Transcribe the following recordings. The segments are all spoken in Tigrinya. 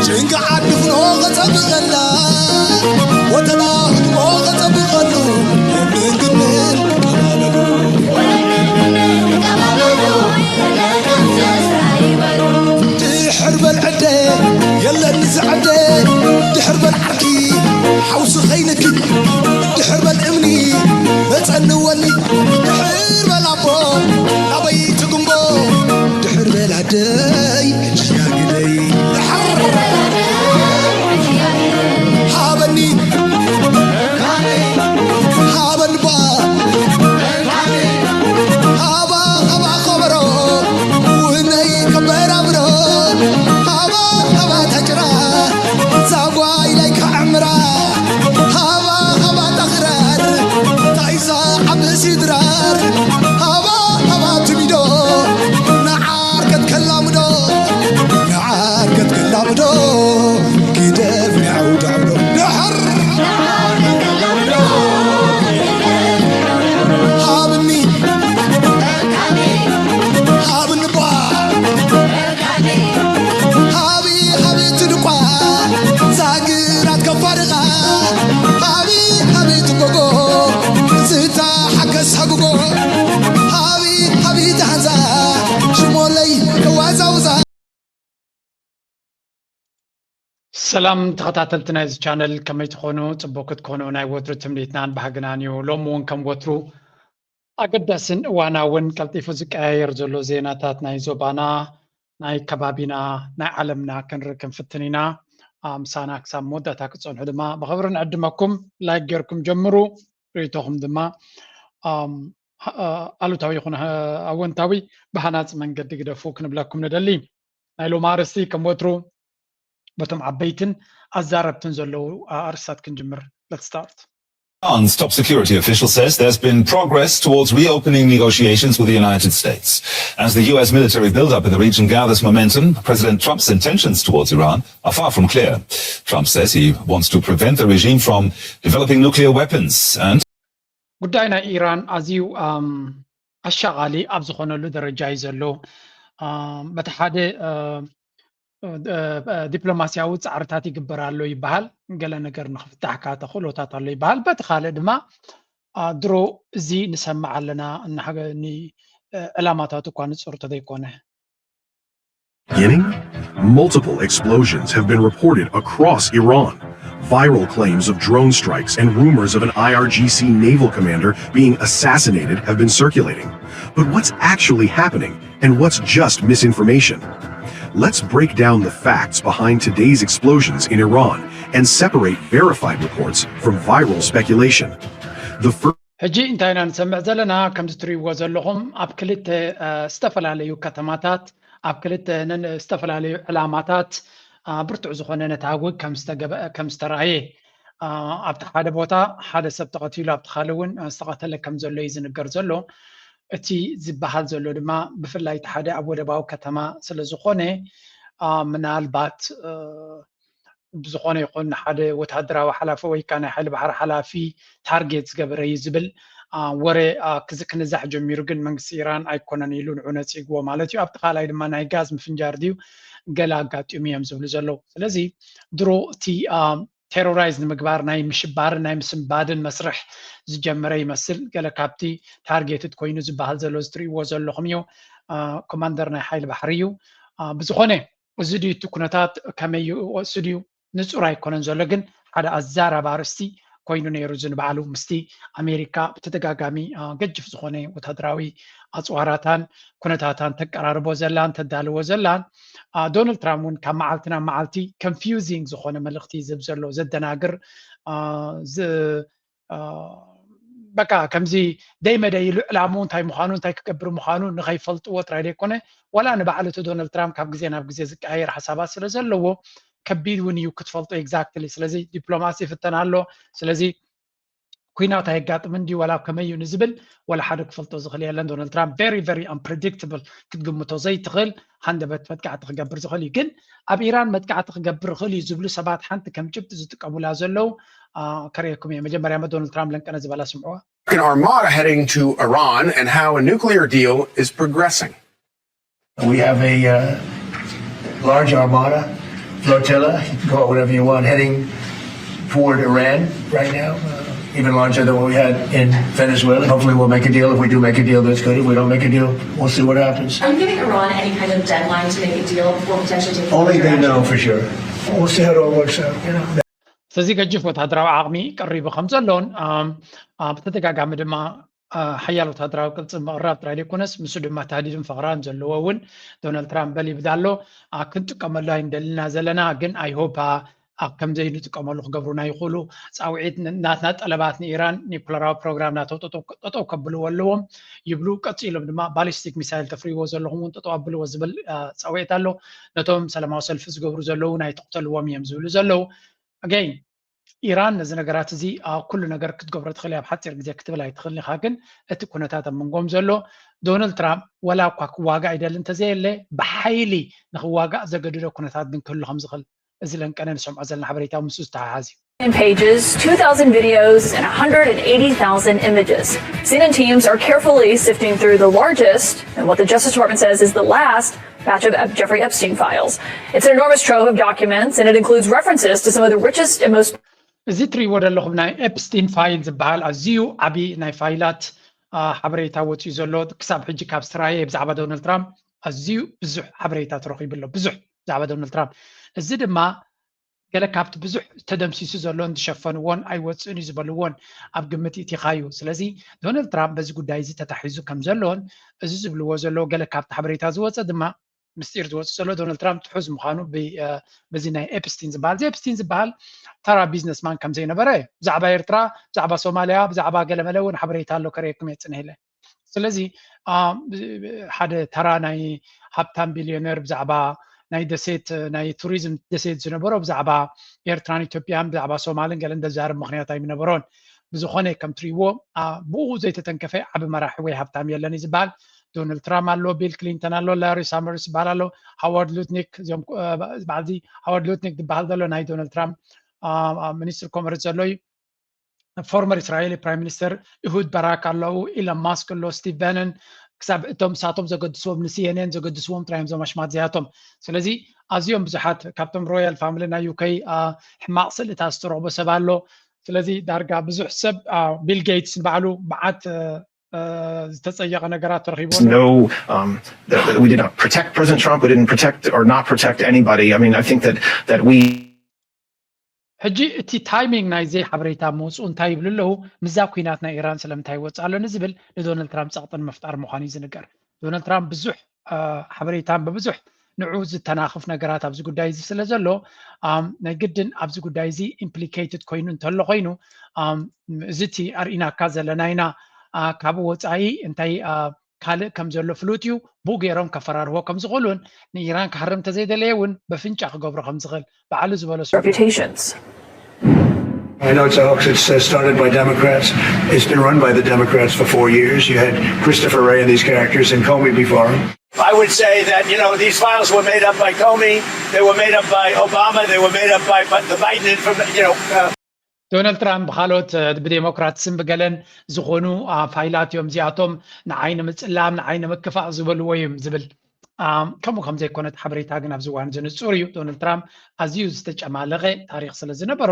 ጭንቂ ዓዲ ፍኖ ኸጸብቐላ፣ ወተላ ህድሞ ኸጸብቐሉ፣ ግንን ግንን ቀባበሉ። ድሕር በል ዕደ፣ የለን ዝዕደ፣ ድሕር በል ዓርኪ፣ ሓውሲ ኸይንኪ፣ ድሕር በል እምኒ፣ መጸኒ ወኒ፣ ድሕር በል ኣቦ፣ ናበይ ትግንቦ፣ ድሕር በል ኣደይ፣ ሕጂ ያግደይ፣ ድሕር ሃበኒ፣ ሃበንባ፣ ሃባ፣ ሃባ ኸበሮ፣ ውነይ ከበራብሮ፣ ሃባ፣ ሃባ ታጭራ፣ ዛጓ ኢላይ ከዕምራ፣ ሃባ፣ ሃባ ጣኽራር፣ ታይዛ ዓብ ሲድራር፣ ሃባ፣ ሃባ ትሚዶ፣ ንዓርከት ከላምዶ፣ ንዓርከት ከላምዶ፣ ግደፍ ንዓውዳውዶ፣ ድሕር ሃብኒ፣ ሃብኒ ባ፣ ሃቢ፣ ሃቢ ትድቋ፣ ዛግራት ከፋርቓ፣ ሃቢ፣ ሃቢ ትጎጎ፣ ዝታ ሓከስ ሃጉጎ፣ ሃቢ፣ ሃቢ ተሃንዛ፣ ሽሞለይ ከዋዛውዛ። ሰላም ተኸታተልቲ ናይዚ ቻነል፣ ከመይ ትኾኑ? ጽቡቕ ክትኮኑ ናይ ወትሩ ትምኒትናን ባህግናን እዩ። ሎሚ እውን ከም ወትሩ ኣገዳስን እዋናውን ቀልጢፉ ዝቀያየር ዘሎ ዜናታት ናይ ዞባና፣ ናይ ከባቢና፣ ናይ ዓለምና ክንርኢ ክንፍትን ኢና። አ፣ ምሳና ክሳብ መወዳእታ ክትጸንሑ ድማ ብኽብሪ ንዕድመኩም። ላይክ ጌርኩም ጀምሩ። ርእይቶኹም ድማ፣ ኣም፣ አ፣ ኣሉታዊ ይኹን፣ አ፣ ኣወንታዊ ብሃናጺ መንገዲ ግደፉ ክንብለኩም ንደሊ። ናይ ሎሚ ኣርእስቲ ከም ወትሩ በቶም ዓበይትን ኣዛረብትን ዘለዉ ኣርእስታት ክንጅምር። Let's start. Iran's top security official says there's been progress towards reopening negotiations with the United States. As the U S military buildup in the region gathers momentum, President Trump's intentions towards Iran are far from clear. Trump says he wants to prevent the regime from developing nuclear weapons and ጉዳይ ናይ ኢራን ኣዝዩ፣ ኣም፣ ኣሻቓሊ ኣብ ዝኾነሉ ደረጃ እዩ ዘሎ። ኣም፣ በቲ ሓደ፣ እ፣ እ፣ እ፣ ዲፕሎማስያዊ ጻዕርታት ይግበር ኣሎ ይበሃል። ገለ ነገር ንኽፍታሕ ከኣ ተኽእሎታት ኣሎ ይበሃል። በቲ ካልእ ድማ፣ ኣ፣ ድሮ እዚ ንሰምዕ ኣለና፣ እናሃገ-፣ ኒ-፣ እ፣ ዕላማታት እኳ ንጹር ተዘይኮነ። Beginning? Multiple explosions have been reported across Iran. Viral claims of drone strikes and rumors of an I R G C naval commander being assassinated have been circulating. But what's actually happening, and what's just misinformation? Let's break down the facts behind today's explosions in Iran and separate verified reports from viral speculation. The first ሕጂ እንታይ ኢና ንሰምዕ ዘለና? ከምዚ ትርእይዎ ዘለኹም ኣብ ክልተ፣ እ፣ ዝተፈላለዩ ከተማታት፣ ኣብ ክልተ ነን-፣ ዝተፈላለዩ ዕላማታት፣ እ፣ ብርቱዕ ዝኾነ ነታጒ ከም ዝተገበ-፣ ከም ዝተራእየ፣ እ፣ ኣብቲ ሓደ ቦታ ሓደ ሰብ ተቐቲሉ፣ ኣብቲ ካልእ እውን፣ እ፣ ዝተቐተለ ከም ዘሎ እዩ ዝንገር ዘሎ። እቲ ዝበሃል ዘሎ ድማ ብፍላይ እቲ ሓደ ኣብ ወደባዊ ከተማ ስለ ዝኾነ፣ እ፣ ምናልባት፣ እ፣ ብዝኾነ ይኹን ሓደ ወተሃደራዊ ሓላፊ ወይ ከዓ ናይ ሓይሊ ባሕሪ ሓላፊ ታርጌት ዝገበረ እዩ ዝብል፣ አ፣ ወረ፣ አ፣ ክዝ-፣ ክንዛሕ ጀሚሩ፣ ግን መንግስቲ ኢራን ኣይኮነን ኢሉ ንዑ ነጺግዎ ማለት እዩ። ኣብቲ ካልኣይ ድማ ናይ ጋዝ ምፍንጃር ድዩ ገለ ኣጋጢሙ እዮም ዝብሉ ዘለዉ። ስለዚ ድሮ እቲ፣ አ፣ ቴሮራይዝ ንምግባር ናይ ምሽባርን ናይ ምስንባድን መስርሕ ዝጀመረ ይመስል። ገለ ካብቲ ታርጌትድ ኮይኑ ዝበሃል ዘሎ እዚ ትርእይዎ ዘለኹም እዩ። አ፣ ኮማንደር ናይ ሓይሊ ባሕሪ እዩ። አ፣ ብዝኾነ እዚ ድዩ እቲ ኩነታት ከመይ እዩ? እሱ ድዩ ንጹር ኣይኮነን ዘሎ፣ ግን ሓደ ኣዛራቢ ኣርእስቲ ኮይኑ ነይሩ። እዚ ንባዕሉ ምስቲ ኣሜሪካ ብተደጋጋሚ፣ አ፣ ገጅፍ ዝኾነ ወታደራዊ ኣጽዋራታን ኩነታታን ተቀራርቦ ዘላን ተዳልዎ ዘላን፣ አ፣ ዶናልድ ትራምፕ እውን ካብ መዓልቲ ናብ መዓልቲ ኮንፊውዚንግ ዝኾነ መልእኽቲ ዝህብ ዘሎ፣ ዘደናግር፣ አ፣ ዝ-፣ አ፣ በቃ ከምዚ ደይ መደይ ኢሉ ዕላምኡ እንታይ ምዃኑ፣ እንታይ ክገብር ምዃኑ ንኸይፈልጥዎ ጥራይ ዘይኮነ፣ ዋላ ንባዕሉ እቲ ዶናልድ ትራምፕ ካብ ግዜ ናብ ግዜ ዝቀያየር ሓሳባት ስለ ዘለዎ፣ ከቢድ እውን እዩ ክትፈልጦ ኤግዛክትሊ። ስለዚ ዲፕሎማሲ ይፍተን ኣሎ። ስለዚ ኲናት ኣየጋጥምን ድዩ ዋላ ከመይ እዩ ንዝብል ዋላ ሓደ ክፈልጦ ዝኽእል የለን። ዶናልድ ትራምፕ ቨሪ፣ ቨሪ ኣምፕሬዲክትብል፣ ክትግምቶ ዘይትኽእል ሃንደበት መጥቃዕቲ ክገብር ዝኽእል እዩ። ግን ኣብ ኢራን መጥቃዕቲ ክገብር ይኽእል እዩ ዝብሉ ሰባት ሓንቲ ከም ጭብጢ ዝጥቀሙላ ዘለዉ፣ አ፣ ከርእየኩም እየ። መጀመርያ ዶናልድ ትራምፕ ለንቀነ ዝበላ ስምዕዋ። An armada heading to Iran and how a nuclear deal is progressing. We have a, uh, large armada flotilla, you can call it whatever you want, heading toward Iran right now, uh, even larger than what we had in Venezuela. Hopefully, we'll make a deal. If we do make a deal, that's good. If we don't make a deal, we'll see what happens. Are you giving Iran any kind of deadline to make a deal before potentially taking Only further they action? Know for sure. We'll see how it all works out. You know. ስለዚ ገጅፍ ወታደራዊ ዓቕሚ ቀሪቡ ከም ዘሎን ብተደጋጋሚ ድማ ሓያል ወታደራዊ ቅልፅም ምቕራብ ጥራይ ዘይኮነስ፣ ምስ ድማ ታህዲድን ፈኸራን ዘለዎ እውን ዶናልድ ትራምፕ በል ይብል ኣሎ። ክንጥቀመሉ ኣይንደልና ዘለና፣ ግን I hope ከምዘይንጥቀመሉ ክገብሩና ይኽእሉ። ፃውዒት ናትና ጠለባት ንኢራን ኒኩለራዊ ፕሮግራም ናተው ጠጠው ከብልዎ ኣለዎም ይብሉ። ቀፂሎም ድማ ባሊስቲክ ሚሳይል ተፍርይዎ ዘለኹም እውን ጠጠው ኣብልዎ ዝብል ፃውዒት ኣሎ። ነቶም ሰላማዊ ሰልፊ ዝገብሩ ዘለዉ ናይ ተቕተልዎም እዮም ዝብሉ ዘለዉ። ኣገይን ኢራን ነዚ ነገራት እዚ ኩሉ ነገር ክትገብሮ ትኽእል ኣብ ሓፂር ግዜ ክትብል ኣይትኽእል ኢኻ። ግን እቲ ኩነታት ኣብ መንጎም ዘሎ ዶናልድ ትራምፕ ወላ እኳ ክዋጋእ ይደሊ እንተዘየለ ብሓይሊ ንክዋጋእ ዘገድዶ ኩነታት ግን ክህሉ ከም ዝኽእል እዚ ለንቀነ ንሰምዖ ዘለና ሓበሬታ ምስ ዝተሓሓዝ እዩ። Pages, two thousand videos, and one hundred eighty thousand images. C N N teams are carefully sifting through the largest, and what the Justice Department says is the last, batch of Jeffrey Epstein files. It's an enormous trove of documents, and it includes references to some of the richest and most እዚ እትሪእዎ ዘለኹም ናይ ኤፕስቲን ፋይል ዝበሃል ኣዝዩ ዓብዪ ናይ ፋይላት ሓበሬታ ወፂኡ ዘሎ። ክሳብ ሕጂ ካብ ስራየ ብዛዕባ ዶናልድ ትራምፕ ኣዝዩ ብዙሕ ሓበሬታ ተረኺቡ ኣሎ። ብዙሕ ብዛዕባ ዶናልድ ትራምፕ። እዚ ድማ ገለ ካብቲ ብዙሕ ተደምሲሱ ዘሎን ዝሸፈንዎን ኣይወፅእን እዩ ዝበልዎን ኣብ ግምት ይእቲኻዩ። ስለዚ ዶናልድ ትራምፕ በዚ ጉዳይ እዚ ተታሒዙ ከም ዘሎን እዚ ዝብልዎ ዘለዉ ገለ ካብቲ ሓበሬታ ዝወፀ ድማ ምስጢር ዝወፅእ ዘሎ ዶናልድ ትራምፕ ትሑዝ ምዃኑ በዚ ናይ ኤፕስቲን ዝበሃል። እዚ ኤፕስቲን ዝበሃል ተራ ቢዝነስማን ከም ዘይነበረ፣ ብዛዕባ ኤርትራ፣ ብዛዕባ ሶማልያ፣ ብዛዕባ ገለመለ እውን ሓበሬታ ኣሎ ከርእየኩም እየ ፅንሕ ኢለ። ስለዚ ሓደ ተራ ናይ ሃብታም ቢልዮነር ብዛዕባ ናይ ደሴት ናይ ቱሪዝም ደሴት ዝነበሮ ብዛዕባ ኤርትራን ኢትዮጵያን ብዛዕባ ሶማልን ገለን ዘዛርብ ምኽንያት ኣይምነበሮን። ብዝኾነ ከም ትሪእዎ ብኡ ዘይተተንከፈ ዓቢ መራሒ ወይ ሃብታም የለን እዩ ዝበሃል። ዶናልድ ትራምፕ ኣሎ፣ ቢል ክሊንተን ኣሎ፣ ላሪ ሳመርስ ዝበሃል ኣሎ፣ ሃዋርድ ሉትኒክ፣ እዚኦም በዓልዚ ሃዋርድ ሉትኒክ ዝበሃል ዘሎ ናይ ዶናልድ ትራምፕ ሚኒስትር ኮመርስ ዘሎ እዩ። ፎርመር እስራኤል ፕራይም ሚኒስተር እሁድ በራክ ኣለዉ፣ ኢሎን ማስክ ኣሎ፣ ስቲቭ በነን፣ ክሳብ እቶም ሳቶም ዘገድስዎም ንሲኤንኤን ዘገድስዎም ጥራዮም ዞም ኣሽማት እዚኣቶም። ስለዚ ኣዝዮም ብዙሓት ካብቶም ሮያል ፋሚሊ ናይ ዩከይ ሕማቕ ስእልታት ዝተረኽቦ ሰብ ኣሎ። ስለዚ ዳርጋ ብዙሕ ሰብ ቢል ጌትስ ንባዕሉ መዓት ዝተጸየቐ ነገራት ተረኺቡ። No, um, that we did not protect President Trump. We didn't protect or not protect anybody. I mean, I think that that we ሕጂ እቲ ታይሚንግ ናይ ዘይ ሓበሬታ ምውፅኡ እንታይ ይብሉ ኣለዉ? ምዛ ኩናት ናይ ኢራን ስለምንታይ ይወፅእ ኣሎ ንዝብል ንዶናልድ ትራምፕ ፀቕጥን ምፍጣር ምዃኑ እዩ ዝንገር። ዶናልድ ትራምፕ ብዙሕ ሓበሬታን ብብዙሕ ንዑ ዝተናኽፍ ነገራት ኣብዚ ጉዳይ እዚ ስለ ዘሎ ናይ ግድን ኣብዚ ጉዳይ እዚ ኢምፕሊኬትድ ኮይኑ እንተሎ ኮይኑ እዚ እቲ ኣርኢናካ ዘለና ኢና። ካብ ወፃኢ እንታይ ካልእ ከም ዘሎ ፍሉጥ እዩ። ብኡ ገይሮም ከፈራርህዎ ከም ዝኽእሉን ንኢራን ክሃርም እንተዘይደለየ እውን በፍንጫ ክገብሮ ከም ዝኽእል ባዕሉ ዝበሎ reputations. I know it's a hoax. It's uh, started by Democrats. It's been run by the Democrats for four years. You had Christopher Wray and these characters and Comey before him. I would say that, you know, these files were made up by Comey. They were made up by Obama. They were made up by, by the Biden, inform- you know. Uh, ዶናልድ ትራምፕ ብካልኦት ብዴሞክራት ስም ብገለን ዝኾኑ ፋይላት እዮም እዚኣቶም፣ ንዓይ ንምፅላም ንዓይ ንምክፋእ ዝበልዎ እዮም ዝብል። ከምኡ ከም ዘይኮነ እቲ ሓበሬታ ግን ኣብዚ እዋን እዚ ንፁር እዩ። ዶናልድ ትራምፕ ኣዝዩ ዝተጨማለቐ ታሪክ ስለ ዝነበሮ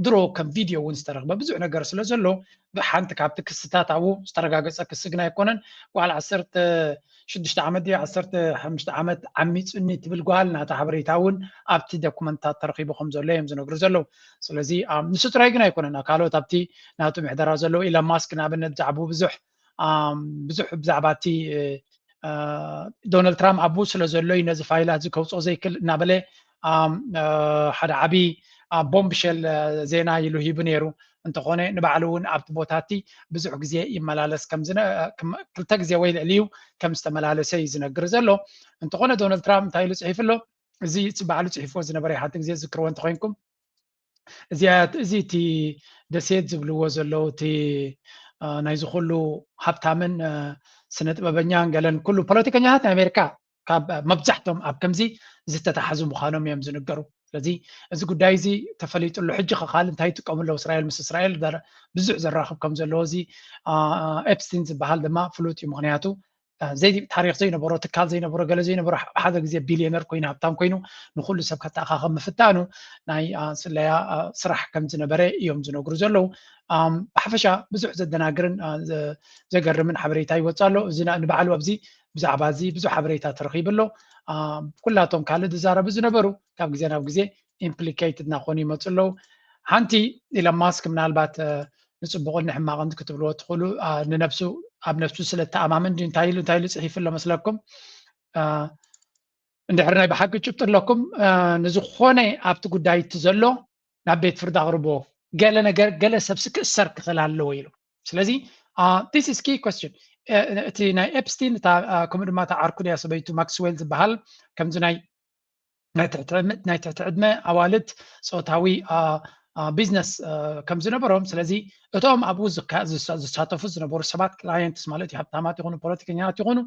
ድሮ ከም ቪድዮ እውን ዝተረኽበ ብዙሕ ነገር ስለ ዘሎ ብሓንቲ ካብቲ ክስታት ኣብኡ ዝተረጋገፀ ክሲ ግን ኣይኮነን። ጓል ዓሰርተ ሽዱሽተ ዓመት ድያ ዓሰርተ ሓሙሽተ ዓመት ዓሚፁኒ ትብል ጓል ናታ ሓበሬታ እውን ኣብቲ ዶኩመንታት ተረኺቡ ከም ዘሎ እዮም ዝነግሩ ዘለዉ። ስለዚ ንሱ ጥራይ ግን ኣይኮነን፣ ካልኦት ኣብቲ ናቱ ምሕደራ ዘለዉ ኢሎን ማስክ ንኣብነት ብዛዕባኡ ብዙሕ ብዙሕ ብዛዕባ እቲ ዶናልድ ትራምፕ ኣብኡ ስለ ዘሎ እዩ ነዚ ፋይላት እዚ ከውፅኦ ዘይክእል እናበለ ሓደ ዓብዪ ቦምብሸል ዜና ኢሉ ሂቡ ነይሩ። እንተኾነ ንባዕሉ እውን ኣብቲ ቦታ እቲ ብዙሕ ግዜ ይመላለስ ክልተ ግዜ ወይ ልዕሊ እዩ ከም ዝተመላለሰ እዩ ዝነግር ዘሎ። እንተኾነ ዶናልድ ትራምፕ እንታይ ኢሉ ፅሒፉ ኣሎ? እዚ ባዕሉ ፅሒፍዎ ዝነበረ ሓንቲ ግዜ ዝክርዎ እንተኮይንኩም እዚ እቲ ደሴት ዝብልዎ ዘለዉ እቲ ናይዚ ኩሉ ሃብታምን ስነ ጥበበኛን ገለን ኩሉ ፖለቲከኛታት ናይ ኣሜሪካ ካብ መብዛሕቶም ኣብ ከምዚ ዝተተሓዙ ምዃኖም እዮም ዝንገሩ። ስለዚ እዚ ጉዳይ እዚ ተፈሊጡ ኣሎ። ሕጂ ከካል እንታይ ይጥቀሙ ኣለዉ እስራኤል ምስ እስራኤል ብዙሕ ዘራኽብ ከም ዘለዎ እዚ ኤፕስቲን ዝበሃል ድማ ፍሉጥ እዩ። ምክንያቱ ታሪክ ዘይነበሮ፣ ትካል ዘይነበሮ፣ ገለ ዘይነበሮ ሓደ ግዜ ቢልዮነር ኮይኑ ሃብታም ኮይኑ ንኩሉ ሰብ ከተኣኻኸብ ምፍታኑ ናይ ስለያ ስራሕ ከም ዝነበረ እዮም ዝነግሩ ዘለዉ። ብሓፈሻ ብዙሕ ዘደናግርን ዘገርምን ሓበሬታ ይወፅእ ኣሎ። እዚ ንባዕሉ ኣብዚ ብዛዕባ እዚ ብዙሕ ሓበሬታ ተረኺቡ ኣሎ። ኩላቶም ካልእ ዝዛረቡ ዝነበሩ ካብ ግዜ ናብ ግዜ ኢምፕሊኬትድ እናኾኑ ይመፁ ኣለዉ። ሓንቲ ኢሎን ማስክ ምናልባት ንፅቡቕን ንሕማቕን ክትብልዎ ትኽእሉ፣ ንነብሱ ኣብ ነብሱ ስለ ተኣማምን እንታይ ኢሉ እንታይ ኢሉ ፅሒፉ ኣሎ መስለኩም? እንድሕር ናይ ብሓቂ ጭብጢ ኣለኩም፣ ንዝኾነ ኣብቲ ጉዳይ እቲ ዘሎ ናብ ቤት ፍርዲ ኣቕርብዎ። ገለ ነገር ገለ ሰብሲ ክእሰር ክኽእል ኣለዎ ኢሉ። ስለዚ this is key question። እቲ ናይ ኤፕስቲን ከምኡ ድማ እታ ዓርኩ ድያ ሰበይቱ ማክስዌል ዝበሃል ከምዚ ናይ ናይ ትሕቲ ዕድመ ኣዋልድ ፆታዊ ቢዝነስ ከም ዝነበሮም፣ ስለዚ እቶም ኣብኡ ዝሳተፉ ዝነበሩ ሰባት ክላየንትስ ማለት እዩ፣ ሃብታማት ይኹኑ ፖለቲከኛታት ይኹኑ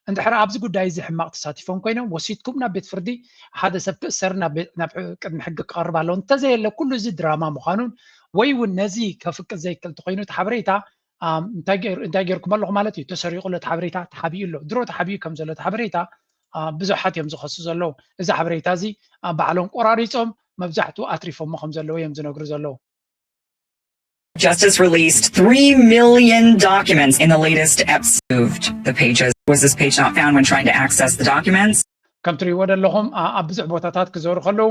እንድሕር ኣብዚ ጉዳይ እዚ ሕማቕ ተሳቲፎም ኮይኖም ወሲድኩም ናብ ቤት ፍርዲ ሓደ ሰብ ክእሰር ናብ ቅድሚ ሕጊ ክቐርብ ኣለዎ። እንተዘየለ ኩሉ እዚ ድራማ ምዃኑን ወይ እውን ነዚ ከፍቅድ ዘይክእል ተኮይኑ እቲ ሓበሬታ እንታይ ገይርኩም ኣለኹ ማለት እዩ። ተሰሪቑ ኣሎ እቲ ሓበሬታ፣ ተሓቢኡ ኣሎ። ድሮ ተሓቢኡ ከም ዘሎ እቲ ሓበሬታ ብዙሓት እዮም ዝኸሱ ዘለዉ። እዚ ሓበሬታ እዚ ባዕሎም ቆራሪፆም መብዛሕትኡ ኣትሪፎሞ ከም ዘለዉ እዮም ዝነግሩ ዘለዉ። Justice released three million documents in the latest eps moved. The pages was this page not found when trying to access the documents? ከም ትሪእዎ ዘለኹም ኣብ ብዙሕ ቦታታት ክዞሩ ከለዉ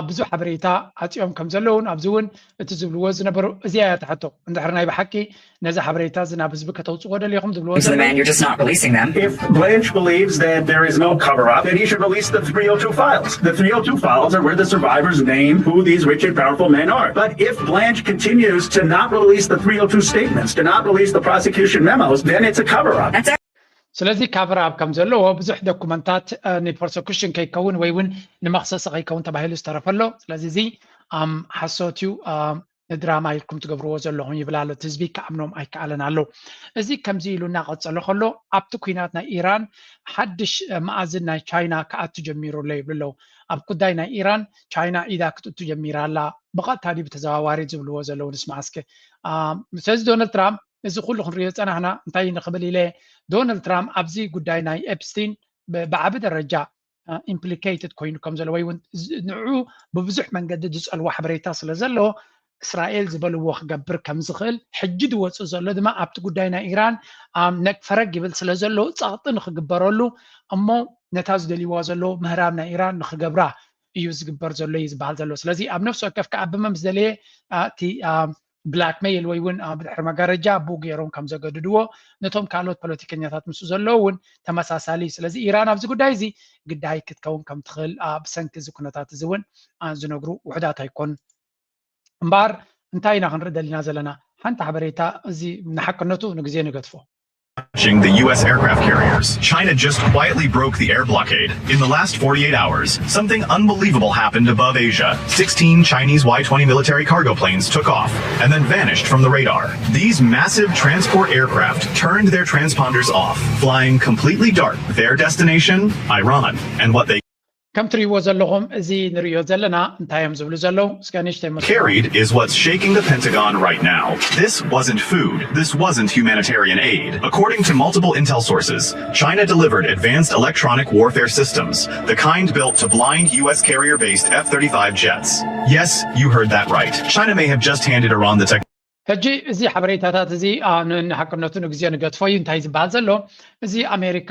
ብዙሕ ሓበሬታ ዓፂኦም ከም ዘለዉን ኣብዚ እውን እቲ ዝብልዎ ዝነበሩ እዚኣ እያ ትሕቶ። እንድሕር ናይ ብሓቂ ነዚ ሓበሬታ እዚ ናብ ህዝቢ ከተውፅዎ ደሊኹም ዝብልዎ You're just not releasing them. If Blanche believes that there is no cover up, then he should release the three oh two files. The three oh two files are where the survivors name who these rich and powerful men are. But if Blanche continues to not release the three oh two statements, to not release the prosecution memos, then it's a cover up. ስለዚ ካቨር ኣፕ ከም ዘለዎ ብዙሕ ዶኩመንታት ንፕሮሰኩሽን ከይከውን ወይ እውን ንመክሰሲ ከይከውን ተባሂሉ ዝተረፈ ኣሎ። ስለዚ እዚ ሓሶት እዩ፣ ንድራማ ኢልኩም ትገብርዎ ዘለኹም ይብል ኣሎ። እቲ ህዝቢ ክኣምኖም ኣይከኣለን ኣሎ። እዚ ከምዚ ኢሉ እናቐፀለ ከሎ ኣብቲ ኩናት ናይ ኢራን ሓድሽ መኣዝን ናይ ቻይና ክኣቱ ጀሚሩ ኣሎ ይብሉ ኣለዉ። ኣብ ጉዳይ ናይ ኢራን ቻይና ኢዳ ክትእቱ ጀሚራ ኣላ ብቐጥታ ድዩ ብተዘዋዋሪ ዝብልዎ ዘለዉ ንስማዕ እስኪ። ስለዚ ዶናልድ ትራምፕ እዚ ኩሉ ክንሪኦ ዝፀናሕና እንታይ ንክብል ኢለ ዶናልድ ትራምፕ ኣብዚ ጉዳይ ናይ ኤፕስቲን ብዓቢ ደረጃ ኢምፕሊኬትድ ኮይኑ ከም ዘሎ ወይ እውን ንዑ ብብዙሕ መንገዲ ዝፀልዎ ሓበሬታ ስለ ዘሎ እስራኤል ዝበልዎ ክገብር ከም ዝኽእል ሕጂ ዝወፅእ ዘሎ ድማ ኣብቲ ጉዳይ ናይ ኢራን ነግ ፈረግ ይብል ስለ ዘሎ ፀቕጢ ንክግበረሉ እሞ ነታ ዝደልይዋ ዘሎ ምህራብ ናይ ኢራን ንክገብራ እዩ ዝግበር ዘሎ እዩ ዝበሃል ዘሎ። ስለዚ ኣብ ነፍሲ ወከፍ ከዓ ብመን ዝደለየ እቲ ብላክሜይል ወይ እውን ብድሕሪ መጋረጃ ብኡ ገይሮም ከም ዘገድድዎ ነቶም ካልኦት ፖለቲከኛታት ምስ ዘለዉ እውን ተመሳሳሊ እዩ። ስለዚ ኢራን ኣብዚ ጉዳይ እዚ ግዳይ ክትከውን ከም ትኽእል ብሰንኪ እዚ ኩነታት እዚ እውን ዝነግሩ ውሕዳት ኣይኮን። እምበኣር እንታይ ኢና ክንርኢ ደሊና ዘለና? ሓንቲ ሓበሬታ እዚ ንሓቅነቱ ንግዜ ንገድፎ። Watching the U S aircraft carriers. China just quietly broke the air blockade. In the last forty-eight hours, something unbelievable happened above Asia. Sixteen Chinese Y twenty military cargo planes took off and then vanished from the radar. These massive transport aircraft turned their transponders off, flying completely dark. Their destination? Iran. And what they ከም ትሪእዎ ዘለኹም እዚ ንሪኦ ዘለና እንታይ እዮም ዝብሉ ዘለዉ እስከ ንእሽተይ መስሎ። Carried is what's shaking the Pentagon right now. This wasn't food. This wasn't humanitarian aid. According to multiple intel sources, China delivered advanced electronic warfare systems, the kind built to blind U S carrier-based F thirty-five jets. Yes, you heard that right. China may have just handed Iran the tech ሕጂ እዚ ሓበሬታታት እዚ ንሓቅነቱ ንግዜ ንገድፎ እዩ። እንታይ ዝበሃል ዘሎ እዚ ኣሜሪካ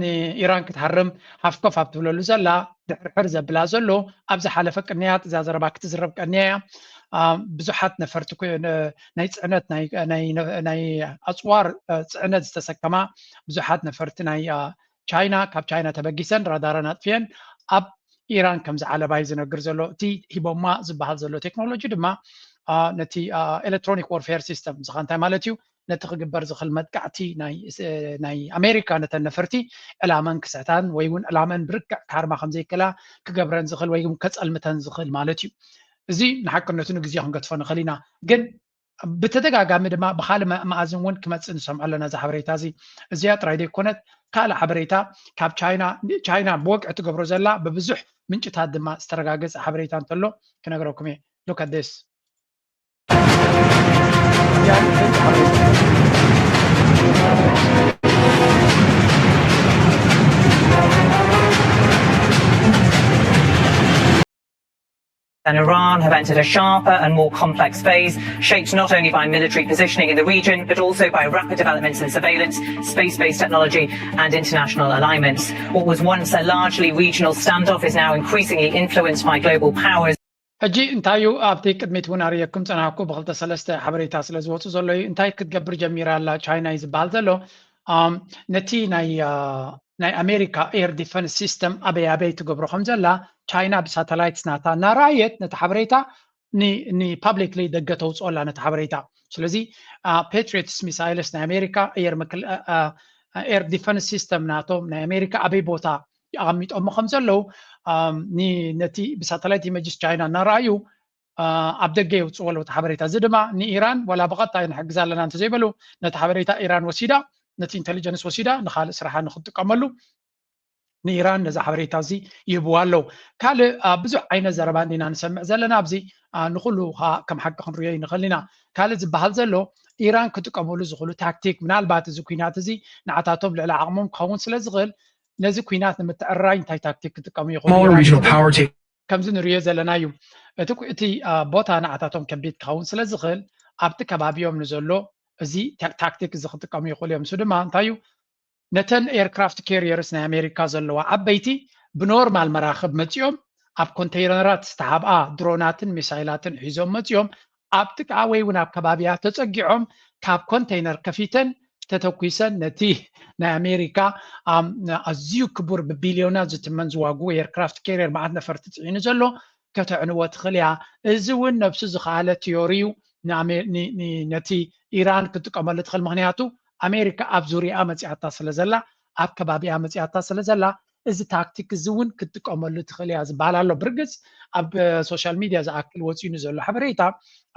ንኢራን ክትሃርም ሃፍኮፍ ኣብ ትብለሉ ዘላ ድሕርሕር ዘብላ ዘሎ ኣብ ዝሓለፈ ቅንያት እዛ ዘረባ ክትዝረብ ቀንያ እያ። ብዙሓት ነፈርቲ ናይ ፅዕነት ናይ ኣፅዋር ፅዕነት ዝተሰከማ ብዙሓት ነፈርቲ ናይ ቻይና ካብ ቻይና ተበጊሰን ራዳረን ኣጥፍየን ኣብ ኢራን ከም ዝዓለባ እዩ ዝነግር ዘሎ። እቲ ሂቦማ ዝበሃል ዘሎ ቴክኖሎጂ ድማ ነቲ ኤሌክትሮኒክ ዋርፌር ሲስተም ዝኻ እንታይ ማለት እዩ ነቲ ክግበር ዝኽእል መጥቃዕቲ ናይ ኣሜሪካ ነተን ነፈርቲ ዕላመን ክስሕታን ወይ እውን ዕላመን ብርክዕ ክሃርማ ከም ዘይክእላ ክገብረን ዝኽእል ወይ እውን ከፀልምተን ዝኽእል ማለት እዩ። እዚ ንሓቅነቱ ንግዜ ክንገድፎ ንኽእል ኢና ግን ብተደጋጋሚ ድማ ብካልእ መኣዝን እውን ክመፅእ ንሰምዖ ኣለና እዚ ሓበሬታ እዚ። እዚኣ ጥራይ ዘይኮነት ካልእ ሓበሬታ ካብ ቻይና ቻይና ብወግዒ ትገብሮ ዘላ ብብዙሕ ምንጭታት ድማ ዝተረጋገፀ ሓበሬታ እንተሎ ክነግረኩም እየ። Look at this. and Iran have entered a sharper and more complex phase, shaped not only by military positioning in the region, but also by rapid developments in surveillance, space-based technology, and international alignments. What was once a largely regional standoff is now increasingly influenced by global powers. ሕጂ እንታዩ ኣብቲ ቅድሚት እውን ኣርእየኩም ጸናሕኩ ብክልተ ሰለስተ ሓበሬታ ስለ ዝወፁ ዘሎ እዩ። እንታይ ክትገብር ጀሚራ ኣላ ቻይና እዩ ዝበሃል ዘሎ። ነቲ ናይ ኣሜሪካ air defense system ኣበይ ኣበይ ትገብሮ ከም ዘላ ቻይና ብሳተላይትስ ናታ እናረኣየት ነቲ ሓበሬታ ን publicly ደገ ተውፅኦ ኣላ ነቲ ሓበሬታ። ስለዚ patriots missiles ናይ ኣሜሪካ air defense system ናቶም ናይ ኣሜሪካ ኣበይ ቦታ ኣቐሚጦሞ ከም ዘለዉ ነቲ ብሳተላይት ኢመጅስ ቻይና እናረኣዩ ኣብ ደገ የውፅዎ ኣለዉ እቲ ሓበሬታ። እዚ ድማ ንኢራን ዋላ ብቐጥታ ንሕግዛ ኣለና እንተዘይበሉ ነቲ ሓበሬታ ኢራን ወሲዳ ነቲ ኢንቴሊጀንስ ወሲዳ ንካልእ ስራሓ ንክትጥቀመሉ ንኢራን ነዚ ሓበሬታ እዚ ይህብዋ ኣለዉ። ካልእ ብዙሕ ዓይነት ዘረባ እንዲና ንሰምዕ ዘለና ኣብዚ ንኩሉ ከዓ ከም ሓቂ ክንሪኦ ይንኽእል ኢና። ካልእ ዝበሃል ዘሎ ኢራን ክጥቀመሉ ዝኽእሉ ታክቲክ ምናልባት እዚ ኩናት እዚ ንዓታቶም ልዕሊ ዓቕሞም ክኸውን ስለ ዝኽእል ነዚ ኩናት ንምትዕርራይ እንታይ ታክቲክ ክጥቀሙ ይኽእሉ? ከምዚ ንሪኦ ዘለና እዩ። እቲ ቦታ ንዓታቶም ከቢድ ክኸውን ስለ ዝኽእል ኣብቲ ከባቢኦም ንዘሎ እዚ ታክቲክ እዚ ክጥቀሙ ይኽእሉ እዮም። እሱ ድማ እንታይ እዩ? ነተን aircraft carriers ናይ ኣሜሪካ ዘለዋ ዓበይቲ ብኖርማል መራኽብ መፂኦም ኣብ ኮንተይነራት ዝተሓብኣ ድሮናትን ሚሳይላትን ሒዞም መፂኦም ኣብ ጥቃ ወይ እውን ኣብ ከባቢያ ተፀጊዖም ካብ ኮንተይነር ከፊተን ተተኩሰን ነቲ ናይ ኣሜሪካ ኣዝዩ ክቡር ብቢልዮናት ዝትመን ዝዋግኡ aircraft carrier መዓት ነፈርቲ ፅዒኑ ዘሎ ከተዕንዎ ትኽእል እያ። እዚ እውን ነብሱ ዝኸኣለ ቲዮሪ እዩ። ነቲ ኢራን ክትጥቀመሉ ትኽእል ምክንያቱ ኣሜሪካ ኣብ ዙሪኣ መፅያታ ስለ ዘላ ኣብ ከባቢኣ መፅያታ ስለ ዘላ እዚ ታክቲክ እዚ እውን ክትጥቀመሉ ትኽእል እያ ዝበሃል ኣሎ። ብርግፅ ኣብ ሶሻል ሚድያ ዝኣክል ወፂኡ ንዘሎ ሓበሬታ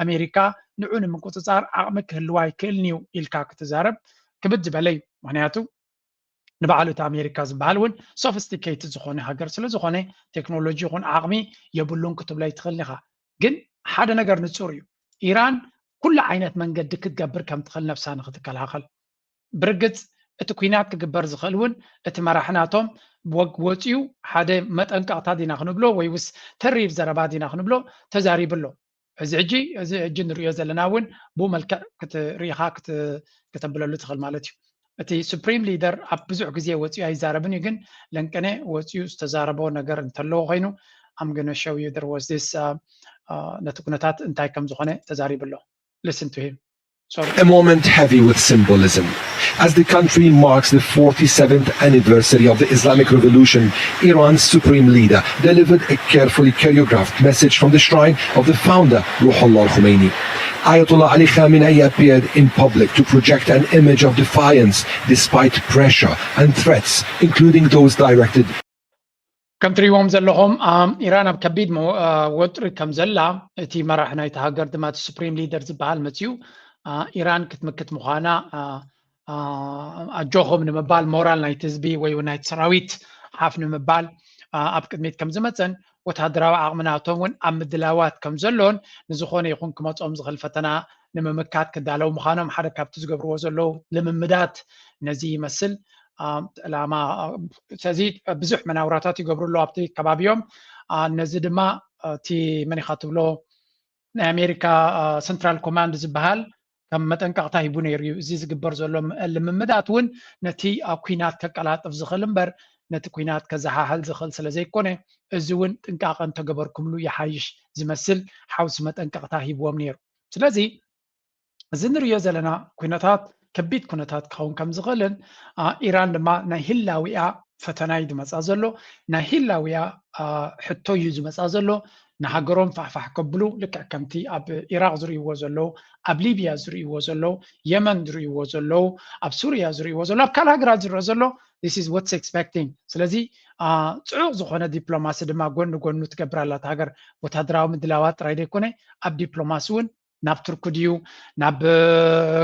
ኣሜሪካ ንዑ ንምቁፅፃር ዓቕሚ ክህልዋ ኣይክእልን እዩ ኢልካ ክትዛረብ ክብድ ዝበለ እዩ። ምክንያቱ ንባዕሉ እቲ ኣሜሪካ ዝበሃል እውን sophisticated ዝኾነ ሃገር ስለ ዝኾነ ቴክኖሎጂ ይኹን ዓቕሚ የብሉን ክትብሎ ኣይትኽእልን ኢኻ። ግን ሓደ ነገር ንፁር እዩ። ኢራን ኩሉ ዓይነት መንገዲ ክትገብር ከም ትኽእል ነብሳ ንክትከላኸል። ብርግፅ እቲ ኩናት ክግበር ዝኽእል እውን እቲ መራሒ ናቶም ወግ ወፂኡ ሓደ መጠንቀቕታ ዲና ክንብሎ ወይ ውስ ተሪር ዘረባ ዲና ክንብሎ ተዛሪቡ ኣሎ። እዚ ሕጂ እዚ ሕጂ ንሪኦ ዘለና እውን ብኡ መልክዕ ክትርኢኻ ክተ- ከተብለሉ ትኽእል ማለት እዩ። እቲ ሱፕሪም ሊደር ኣብ ብዙሕ ግዜ ወፂኡ ኣይዛረብን እዩ፣ ግን ለንቀነ ወፂኡ ዝተዛረቦ ነገር እንተለዎ ኮይኑ I'm gonna show you there was this ነቲ ኩነታት እንታይ ከም ዝኾነ ተዛሪቡ ኣሎ። Listen to him. Sorry. A moment heavy with symbolism. As the country marks the forty-seventh anniversary of the Islamic Revolution, Iran's supreme leader delivered a carefully choreographed message from the shrine of the founder, Ruhollah Khomeini. Ayatollah Ali Khamenei appeared in public to project an image of defiance despite pressure and threats, including those directed ከም ትሪእዎም ዘለኹም ኢራን ኣብ ከቢድ ወጥሪ ከም ዘላ እቲ መራሕ ናይቲ ሃገር ድማ እቲ ሱፕሪም ሊደር ዝበሃል መፅዩ ኢራን ክትምክት ምዃና ኣጆኹም ንምባል ሞራል ናይቲ ህዝቢ ወይ እውን ናይቲ ሰራዊት ሓፍ ንምባል ኣብ ቅድሚት ከም ዝመፀን ወታደራዊ ዓቕሚ ናቶም እውን ኣብ ምድላዋት ከም ዘሎን ንዝኾነ ይኹን ክመፆም ዝኽእል ፈተና ንምምካት ክዳለው ምዃኖም ሓደ ካብቲ ዝገብርዎ ዘለዉ ልምምዳት ነዚ ይመስል። ዕላማ ስለዚ ብዙሕ መናውራታት ይገብሩ ኣለዉ ኣብቲ ከባቢኦም። ነዚ ድማ እቲ መን ኢኻ ትብሎ ናይ ኣሜሪካ ሰንትራል ኮማንድ ዝበሃል ከም መጠንቀቕታ ሂቡ ነይሩ እዩ። እዚ ዝግበር ዘሎ ልምምዳት እውን ነቲ ኩናት ከቀላጥፍ ዝኽእል እምበር ነቲ ኩናት ከዘሓሕል ዝኽእል ስለ ዘይኮነ እዚ እውን ጥንቃቐ እንተገበርኩምሉ ይሓይሽ ዝመስል ሓውሲ መጠንቀቕታ ሂብዎም ነይሩ። ስለዚ እዚ ንሪኦ ዘለና ኩነታት ከቢድ ኩነታት ክኸውን ከም ዝኽእልን ኢራን ድማ ናይ ህላዊኣ ፈተና እዩ ዝመፃ ዘሎ፣ ናይ ህላዊኣ ሕቶ እዩ ዝመፃ ዘሎ። ንሃገሮም ፋሕፋሕ ከብሉ ልክዕ ከምቲ ኣብ ኢራቅ ዝርእይዎ ዘለዉ፣ ኣብ ሊብያ ዝርእይዎ ዘለዉ፣ የመን ዝርእይዎ ዘለዉ፣ ኣብ ሱርያ ዝርእይዎ ዘለዉ፣ ኣብ ካልእ ሃገራት ዝረአ ዘሎ this is what's expecting። ስለዚ ፅዑቕ ዝኾነ ዲፕሎማሲ ድማ ጎኒ ጎኑ ትገብር ኣላ እታ ሃገር። ወታደራዊ ምድላዋት ጥራይ ዘይኮነ ኣብ ዲፕሎማሲ እውን ናብ ቱርኪ ድዩ ናብ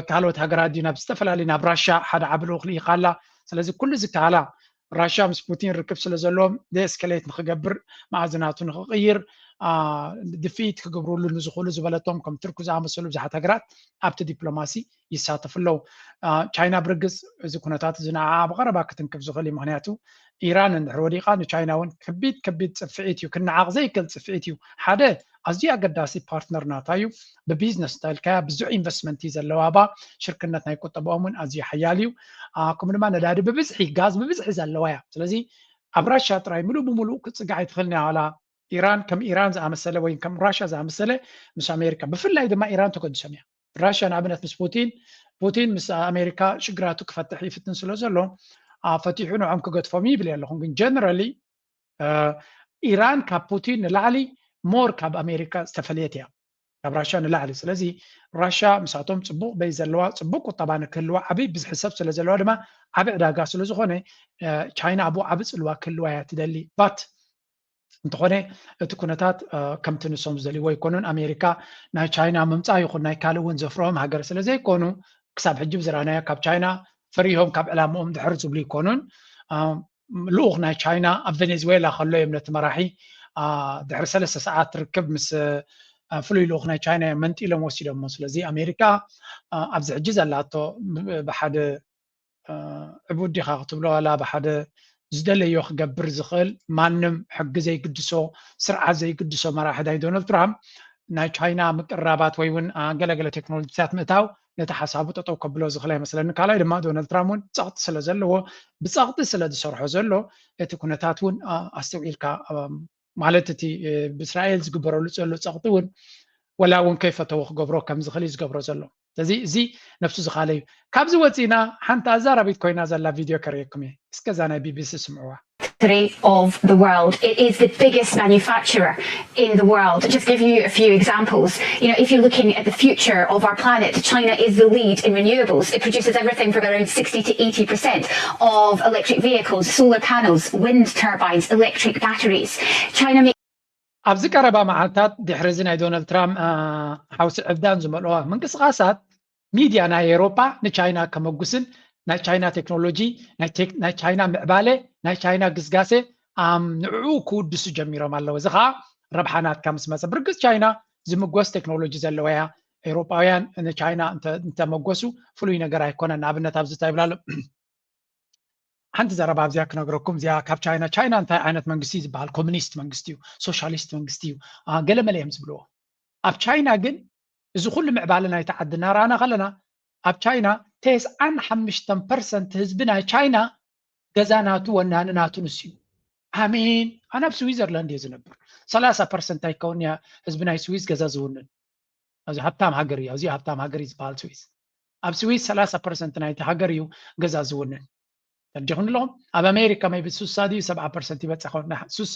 ካልኦት ሃገራት ድዩ ናብ ዝተፈላለዩ ናብ ራሻ ሓደ ዓቢ ልኡኽ ልኢኻ ኣላ። ስለዚ ኩሉ እዚ ከኣላ ራሻ ምስ ፑቲን ርክብ ስለ ዘለዎም ደኤስከሌት ንክገብር መኣዝናቱ ንክቕይር ድፍኢት ክገብርሉ ንዝኽእሉ ዝበለቶም ከም ቱርክ ዝኣመሰሉ ብዙሓት ሃገራት ኣብቲ ዲፕሎማሲ ይሳተፉ ኣለዉ። ቻይና ብርግፅ እዚ ኩነታት እዚ ንዓ ብቐረባ ክትንክፍ ዝኽእል እዩ። ምክንያቱ ኢራን እንድሕር ወዲቓ ንቻይና እውን ከቢድ ከቢድ ፅፍዒት እዩ፣ ክነዓቕ ዘይክእል ፅፍዒት እዩ። ሓደ ኣዝዩ ኣገዳሲ ፓርትነር ናታ እዩ። ብቢዝነስ እንተልካያ ብዙሕ ኢንቨስትመንት እዩ ዘለዋ፣ ባ ሽርክነት ናይ ቁጠባኦም እውን ኣዝዩ ሓያል እዩ። ከምኡ ድማ ነዳዲ ብብዝሒ፣ ጋዝ ብብዝሒ ዘለዋ እያ። ስለዚ ኣብ ራሻ ጥራይ ምሉእ ብምሉእ ክትፅጋዕ ኣይትኽእልን እያ። ዋላ ኢራን ከም ኢራን ዝኣመሰለ ወይ ከም ራሻ ዝኣመሰለ ምስ ኣሜሪካ፣ ብፍላይ ድማ ኢራን ተገድሶም እያ። ራሻ ንኣብነት ምስ ፑቲን፣ ፑቲን ምስ ኣሜሪካ ሽግራቱ ክፈትሕ ይፍትን ስለ ዘሎ ፈቲሑ ንዖም ክገድፎም ይብል ኣለኹም። ግን ጀነራሊ ኢራን ካብ ፑቲን ንላዕሊ ሞር ካብ ኣሜሪካ ዝተፈለየት እያ፣ ካብ ራሻ ንላዕሊ። ስለዚ ራሻ ምሳቶም ፅቡቅ በይ ዘለዋ፣ ፅቡቅ ቁጠባ ንክህልዋ፣ ዓብይ ብዝሒ ሰብ ስለ ዘለዋ ድማ ዓብይ ዕዳጋ ስለ ዝኾነ ቻይና ኣብኡ ዓብይ ፅልዋ ክህልዋ እያ ትደሊ። ባት እንተኾነ እቲ ኩነታት ከምቲ ንሶም ዝደልይዎ ኣይኮኑን። ኣሜሪካ ናይ ቻይና ምምፃእ ይኹን ናይ ካልእ እውን ዘፍርሆም ሃገር ስለ ዘይኮኑ ክሳብ ሕጂ ብዝረኣናዮ ካብ ቻይና ፈሪሆም ካብ ዕላምኦም ድሕር ዝብሉ ኣይኮኑን። ልኡኽ ናይ ቻይና ኣብ ቬኔዙዌላ ከሎ እዮም ነቲ መራሒ ድሕሪ ሰለስተ ሰዓት ርክብ ምስ ፍሉይ ልኡኽ ናይ ቻይና እዮም መንጢሎም ወሲዶሞ። ስለዚ ኣሜሪካ ኣብዚ ሕጂ ዘላቶ ብሓደ ዕቡድ ዲኻ ክትብሎ ዋላ ብሓደ ዝደለዮ ክገብር ዝኽእል ማንም ሕጊ ዘይግድሶ ስርዓት ዘይግድሶ መራሒ ናይ ዶናልድ ትራምፕ ናይ ቻይና ምቅራባት ወይ እውን ገለገለ ቴክኖሎጂታት ምእታው ነቲ ሓሳቡ ጠጠው ከብሎ ዝኽእል ኣይመስለኒ። ካልኣይ ድማ ዶናልድ ትራምፕ እውን ፀቕጢ ስለ ዘለዎ ብፀቕጢ ስለ ዝሰርሖ ዘሎ እቲ ኩነታት እውን ኣስተውዒልካ ማለት እቲ ብእስራኤል ዝግበረሉ ዘሎ ፀቕጢ እውን ወላ እውን ከይፈተዎ ክገብሮ ከም ዝኽእል እዩ ዝገብሮ ዘሎ። ስለዚ እዚ ነፍሱ ዝኻለ እዩ። ካብዚ ወፂእና ሓንቲ ኣዛራቢት ኮይና ዘላ ቪድዮ ከርእየኩም እየ። እስከ እዛ ናይ ቢቢሲ ስምዕዋ። Of the world. It is the biggest manufacturer in the world. Just give you a few examples. You know, if you're looking at the future of our planet, China is the lead in renewables. It produces everything from around sixty to eighty percent of electric vehicles, solar panels, wind turbines, electric batteries. China makes ኣብዚ ቀረባ መዓልታት ድሕሪ እዚ ናይ ዶናልድ ትራምፕ ሓውሲ ዕብዳን ዝመልኦ ምንቅስቃሳት ሚድያ ናይ ኤሮፓ ንቻይና ከመጉስን ናይ ቻይና ቴክኖሎጂ ናይ ቻይና ምዕባለ ናይ ቻይና ግስጋሴ ንዕኡ ክውድሱ ጀሚሮም ኣለዉ። እዚ ከዓ ረብሓ ናትካ ምስ መፀ ብርግፅ ቻይና ዝምጎስ ቴክኖሎጂ ዘለዋ እያ። ኤሮፓውያን ንቻይና እንተመጎሱ ፍሉይ ነገር ኣይኮነን። ንኣብነት ኣብዚ እንታይ ይብላ ኣሎ? ሓንቲ ዘረባ ኣብዚኣ ክነግረኩም እዚኣ ካብ ቻይና። ቻይና እንታይ ዓይነት መንግስቲ እዩ ዝበሃል? ኮሚኒስት መንግስቲ እዩ፣ ሶሻሊስት መንግስቲ እዩ፣ ገለመለ እዮም ዝብልዎ። ኣብ ቻይና ግን እዚ ኩሉ ምዕባለ ናይቲ ዓዲ እናረኣና ከለና ኣብ ቻይና ተስዓን ሓሙሽተን ፐርሰንት ህዝቢ ናይ ቻይና ገዛ ናቱ ወናኒ ናቱ ንሱ እዩ። ኣሜን። ኣነ ኣብ ስዊዘርላንድ እየ ዝነብር። ሰላሳ ፐርሰንት ኣይከውን እያ ህዝቢ ናይ ስዊዝ ገዛ ዝውንን። ኣብዚ ሃብታም ሃገር እዩ። ኣብዚ ሃብታም ሃገር እዩ ዝበሃል ስዊዝ። ኣብ ስዊዝ ሰላሳ ፐርሰንት ናይቲ ሃገር እዩ ገዛ ዝውንን። ተርዲኹም ኣለኹም። ኣብ ኣሜሪካ ሜቢ ሱሳ ድዩ ሰብዓ ፐርሰንት ይበፅሕ ኸውን። ሱሳ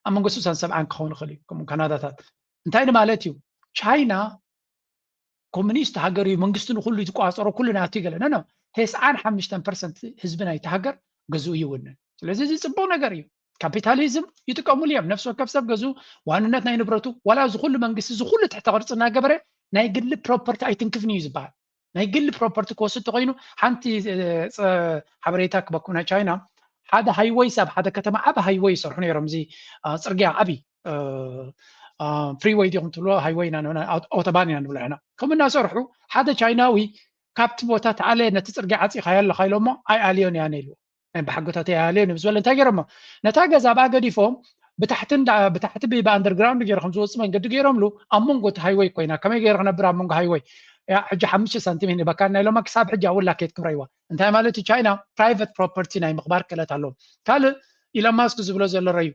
ኣብ መንጎ ሱሳን ሰብዓን ክኸውን ይኽእል እዩ። ከምኡ ካናዳታት እንታይ ንማለት እዩ? ቻይና ኮሚኒስት ሃገር እዩ፣ መንግስቲ ንኩሉ እዩ ዝቋፀሮ፣ ኩሉ ናቱ ገለ ኖ ኖ። ተስዓን ሓሙሽተን ፐርሰንት ህዝቢ ናይቲ ሃገር ገዝኡ ይውንን። ስለዚ እዚ ፅቡቅ ነገር እዩ። ካፒታሊዝም ይጥቀሙሉ እዮም። ነፍሲ ወከፍ ሰብ ገዝኡ ዋንነት ናይ ንብረቱ ዋላ እዚ ኩሉ መንግስቲ እዚ ኩሉ ትሕተ ቅርፂ እናገበረ ናይ ግሊ ፕሮፐርቲ ኣይትንክፍን እዩ ዝበሃል። ናይ ግሊ ፕሮፐርቲ ክወስድ ተኮይኑ ሓንቲ ሓበሬታ ክበኩም ናይ ቻይና ሓደ ሃይወይስ ኣብ ሓደ ከተማ ዓብ ሃይወይ ይሰርሑ ነይሮም። እዚ ፅርግያ ዓብይ ፍሪወይ ዲኹም ትብሎ ሃይወይ ኢና ንብሎ ኣውቶባን ኢና ንብሎ ኢና። ከምኡ እናሰርሑ ሓደ ቻይናዊ ካብቲ ቦታ ተኣለ ነቲ ፅርግያ ዓፂኻዮ ኣለኻ ኢሎሞ ኣይኣልዮን እያ ነይልዎ ናይ ብሓጎታት ኣይኣልዮን እዮም ዝበለ እንታይ ገይሮሞ ነታ ገዛ ብኣ ገዲፎም ብታሕቲ ብኣንደር ግራውንድ ገይሮም ዝወፅእ መንገዲ ገይሮምሉ ኣብ መንጎ እቲ ሃይወይ ኮይና ከመይ ገይረ ክነብር ኣብ መንጎ ሃይወይ ሕጂ ሓሙሽተ ሳንቲም ይህን በካና ኢሎማ ክሳብ ሕጂ ኣብኡ ላኬት ክብረይዋ እንታይ ማለት እዩ ቻይና ፕራይቨት ፕሮፐርቲ ናይ ምኽባር ክእለት ኣለዎም ካልእ ኢሎን ማስክ ዝብሎ ዘሎ ረዩ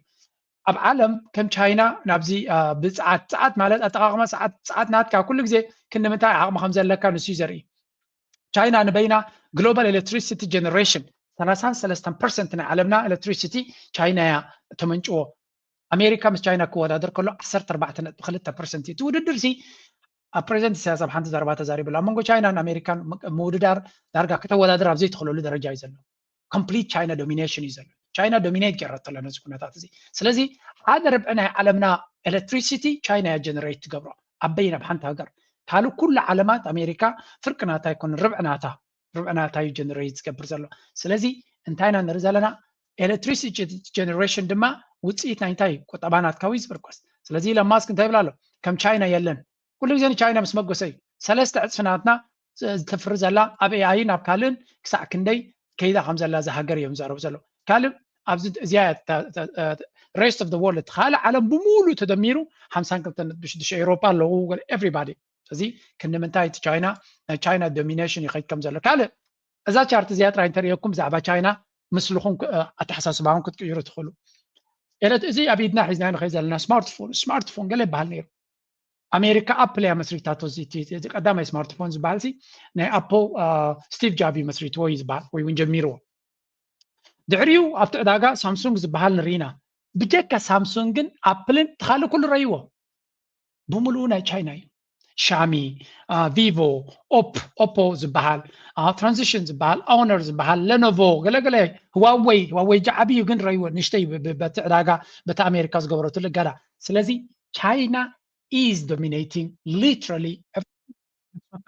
ኣብ ዓለም ከም ቻይና ናብዚ ብፀዓት ፀዓት ማለት ኣጠቃቅማ ሰዓት ፀዓት ናትካ ኩሉ ግዜ ክንምንታይ ዓቅሚ ከም ዘለካ ንሱ ዘርኢ ቻይና ንበይና ግሎባል ኤሌክትሪሲቲ ጀነሬሽን ሰላሳን ሰለስተን ፐርሰንት ናይ ዓለምና ኤሌክትሪሲቲ ቻይና እያ ተመንጭዎ ኣሜሪካ ምስ ቻይና ክወዳደር ከሎ ዓሰርተ ኣርባዕተ ነጥቢ ክልተ ፐርሰንት እዩ እቲ ውድድር ሲ ኣብ ፕሬዚደንት ኢሳያስ ኣብ ሓንቲ ዘረባ ተዛሪቡ ኣሎ ኣብ መንጎ ቻይናን ኣሜሪካን ምውድዳር ዳርጋ ከተወዳደር ኣብ ዘይትኽእለሉ ደረጃ እዩ ዘሎ ኮምፕሊት ቻይና ዶሚኔሽን እዩ ዘሎ ቻይና ዶሚኔት ገይረቶ ኣሎ ነዚ ኩነታት እዚ ስለዚ ሓደ ርብዒ ናይ ዓለምና ኤሌክትሪሲቲ ቻይና እያ ጀነሬት ትገብሮ ኣበይን ኣብ ሓንቲ ሃገር ካልእ ኩሉ ዓለማት ኣሜሪካ ፍርቂ ናታ ይኮን ርብዒ ናታ ርብዒ ናታ እዩ ጀነሬት ዝገብር ዘሎ ስለዚ እንታይ ኢና ንርኢ ዘለና ኤሌክትሪሲቲ ጀነሬሽን ድማ ውፅኢት ናይ እንታይ ቁጠባ ናትካ ወይ ዝበርኮስ ስለዚ ኢሎን ማስክ እንታይ ይብል ኣሎ? ከም ቻይና የለን። ኩሉ ግዜ ንቻይና ምስ መጎሰ እዩ። ሰለስተ ዕፅፊ ናትና ዝ- ዝተፍሪ ዘላ ኣብ ኤኣይን ኣብ ካልእን ክሳዕ ክንደይ ከይዳ ከም ዘላ እዛ ሃገር እዮም ዝዛረቡ ዘለዉ። ካልእ ኣብዚ እዚኣ rest of the world እቲ ካልእ ዓለም ብምሉእ ተደሚሩ ሓምሳን ክልተን ነጥቢ ሽዱሽተ ኤውሮጳ ኣለዉ። Everybody እዚ ክንዲ ምንታይ እቲ ቻይና ናይ ቻይና ዶሚኔሽን ይኸይድ ከም ዘሎ ካልእ እዛ ቻርት እዚኣ ጥራይ እንተርእየኩም ብዛዕባ ቻይና ምስልኹም ኣተሓሳስባኹም ክትቅይሩ ትኽእሉ። ኤለት እዚ ኣብ ኢድና ሒዝና ንኸይ ዘለና ስማርትፎን ስማርትፎን ገለ ይበሃል ነይሩ። ኣሜሪካ ኣፕል እያ መስሪታቶ። ቀዳማይ ስማርትፎን ዝበሃል ሲ ናይ ኣፕል ስቲቭ ጃብ እዩ መስሪትዎ እዩ ዝበሃል ወይ እውን ጀሚርዎ። ድሕሪኡ ኣብቲ ዕዳጋ ሳምሱንግ ዝበሃል ንርኢና። ብጀካ ሳምሱንግን ኣፕልን ትኻሊ ኩሉ ረይዎ ብምሉኡ ናይ ቻይና እዩ። ሻሚ፣ ቪቮ፣ ኦፕ ኦፖ ዝበሃል፣ ትራንዚሽን ዝበሃል፣ ኦነር ዝበሃል፣ ለኖቮ፣ ገለገለ፣ ህዋወይ ህዋወይ ጃዓቢ እዩ ግን ረይዎ ንሽተይ በቲ ዕዳጋ በቲ ኣሜሪካ ዝገበረቱ ልገዳ። ስለዚ ቻይና is dominating literally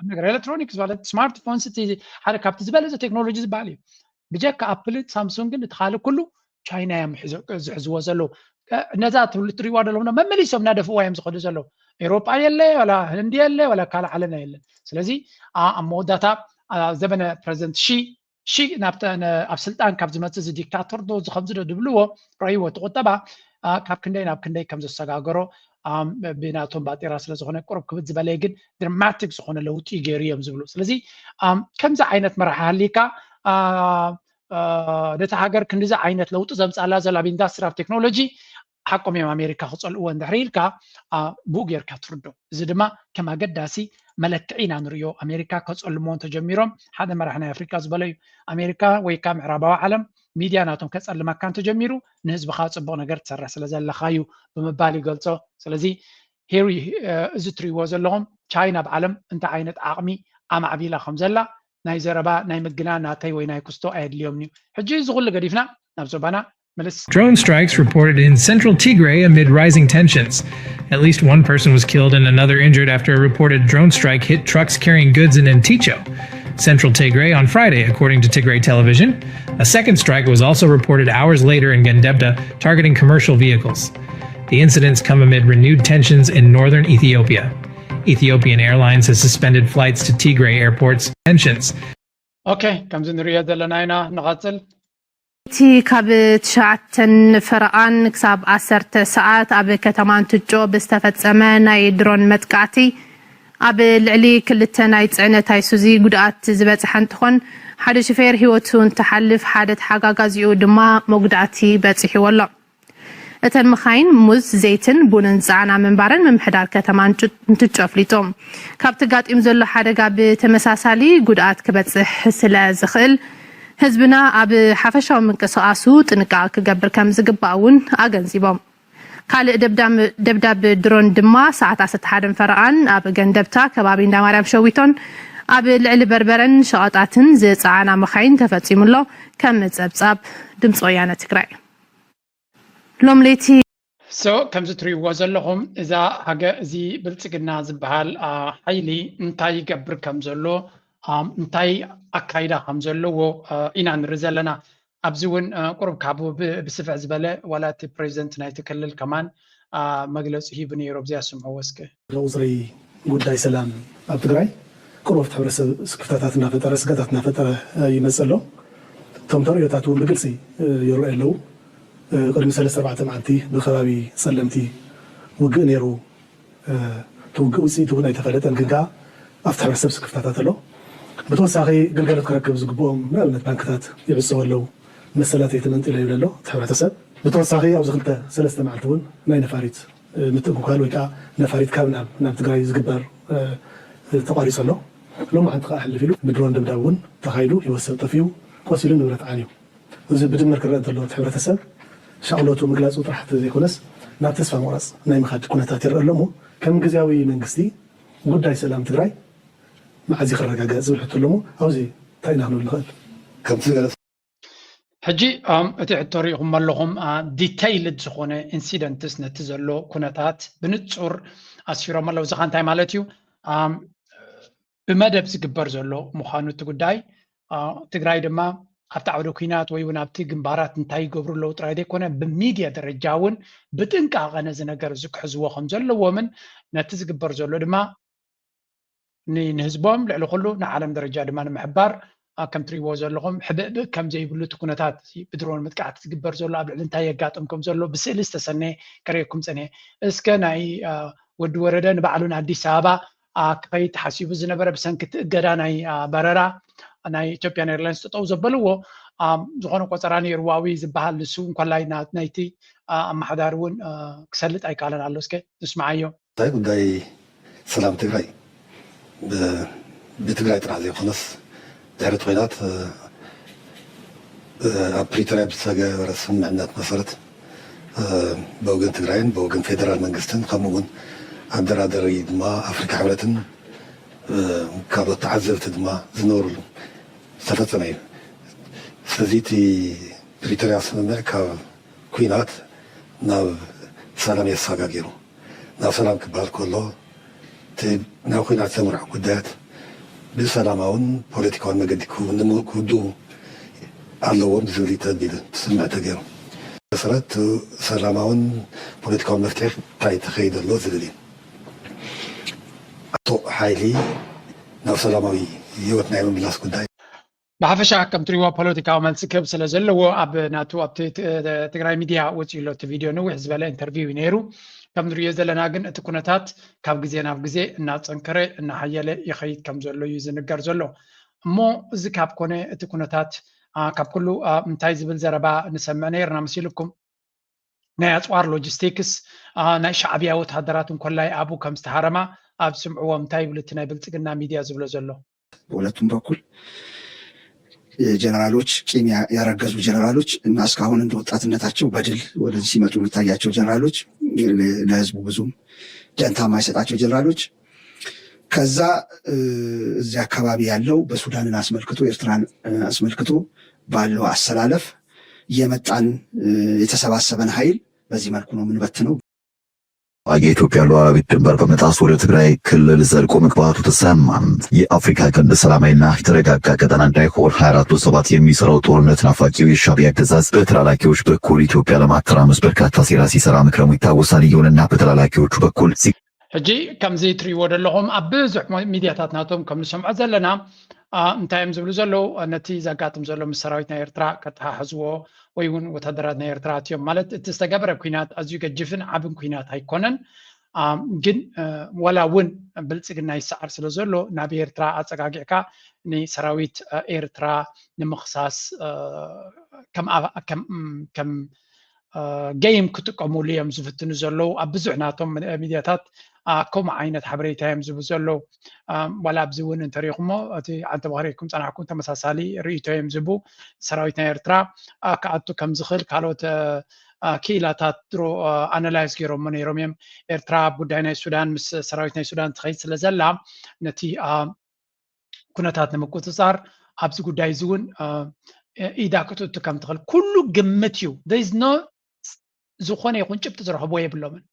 ነገር ኤሌክትሮኒክስ ማለት ስማርትፎንስ እቲ ሓደ ካብቲ ዝበለፀ ቴክኖሎጂ ዝበሃል እዩ። ብጀካ ኣፕልን ሳምሱንግን እቲ ካልእ ኩሉ ቻይና እዮም ዝሕዝዎ ዘለዉ። ነዛ ትብሉ ትሪእዋ ዘለኹም መመሊሶም እናደፍእዋ እዮም ዝኸዱ ዘለዉ። ኤውሮጳ የለ ዋላ ህንዲ የለ ዋላ ካልእ ዓለምና የለን። ስለዚ ኣብ መወዳእታ ዘበነ ፕረዚደንት ሺ ሺ ኣብ ስልጣን ካብ ዝመፅእ እዚ ዲክታቶር ዶ እዚ ከምዚ ዶ ዝብልዎ ረእይዎ እቲ ቁጠባ ካብ ክንደይ ናብ ክንደይ ከም ዘሰጋገሮ ብናቶም ባጤራ ስለዝኾነ ቁሩብ ክብድ ዝበለ ግን ድራማቲክ ዝኾነ ለውጢ ገይሩ እዮም ዝብሉ። ስለዚ ከምዚ ዓይነት መራሒ ሃሊካ ነቲ ሃገር ክንዲዚ ዓይነት ለውጢ ዘምፃላ ዘላ ኣብ ኢንዳስትሪ ኣብ ቴክኖሎጂ ሓቆም እዮም ኣሜሪካ ክፀልእዎ እንድሕር ኢልካ ብኡ ጌርካ ትርዶ። እዚ ድማ ከም ኣገዳሲ መለክዒ ኢና ንርእዮ። ኣሜሪካ ከፀልሞ እንተጀሚሮም ሓደ መራሕ ናይ ኣፍሪካ ዝበሎ እዩ። ኣሜሪካ ወይ ከዓ ምዕራባዊ ዓለም ሚድያ ናቶም ከፀልመካ እንተጀሚሩ ንህዝብኻ ፅቡቕ ነገር ትሰርሕ ስለ ዘለኻ እዩ ብምባል ይገልፆ። ስለዚ ሄሪ እዚ ትሪእዎ ዘለኹም ቻይና ኣብ ዓለም እንታይ ዓይነት ዓቕሚ ኣማዕቢላ ከም ዘላ ናይ ዘረባ ናይ ምግና ናተይ ወይ ናይ ክስቶ ኣየድልዮምን እዩ። ሕጂ እዚ ኩሉ ገዲፍና ናብ ዞባና ምልስ። Drone strikes reported in central Tigray amid rising tensions. At least one person was killed and another injured after a reported drone strike hit trucks carrying goods in Enticho, central Tigray, on Friday, according to Tigray television. A second strike was also reported hours later in Gendebda, targeting commercial vehicles. The incidents come amid renewed tensions in northern Ethiopia. Ethiopian Airlines has suspended flights to Tigray airports. Tensions. ኦኬ፣ ከምዚ ንሪኦ ዘለና ኢና። ንቐፅል። እቲ ካብ ትሽዓተን ፈረቓን ክሳብ ዓሰርተ ሰዓት ኣብ ከተማ እንትጮ ብዝተፈጸመ ናይ ድሮን መጥቃዕቲ ኣብ ልዕሊ ክልተ ናይ ጽዕነት ኣይሱዚ ጉድኣት ዝበጽሐ እንትኾን ሓደ ሽፌር ህይወቱ እንትሓልፍ ሓደ ተሓጋጋዚኡ ድማ መጉዳእቲ በጺሕዎ ኣሎ። እተን መኻይን ሙዝ፣ ዘይትን ቡንን ዝጸዓና ምንባረን ምምሕዳር ከተማ እንትጮ ኣፍሊጡ። ካብቲ ጋጢም ዘሎ ሓደጋ ብተመሳሳሊ ጉድኣት ክበጽሕ ስለ ዝኽእል ህዝብና ኣብ ሓፈሻዊ ምንቅስቓሱ ጥንቃቐ ክገብር ከም ዝግባእ እውን ኣገንዚቦም። ካልእ ደብዳብ ድሮን ድማ ሰዓት ዓሰርተ ሓደን ፈረቓን ኣብ ገንደብታ ከባቢ እንዳማርያም ሸዊቶን ኣብ ልዕሊ በርበረን ሸቐጣትን ዝጸዓና መኻይን ተፈጺሙ ኣሎ። ከም ጸብጻብ ድምፂ ወያነ ትግራይ ሎም ለይቲ so ከምዚ ትሪእዎ ዘለኹም እዛ ሃገ እዚ ብልፅግና ዝበሃል ሓይሊ እንታይ ይገብር ከም ዘሎ እንታይ ኣካይዳ ከም ዘለዎ ኢና ንርኢ ዘለና። ኣብዚ እውን ቁሩብ ካብኡ ብስፍሕ ዝበለ ዋላ እቲ ፕሬዚደንት ናይቲ ክልል ከማን መግለፂ ሂቡ ነይሩ። ኣብዚኣ ስምዕዎ እስከ። ቁፅሪ ጉዳይ ሰላም ኣብ ትግራይ ቁሩብ ኣብቲ ሕብረተሰብ ስክፍታታት እናፈጠረ ስጋታት እናፈጠረ ይመፅእ ኣሎ። እቶም ተርእዮታት እውን ብግልፂ ይረኣዩ ኣለዉ። ቅድሚ ሰለስተ ኣርባዕተ መዓልቲ ብከባቢ ፀለምቲ ውግእ ነይሩ። እቲ ውግእ ውፅኢቱ እውን ኣይተፈለጠን፣ ግን ከዓ ኣብቲ ሕብረተሰብ ስክፍታታት ኣሎ። ብተወሳኺ ግልጋሎት ክረክብ ዝግብኦም ንኣብነት ባንክታት ይዕፀው ኣለዉ፣ መሰላተይ ተመንጢለ ይብል ኣሎ እቲ ሕብረተሰብ። ብተወሳኺ ኣብዚ ክልተ ሰለስተ መዓልቲ እውን ናይ ነፋሪት ምትእጉጓል ወይ ከዓ ነፋሪት ካብ ናብ ናብ ትግራይ ዝግበር ተቋሪፁ ኣሎ። ሎማዓንቲ ከዓ ሕልፍ ኢሉ ብድሮን ደብዳብ እውን ተኻይዱ ህይወት ሰብ ጠፊኡ፣ ቆሲሉ ንብረት ዓንዩ። እዚ ብድምር ክረአ እንተሎ እቲ ሕብረተሰብ ሻቕሎቱ ምግላፁ ጥራሕ ዘይኮነስ ናብ ተስፋ ምቑራፅ ናይ ምኻድ ኩነታት ይረአ ኣሎ እሞ ከም ግዝያዊ መንግስቲ ጉዳይ ሰላም ትግራይ መዓዝ እዩ ክረጋገፅ ዝብል ሕቶ ኣሎ እሞ ኣብዚ እንታይ ኢና ክንብል ንኽእል? ከምቲ ዝገለፅ ሕጂ እቲ ሕቶ ሪኢኹም ኣለኹም ዲተይልድ ዝኾነ ኢንሲደንትስ ነቲ ዘሎ ኩነታት ብንፁር ኣስፊሮም ኣለዉ። እዚ ኸ እንታይ ማለት እዩ? ብመደብ ዝግበር ዘሎ ምዃኑ እቲ ጉዳይ ትግራይ ድማ ኣብቲ ዓውደ ኲናት ወይ እውን ኣብቲ ግንባራት እንታይ ይገብሩ ኣለዉ ጥራይ ዘይኮነ፣ ብሚድያ ደረጃ እውን ብጥንቃቐ ነዚ ነገር እዚ ክሕዝዎ ከም ዘለዎምን ነቲ ዝግበር ዘሎ ድማ ን-፣ ንህዝቦም ልዕሊ ኩሉ ንዓለም ደረጃ ድማ ንምሕባር፣ ኣ፣ ከም ትሪእዎ ዘለኹም ሕብእብእ ከም ዘይብሉ እቲ ኩነታት፣ ብድሮን መጥቃዕቲ ዝግበር ዘሎ ኣብ ልዕሊ እንታይ የጋጥም ከም ዘሎ ብስእሊ ዝተሰነየ ከርእየኩም ጸኒሐ። እስከ ናይ፣ ኣ፣ ወዲ ወረደ ንባዕሉ ንኣዲስ ኣበባ፣ ኣ፣ ክኸይድ ተሓሲቡ ዝነበረ ብሰንኪ እቲ እገዳ ናይ፣ ኣ፣ በረራ ናይ ኢትዮጵያን ኤርላይንስ ጠጠው ዘበልዎ፣ ኣ፣ ዝኾነ ቆጸራ ነይርዎ ኣብይ ዝበሃል ንሱ እንኮላይ ና-፣ ናይቲ፣ ኣ፣ ኣመሓዳሪ እውን፣ ኣ፣ ክሰልጥ ኣይከኣለን ኣሎ። እስከ ንስምዓዮ። እንታይ ጉዳይ ሰላም ትግራይ ብ-፣ ብትግራይ ጥራሕ ዘይኮነስ ድሕሪ እቲ ኲናት፣ እ፣ እ፣ ኣብ ፕሪቶርያ ብዝተገበረ ስምምዕነት መሰረት፣ እ፣ ብወገን ትግራይን ብወገን ፌደራል መንግስትን ከምኡ እውን ኣደራደሪ ድማ ኣፍሪካ ሕብረትን፣ እ፣ ካልኦት ተዓዘብቲ ድማ ዝነበሩሉ ዝተፈጸመ እዩ። ስለዚ እቲ ፕሪቶርያ ስምምዕ ካብ ኲናት ናብ ሰላም የሰጋጊሩ። ናብ ሰላም ክበሃል ከሎ፣ እቲ ናብ ኲናት ዘምርሑ ጉዳያት ብሰላማውን ፖለቲካውን መገዲ ክው-፣ ክውድኡ ኣለዎም ዝብል እዩ ተቢሉ ስምምዕ ተገይሩ። መሰረት ሰላማውን ፖለቲካውን መፍትሒ እንታይ ተኸይዱ ኣሎ ዝብል እዩ። ኣቶ ሓይሊ ናብ ሰላማዊ ህይወት ናይ ምምላስ ጉዳይ። ብሓፈሻ ከም ትሪእዎ ፖለቲካዊ መልሲ ክህብ ስለ ዘለዎ ኣብ ናቱ ኣብቲ ት-፣ ትግራይ ሚድያ ወፂኡ ኣሎ። እቲ ቪድዮ ነዊሕ ዝበለ ኢንተርቪው እዩ ነይሩ። ከም ንሪኦ ዘለና ግን እቲ ኩነታት ካብ ግዜ ናብ ግዜ እናፀንከረ እናሓየለ ይኸይድ ከም ዘሎ እዩ ዝንገር ዘሎ። እሞ እዚ ካብ ኮነ እቲ ኩነታት፣ ኣ፣ ካብ ኩሉ፣ ኣ፣ እንታይ ዝብል ዘረባ ንሰምዕ ነይርና መሲልኩም? ናይ ኣፅዋር ሎጂስቲክስ፣ ኣ፣ ናይ ሻዕብያ ወታደራት እንኮላይ ኣብኡ ከም ዝተሃረማ ኣብ ስምዕዎ እንታይ ይብል እቲ ናይ ብልፅግና ሚድያ ዝብሎ ዘሎ? በሁለቱም በኩል ጀነራሎች፣ ቂም ያ-፣ ያረገዙ ጀነራሎች እና እስካሁን እንደ ወጣትነታቸው በድል ወደዚህ ሲመጡ የሚታያቸው ጀነራሎች፣ ለ-፣ ለህዝቡ ብዙም ደንታ የማይሰጣቸው ጀነራሎች፣ ከዛ፣ እ፣ እዚህ አካባቢ ያለው በሱዳንን አስመልክቶ ኤርትራን፣ እ፣ አስመልክቶ ባለው አሰላለፍ የመጣን፣ እ፣ የተሰባሰበን ኃይል በዚህ መልኩ ነው የምንበትነው። የኢትዮጵያ ሉዓላዊት ድንበር በመጣስ ወደ ትግራይ ክልል ዘልቆ መግባቱ ተሰማ። የአፍሪካ ቀንድ ሰላማዊና የተረጋጋ ቀጠና እንዳይሆን ሃያ አራት በ ሰባት የሚሰራው ጦርነት ናፋቂው የሻዕቢያ አገዛዝ በተላላኪዎች በኩል ኢትዮጵያ ለማተራመስ በርካታ ሴራ ሲሰራ መክረሙ ይታወሳል። ይሁንና በተላላኪዎቹ በኩል ሲ- ሕጂ ከምዚ ትሪእዎ ዘለኹም ኣብ ብዙሕ ሞ-፣ ሚድያታት ናቶም ከም ንሰምዖ ዘለና፣ ኣ፣ እንታይ እዮም ዝብሉ ዘለዉ? ነቲ ዘጋጥም ዘሎ ምስ ሰራዊት ናይ ኤርትራ ከተሓሕዝዎ ወይ እውን ወታደራት ናይ ኤርትራ ኣትዮም ማለት እቲ ዝተገበረ ኲናት ኣዝዩ ገጅፍን ዓብን ኲናት ኣይኮነን። ኣ፣ ግን፣ እ፣ ዋላ እውን ብልጽግና ይሰዓር ስለ ዘሎ ናብ ኤርትራ ኣጸጋጊዕካ ንሰራዊት፣ እ፣ ኤርትራ ንምኽሳስ፣ እ፣ ከም ኣብ-፣ ከም፣ ከም፣ እ፣ ገይም ክጥቀሙሉ እዮም ዝፍትኑ ዘለዉ። ኣብ ብዙሕ ናቶም ሚ-፣ ሚድያታት፣ ኣ፣ ከምኡ ዓይነት ሓበሬታ እዮም ዝህቡ ዘለዉ። ኣ፣ ዋላ ኣብዚ እውን እንተሪኢኹሞ እቲ ዓንተ ባሕሪ ኢልኩም ጸናሕኩም ተመሳሳሊ ርእይቶ እዮም ዝህቡ። ሰራዊት ናይ ኤርትራ፣ ኣ፣ ክኣቱ ከም ዝኽእል ካልኦት፣ እ፣ እ፣ ክኢላታት ድሮ፣ እ፣ ኣናላይዝ ገይሮሞ ነይሮም እዮም። ኤርትራ ኣብ ጉዳይ ናይ ሱዳን ምስ ሰራዊት ናይ ሱዳን ትኸይድ ስለ ዘላ ነቲ፣ እ፣ ኩነታት ንምቁጽጻር ኣብዚ ጉዳይ እዚ እውን፣ እ፣ ኢዳ ክትእቱ ከም ትኽእል ኩሉ ግምት እዩ። There is no ዝኾነ ይኹን ጭብጢ ዝረኽብዎ የብሎምን።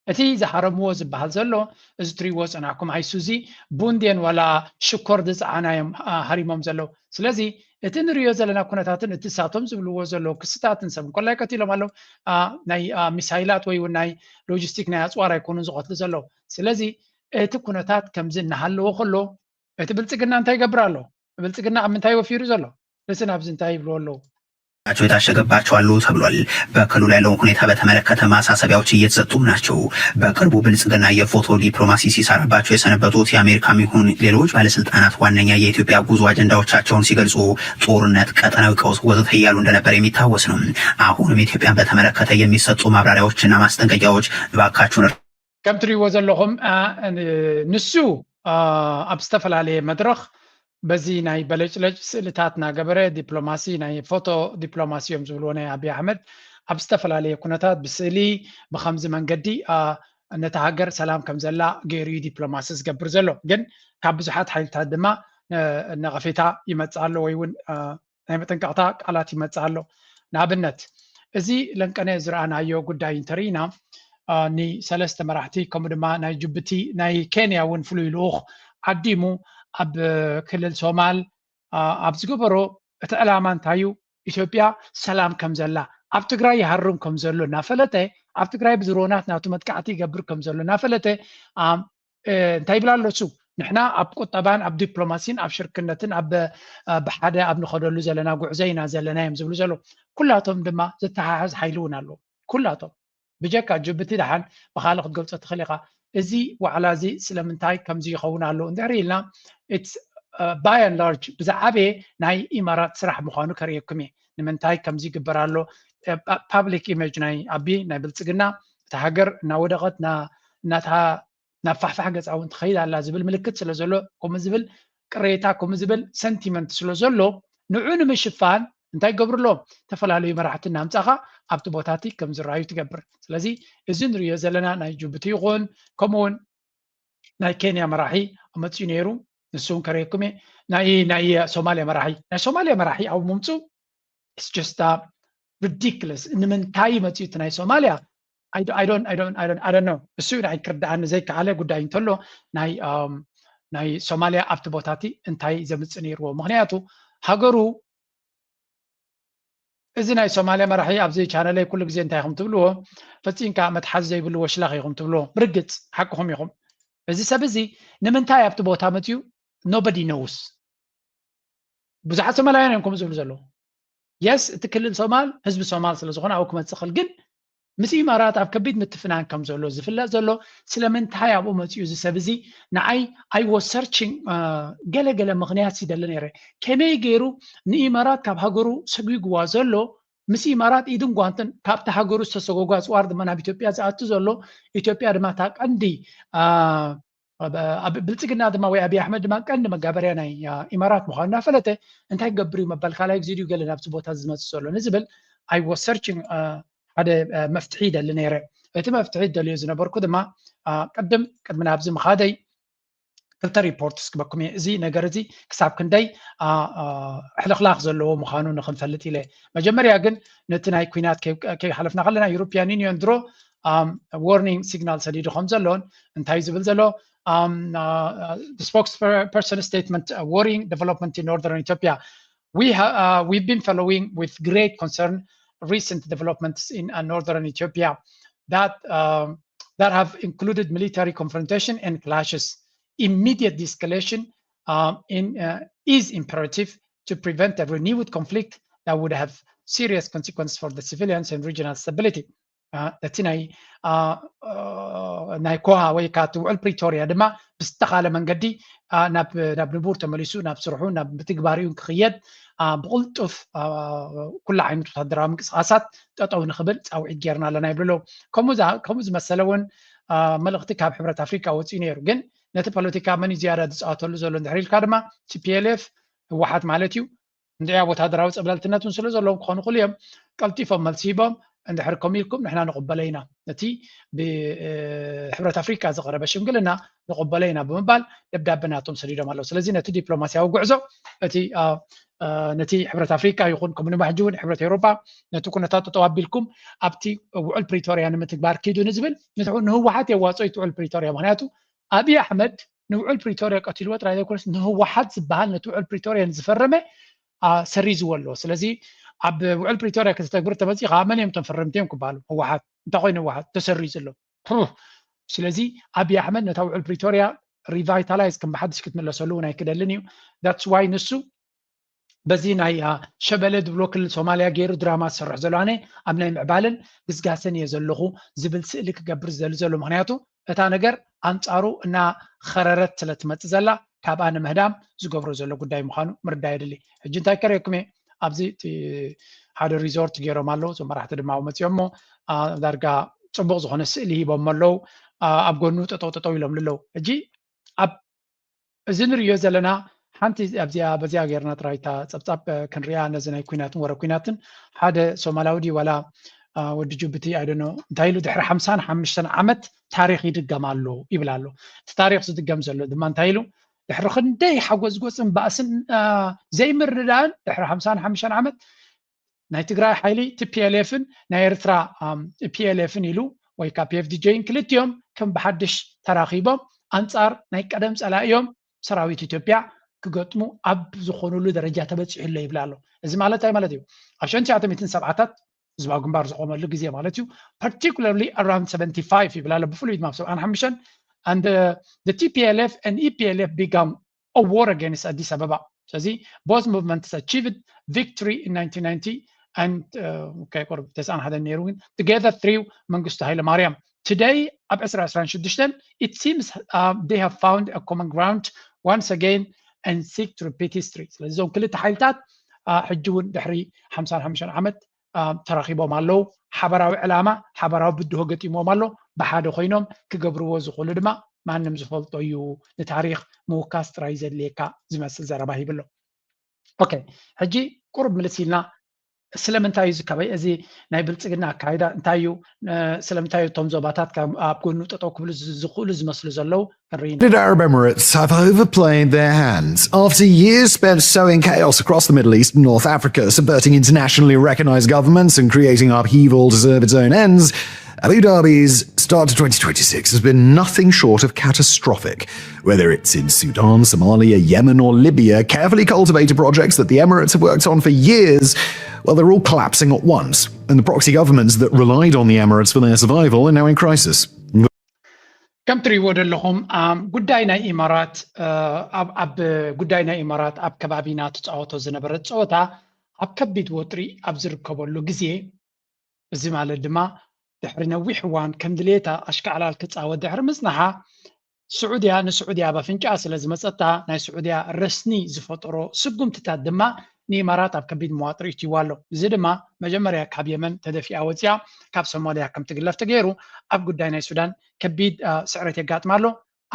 እቲ ዝሃረምዎ ዝበሃል ዘሎ፣ እዚ ትሪእዎ ዝጸናሕኩም ኣይሱዚ ቡንዴን ዋላ ሽኮር ዝጸዓና እዮም፣ ኣ፣ ሃሪሞም ዘለዉ። ስለዚ እቲ ንሪኦ ዘለና ኩነታትን እቲ ሳቶም ዝብልዎ ዘለዉ ክስታትን ሰብ እንኮላይ ቀቲሎም ኣለዉ፣ ኣ፣ ናይ፣ ኣ፣ ሚሳይላት ወይ እውን ናይ ሎጂስቲክ ናይ ኣጽዋር ኣይኮኑን ዝቐትሉ ዘለዉ። ስለዚ እቲ ኩነታት ከምዚ እናሃለወ ከሎ እቲ ብልጽግና እንታይ ይገብር ኣሎ? ብልጽግና ኣብ ምንታይ ወፊሩ ዘሎ? እስን ኣብዚ እንታይ ይብልዎ ኣለዉ? ቸው የታሸገባቸው አሉ ተብሏል። በክልሉ ያለውን ሁኔታ በተመለከተ ማሳሰቢያዎች እየተሰጡም ናቸው። በቅርቡ ብልጽግና የፎቶ ዲፕሎማሲ ሲሰራባቸው የሰነበቱት የአሜሪካም ይሁን ሌሎች ባለስልጣናት ዋነኛ የኢትዮጵያ ጉዞ አጀንዳዎቻቸውን ሲገልጹ ጦርነት፣ ቀጠናዊ ቀውስ ወዘተ እያሉ እንደነበር የሚታወስ ነው። አሁንም ኢትዮጵያን በተመለከተ የሚሰጡ ማብራሪያዎችና ማስጠንቀቂያዎች እባካችሁን ከም ትሪእዎ ዘለኹም፣ ኣ፣ ን-፣ ንሱ፣ ኣ፣ ኣብ ዝተፈላለየ መድረኽ በዚ ናይ በለጭለጭ ስእልታት እናገበረ ዲፕሎማሲ፣ ናይ ፎቶ ዲፕሎማሲ እዮም ዝብልዎ ናይ ኣብይ ኣሕመድ፣ ኣብ ዝተፈላለየ ኩነታት ብስእሊ ብኸምዚ መንገዲ፣ ኣ፣ ነታ ሃገር ሰላም ከም ዘላ ገይሩ እዩ ዲፕሎማሲ ዝገብር ዘሎ። ግን ካብ ብዙሓት ሓይልታት ድማ፣ እ፣ ነቐፌታ ይመጽእ ኣሎ ወይ እውን፣ እ፣ ናይ መጠንቀቕታ ቃላት ይመጽእ ኣሎ። ንኣብነት፣ እዚ ለንቀነ ዝረኣናዮ ጉዳይ እንተርኢና፣ እ፣ ንሰለስተ መራሕቲ ከምኡ ድማ ናይ ጅቡቲ፣ ናይ ኬንያ እውን ፍሉይ ልኡኽ ዓዲሙ ኣብ ክልል ሶማል፣ እ፣ ኣብ ዝገበሮ እቲ ዕላማ እንታይ እዩ? ኢትዮጵያ ሰላም ከም ዘላ፣ ኣብ ትግራይ ይሃርም ከም ዘሎ እናፈለጠ፣ ኣብ ትግራይ ብድሮናት ናቱ መጥቃዕቲ ይገብር ከም ዘሎ እናፈለጠ፣ እንታይ ይብል ኣሎ እሱ? ንሕና ኣብ ቁጠባን ኣብ ዲፕሎማሲን ኣብ ሽርክነትን ኣብ ብሓደ ኣብ ንኸደሉ ዘለና ጉዕዞ ኢና ዘለና እዮም ዝብሉ ዘለዉ። ኩላቶም ድማ ዘተሓሕዝ ሓይሊ እውን ኣለዉ። ኩላቶም ብጀካ ጅቡቲ ደሓን ብካልእ ክትገልፆ ትኽእል ኢኻ። እዚ ዋዕላ እዚ ስለምንታይ ከምዚ ይኸውን ኣሎ እንድሕር ኢልና፣ by and large ብዝዓበየ ናይ ኢማራት ስራሕ ምዃኑ ከርእየኩም እየ። ንምንታይ ከምዚ ይግበር ኣሎ? ፓብሊክ ኢሜጅ ናይ ኣቢ ናይ ብልፅግና፣ እታ ሃገር እናወደቐት እናታ ናብ ፋሕፋሕ ገፃ እውን ትኸይድ ኣላ ዝብል ምልክት ስለ ዘሎ፣ ከምኡ ዝብል ቅሬታ፣ ከምኡ ዝብል ሰንቲመንት ስለ ዘሎ፣ ንዑ ንምሽፋን እንታይ ይገብሩ ኣለዉ? ዝተፈላለዩ መራሕቲ እናምፃኻ ኣብቲ ቦታቲ ከም ዝረኣዩ ትገብር። ስለዚ እዚ ንሪኦ ዘለና ናይ ጅቡቲ ይኹን ከምኡ እውን ናይ ኬንያ መራሒ መፅኡ ነይሩ። ንሱ እውን ከርእየኩም እየ። ናይ ናይ ሶማልያ መራሒ ናይ ሶማልያ መራሒ ኣብ ምምፁ it's just ridiculous። ንምንታይ መፅኡ እቲ ናይ ሶማልያ? I don't know። እሱ ናይ ክርዳኣኒ ዘይከኣለ ጉዳይ እንተሎ ናይ ናይ ሶማልያ ኣብቲ ቦታቲ እንታይ ዘምፅእ ነይርዎ? ምክንያቱ ሃገሩ እዚ ናይ ሶማልያ መራሒ ኣብዚ ቻነለይ ኩሉ ግዜ እንታይ ኢኹም ትብልዎ? ፈፂምካ መትሓዚ ዘይብሉ ወሽላኽ ኢኹም ትብልዎ። ብርግፅ ሓቅኹም ኢኹም። እዚ ሰብ እዚ ንምንታይ ኣብቲ ቦታ መፅኡ? Nobody knows። ብዙሓት ሶማላውያን እዮም ከምኡ ዝብሉ ዘለዉ። የስ፣ እቲ ክልል ሶማል ህዝቢ ሶማል ስለ ዝኾነ ኣብኡ ክመፅእ ክእል፣ ግን ምስ ኢማራት ኣብ ከቢድ ምትፍናን ከም ዘሎ ዝፍለጥ ዘሎ ስለምንታይ ኣብኡ መፅኡ? እዚ ሰብ እዚ ንዓይ I was searching ገለ ገለ ምኽንያት ይደሊ ነይረ። ከመይ ገይሩ ንኢማራት ካብ ሃገሩ ሰጒግዋ ዘሎ? ምስ ኢማራት ኢድን ጓንትን ካብቲ ሃገሩ ዝተሰጎጓ ኣፅዋር ድማ ናብ ኢትዮጵያ ዝኣቱ ዘሎ፣ ኢትዮጵያ ድማ እታ ቀንዲ ኣብ ብልፅግና ድማ ወይ ኣብይ ኣሕመድ ድማ ቀንዲ መጋበርያ ናይ ኢማራት ምዃኑ እናፈለጠ እንታይ ክገብር እዩ መበል ካልኣይ ግዜ ድዩ ገለ ናብዚ ቦታ ዝመፅእ ዘሎ ንዝብል I was searching ሓደ መፍትሒ ይደሊ ነይረ። እቲ መፍትሒ ደልዮ ዝነበርኩ ድማ ቅድም ቅድሚ ናብዚ ምኻደይ ክልተ ሪፖርትስ ክበኩም እየ። እዚ ነገር እዚ ክሳብ ክንደይ ሕልኽላኽ ዘለዎ ምዃኑ ንክንፈልጥ ኢለ። መጀመርያ ግን ነቲ ናይ ኲናት ከይሓለፍና ከለና ዩሮፒያን ዩኒዮን ድሮ ዋርኒንግ ሲግናል ሰዲዱ ከም ዘሎን እንታይ ዝብል ዘሎ spokesperson statement worrying development in northern Ethiopia. We ha- uh, we've been following with great concern recent developments in uh, northern Ethiopia that um, that have included military confrontation and clashes. Immediate de-escalation um, in, uh, is imperative to prevent a renewed conflict that would have serious consequences for the civilians and regional stability. እቲ ናይ ናይ ኮሃ ወይ ከዓ እቲ ውዕል ፕሪቶርያ ድማ ብዝተኻለ መንገዲ ናብ ናብ ንቡር ተመሊሱ ናብ ስርሑ ናብ ምትግባሪኡ ክኽየድ ብቕልጡፍ ኩሉ ዓይነት ወታደራዊ ምንቅስቃሳት ጠጠው ንኽብል ፃውዒት ጌርና ኣለና ይብሉ ኣለዉ። ከምኡ ከምኡ ዝመሰለ እውን መልእኽቲ ካብ ሕብረት ኣፍሪካ ወፂኡ ነይሩ። ግን ነቲ ፖለቲካ መን እዩ ዝያዳ ዝፃወተሉ ዘሎ እንድሕር ኢልካ ድማ ቲፒኤልኤፍ ህወሓት ማለት እዩ። እንድዒ ኣብ ወታደራዊ ፀብለልትነት እውን ስለ ዘለዎም ክኾኑ ክእሉ እዮም። ቀልጢፎም መልሲ ሂቦም እንድሕር ከምኡ ኢልኩም ንሕና ንቕበሎ ኢና፣ ነቲ ብሕብረት ኣፍሪካ ዝቐረበ ሽምግልና ንቕበሎ ኢና ብምባል ደብዳበ ናቶም ሰዲዶም ኣለዉ። ስለዚ ነቲ ዲፕሎማስያዊ ጉዕዞ እቲ ነቲ ሕብረት ኣፍሪካ ይኹን ከምኡ ንባሕጂ እውን ሕብረት ኤውሮጳ ነቲ ኩነታት ጠጠው ኣቢልኩም ኣብቲ ውዕል ፕሪቶርያ ንምትግባር ኪዱ ንዝብል ንህወሓት የዋፅኦ እቲ ውዕል ፕሪቶርያ። ምክንያቱ ኣብይ ኣሕመድ ንውዕል ፕሪቶርያ ቀቲልዎ ጥራይ ዘይኮነስ ንህወሓት ዝበሃል ነቲ ውዕል ፕሪቶርያ ንዝፈረመ ሰሪዝዎ ኣለዎ። ስለዚ ኣብ ውዕል ፕሪቶርያ ከተተግብር ተመፂኻ መን እዮም እቶም ፈረምቲ እዮም ክበሃሉ? ህወሓት። እንታይ ኮይኑ ህወሓት ተሰሪዙ ኣሎ? ስለዚ ኣብይ ኣሕመድ ነታ ውዕል ፕሪቶርያ ሪቫይታላይዝ ከም ብሓድሽ ክትምለሰሉ እውን ኣይክደልን እዩ። ዳትስ ዋይ ንሱ በዚ ናይ ሸበለ ዝብሎ ክልል ሶማልያ ገይሩ ድራማ ዝሰርሕ ዘሎ ኣነ ኣብ ናይ ምዕባልን ግስጋሰን እየ ዘለኹ ዝብል ስእሊ ክገብር ዝደሊ ዘሎ። ምክንያቱ እታ ነገር ኣንፃሩ እናኸረረት ስለ ትመፅእ ዘላ ካብኣ ንምህዳም ዝገብሮ ዘሎ ጉዳይ ምዃኑ ምርዳእ የድሊ። ሕጂ እንታይ ከርእየኩም እየ? ኣብዚ ሓደ ሪዞርት ገይሮም ኣለዉ። እዞም መራሕቲ ድማ መፂኦም እሞ ዳርጋ ፅቡቕ ዝኾነ ስእሊ ሂቦም ኣለዉ። ኣብ ጎኑ ጠጠው ጠጠው ኢሎም ኣለዉ። ሕጂ ኣብ እዚ ንርእዮ ዘለና ሓንቲ ኣብዚኣ በዚኣ ጌርና ጥራይ እታ ጸብጻብ ክንሪኣ ነዚ ናይ ኲናትን ወረ ኲናትን ሓደ ሶማላዊ ድዩ ዋላ ወዲ ጅቡቲ ኣይደኖ እንታይ ኢሉ ድሕሪ ሓምሳን ሓሙሽተን ዓመት ታሪኽ ይድገም ኣሎ ይብል ኣሎ። እቲ ታሪኽ ዝድገም ዘሎ ድማ እንታይ ኢሉ ድሕሪ ክንደይ ሓጎዝጎዝን ባእስን ዘይምርድዳእን ድሕሪ ሓምሳን ሓሙሽተን ዓመት ናይ ትግራይ ሓይሊ ቲ ፒ ኤል ኤፍ ን ናይ ኤርትራ ፒ ኤል ኤፍ ን ኢሉ ወይ ከዓ ፒ ኤፍ ዲ ጀይ ን ክልቲኦም ከም ብሓድሽ ተራኺቦም ኣንፃር ናይ ቀደም ፀላኢኦም ሰራዊት ኢትዮጵያ ክገጥሙ ኣብ ዝኾኑሉ ደረጃ ተበፂሑ ኣሎ ይብል ኣሎ። እዚ ማለት እንታይ ማለት እዩ? ኣብ ሸንቲያቶም ሚእትን ሰብዓታት ህዝባዊ ግንባር ዝቆመሉ ግዜ ማለት እዩ። Particularly around seventy-five ይብል ኣሎ፣ ብፍሉይ ድማ ኣብ ሰብዓን ሓሙሽተን and the, the T P L F and E P L F began a war against Addis Ababa. ስለዚ both movements achieved victory in nineteen ninety and uh, okay, ቁርብ ተስዓን ሓደን ነይሩ ግን together through መንግስቱ ሃይለ ማርያም. Today ኣብ ዕስራ ዕስራን ሽዱሽተን it seems uh, they have found a common ground once again and seek to repeat history. ስለዚ እዞም ክልተ ሓይልታት uh, ሕጂ እውን ድሕሪ ሓምሳን ሓሙሽተን ዓመት uh, ተራኺቦም ኣለዉ። ሓበራዊ ዕላማ፣ ሓበራዊ ብድሆ ገጢምዎም ኣሎ። ብሓደ ኮይኖም ክገብርዎ ዝኽእሉ ድማ ማንም ዝፈልጦ እዩ። ንታሪኽ ምውካስ ጥራይ ዘድልየካ ዝመስል ዘረባ ሂብሎ። ኦኬ፣ ሕጂ ቁሩብ ምልስ ኢልና ስለምንታይ እዩ ዝከበይ እዚ ናይ ብልፅግና ኣካይዳ እንታይ እዩ? ስለምንታይ እዩ እቶም ዞባታት ኣብ ጎኑ ጠጠው ክብሉ ዝኽእሉ ዝመስሉ ዘለዉ? The United Arab Emirates have overplayed their hands. After years spent sowing chaos across the Middle East and North Africa, subverting internationally recognized governments and creating upheaval to serve its own ends, Abu Dhabi's start to twenty twenty-six has been nothing short of catastrophic. Whether it's in Sudan, Somalia, Yemen, or Libya, carefully cultivated projects that the Emirates have worked on for years, well, they're all collapsing at once. And the proxy governments that relied on the Emirates for their survival are now in crisis. ከም ትሪእዎ ዘለኹም ጉዳይ ናይ ኢማራት ኣብ ጉዳይ ናይ ኢማራት ኣብ ከባቢና ትፃወቶ ዝነበረት ፀወታ ኣብ ከቢድ ወጥሪ ኣብ ዝርከበሉ ግዜ፣ እዚ ማለት ድማ ድሕሪ ነዊሕ እዋን ከም ድሌታ ኣሽካዕላል ክፃወት ድሕሪ ምፅናሓ፣ ስዑድያ ንስዑድያ ኣብ ኣፍንጫኣ ስለ ዝመፀታ ናይ ስዑድያ ረስኒ ዝፈጠሮ ስጉምትታት ድማ ንኢማራት ኣብ ከቢድ መዋጥሪ እትይዋ ኣሎ። እዚ ድማ መጀመርያ ካብ የመን ተደፊኣ ወፂኣ ካብ ሶማልያ ከም ትግለፍ ተገይሩ፣ ኣብ ጉዳይ ናይ ሱዳን ከቢድ ስዕረት የጋጥማ ኣሎ።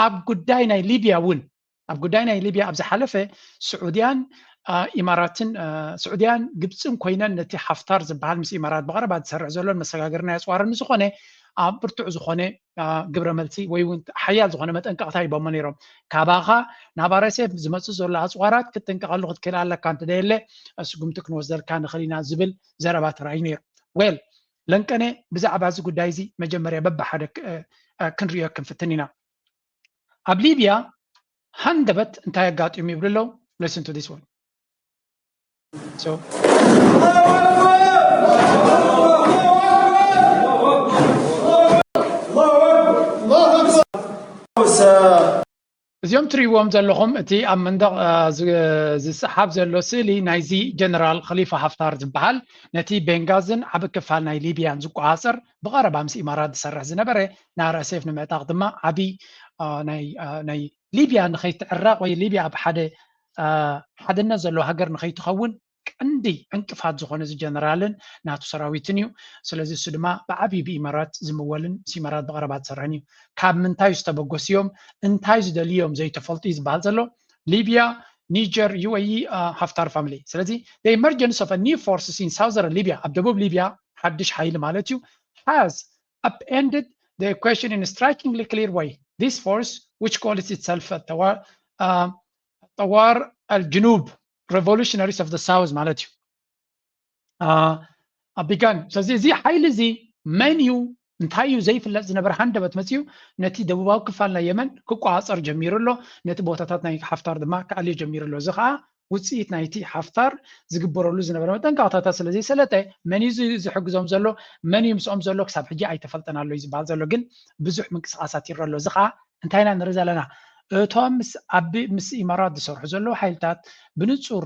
ኣብ ጉዳይ ናይ ሊብያ እውን ኣብ ጉዳይ ናይ ሊብያ ኣብ ዝሓለፈ ስዑድያን ኢማራትን ስዑድያን ግብፅን ኮይነን ነቲ ሓፍታር ዝበሃል ምስ ኢማራት ብቐረባ ዝሰርሕ ዘሎን መሰጋገሪ ናይ ኣፅዋርን ዝኾነ ብርቱዕ ዝኾነ ግብረ መልሲ ወይ እውን ሓያል ዝኾነ መጠንቀቕታ ሂቦሞ ነይሮም። ካባኻ ናብ ኣረሴፍ ዝመፅእ ዘሎ ኣፅዋራት ክትጥንቀቐሉ ክትክእል ኣለካ፣ እንተደየለ ስጉምቲ ክንወስደልካ ንኽእል ኢና ዝብል ዘረባ ተራእዩ ነይሩ። ዌል ለንቀነ ብዛዕባ እዚ ጉዳይ እዚ መጀመርያ በብሓደ ክንሪኦ ክንፍትን ኢና። ኣብ ሊብያ ሃንደበት እንታይ ኣጋጢሙ ይብሉ ኣለዉ። Listen to this one. So እዚኦም ትሪእዎም ዘለኹም እቲ ኣብ መንደቕ ዝሰሓብ ዘሎ ስእሊ ናይዚ ጀነራል ኸሊፋ ሃፍታር ዝበሃል ነቲ ቤንጋዝን ዓቢ ክፋል ናይ ሊብያን ዝቆጻጸር ብቐረባ ምስ ኢማራት ዝሰርሕ ዝነበረ ንኣርኤስኤፍ ንምዕጣቕ ድማ ዓቢ ናይ ሊብያ ንኸይትዕረቕ ወይ ሊብያ ኣብ ሓደ ሓድነት ዘለዎ ሃገር ንኸይትኸውን ቀንዲ ዕንቅፋት ዝኾነ እዚ ጀነራልን ናቱ ሰራዊትን እዩ። ስለዚ እሱ ድማ ብዓብዩ ብኢማራት ዝምወልን ምስ ኢማራት ብቐረባ ዝሰርሕን እዩ። ካብ ምንታይ ዝተበገሱ እዮም እንታይ ዝደልዩ እዮም ዘይተፈልጡ እዩ ዝበሃል ዘሎ። ሊብያ፣ ኒጀር፣ ዩ ኤ ኢ፣ ሃፍታር ፋሚሊ። ስለዚ the emergence of a new forces in southern Libya ኣብ ደቡብ ሊብያ ሓድሽ ሓይሊ ማለት እዩ has upended the equation in a strikingly clear way. This force which calls itself a Tawar, uh, Tawar al-Junub Revolutionaries of the South ማለት እዩ። ኣቢጋን ስለዚ እዚ ሓይሊ እዚ መን እዩ እንታይ እዩ ዘይፍለጥ ዝነበረ ሃንደበት መፅዩ ነቲ ደቡባዊ ክፋል ናይ የመን ክቆፃፀር ጀሚሩ ኣሎ። ነቲ ቦታታት ናይ ሓፍታር ድማ ክኣልዮ ጀሚሩ ኣሎ። እዚ ከዓ ውፅኢት ናይቲ ሓፍታር ዝግበረሉ ዝነበረ መጠንቀቕታታት ስለ ዘይሰለጠ መን እዩ ዝሕግዞም ዘሎ መን እዩ ምስኦም ዘሎ ክሳብ ሕጂ ኣይተፈልጠን ኣሎ እዩ ዝበሃል ዘሎ። ግን ብዙሕ ምንቅስቃሳት ይረአ ኣሎ። እዚ ከዓ እንታይ ኢና ንርኢ ዘለና? እቶም ኣብ ምስ ኢማራት ዝሰርሑ ዘለዉ ሓይልታት ብንጹር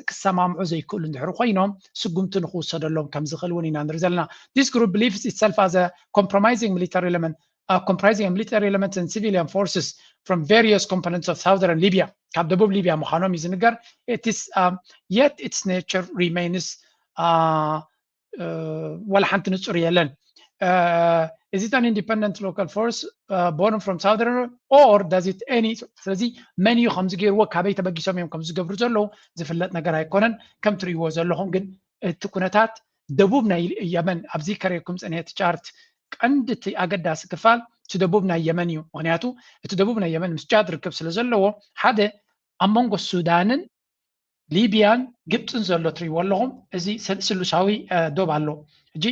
ክሰማምዑ ዘይክእሉ እንድሕር ኮይኖም ስጉምቲ ንክውሰደሎም ከም ዝኽእል እውን ኢና ንርኢ ዘለና። This group believes itself as a compromising military element, uh, comprising a military element and civilian forces from various components of southern Libya. ካብ ደቡብ ሊብያ ምዃኖም እዩ ዝንገር። It is, um, yet its nature remains uh, ዋላ ሓንቲ ንጹር የለን። Is it an independent local force born from southern or does it any? ስለዚ መን እዩ ከምዚ ገይርዎ ካበይ ተበጊሶም እዮም ከምዚ ዝገብሩ ዘለዉ ዝፍለጥ ነገር ኣይኮነን። ከም ትርእይዎ ዘለኹም ግን እቲ ኩነታት ደቡብ ናይ የመን ኣብዚ ከርእየኩም ጸኒሐ እቲ ቻርት ቀንዲ እቲ ኣገዳሲ ክፋል እቲ ደቡብ ናይ የመን እዩ። ምክንያቱ እቲ ደቡብ ናይ የመን ምስ ጫድ ርክብ ስለ ዘለዎ ሓደ ኣብ መንጎ ሱዳንን ሊብያን ግብፅን ዘሎ ትሪእዎ ኣለኹም። እዚ ስሉሳዊ ዶብ ኣሎ። ሕጂ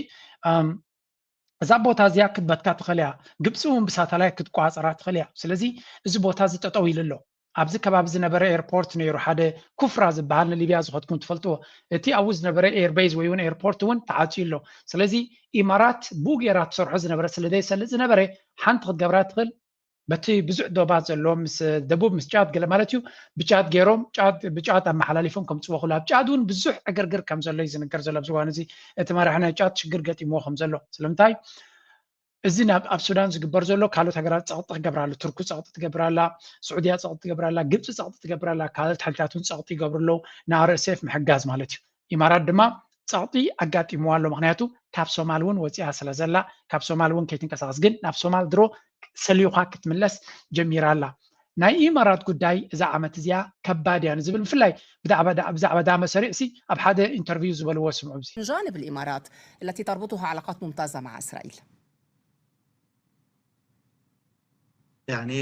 እዛ ቦታ እዚኣ ክትበትካ ትኽእል እያ። ግብፂ እውን ብሳተላይት ክትቆፃፀራ ትኽእል እያ። ስለዚ እዚ ቦታ እዚ ጠጠው ኢሉ ኣሎ። ኣብዚ ከባቢ ዝነበረ ኤርፖርት ነይሩ፣ ሓደ ኩፍራ ዝበሃል ንሊብያ ዝኸድኩም ትፈልጥዎ። እቲ ኣብኡ ዝነበረ ኤርቤዝ ወይ እውን ኤርፖርት እውን ተዓፅዩ ኣሎ። ስለዚ ኢማራት ብኡ ገይራ ትሰርሖ ዝነበረ ስለ ዘይሰልጥ ዝነበረ ሓንቲ ክትገብራ ትኽእል በቲ ብዙሕ ዶባት ዘሎ ምስ ደቡብ ምስ ጫድ ገለ ማለት እዩ ብጫድ ገይሮም ጫድ ብጫድ ኣመሓላሊፎም ከምፅዎ ክሉ ኣብ ጫድ እውን ብዙሕ ዕግርግር ከም ዘሎ እዩ ዝንገር ዘሎ ኣብዚ እዋን እዚ እቲ መራሒ ናይ ጫድ ሽግር ገጢምዎ ከም ዘሎ ስለምንታይ እዚ ናብ ኣብ ሱዳን ዝግበር ዘሎ ካልኦት ሃገራት ፀቕጢ ክገብራሉ ቱርኩ ፀቕጢ ትገብራላ ስዑድያ ፀቕጢ ትገብራላ ግብፂ ፀቕጢ ትገብራላ ካልኦት ሓይልታት እውን ፀቕጢ ይገብሩ ኣለዉ ንኣርኤስኤፍ ምሕጋዝ ማለት እዩ ኢማራት ድማ ፀቕጢ ኣጋጢምዋ ኣሎ ምክንያቱ ካብ ሶማል እውን ወፂኣ ስለ ዘላ ካብ ሶማል እውን ከይትንቀሳቀስ ግን ናብ ሶማል ድሮ ሰሊኳ ክትምለስ ጀሚራ ኣላ ናይ ኢማራት ጉዳይ እዛ ዓመት እዚኣ ከባድ እያ ንዝብል ብፍላይ ብዛዕባ ዳ መሰሪዕ ሲ ኣብ ሓደ ኢንተርቪው ዝበልዎ ስምዑ ዚ من جانب الإمارات التي تربطها علاقات ممتازة مع إسرائيل يعني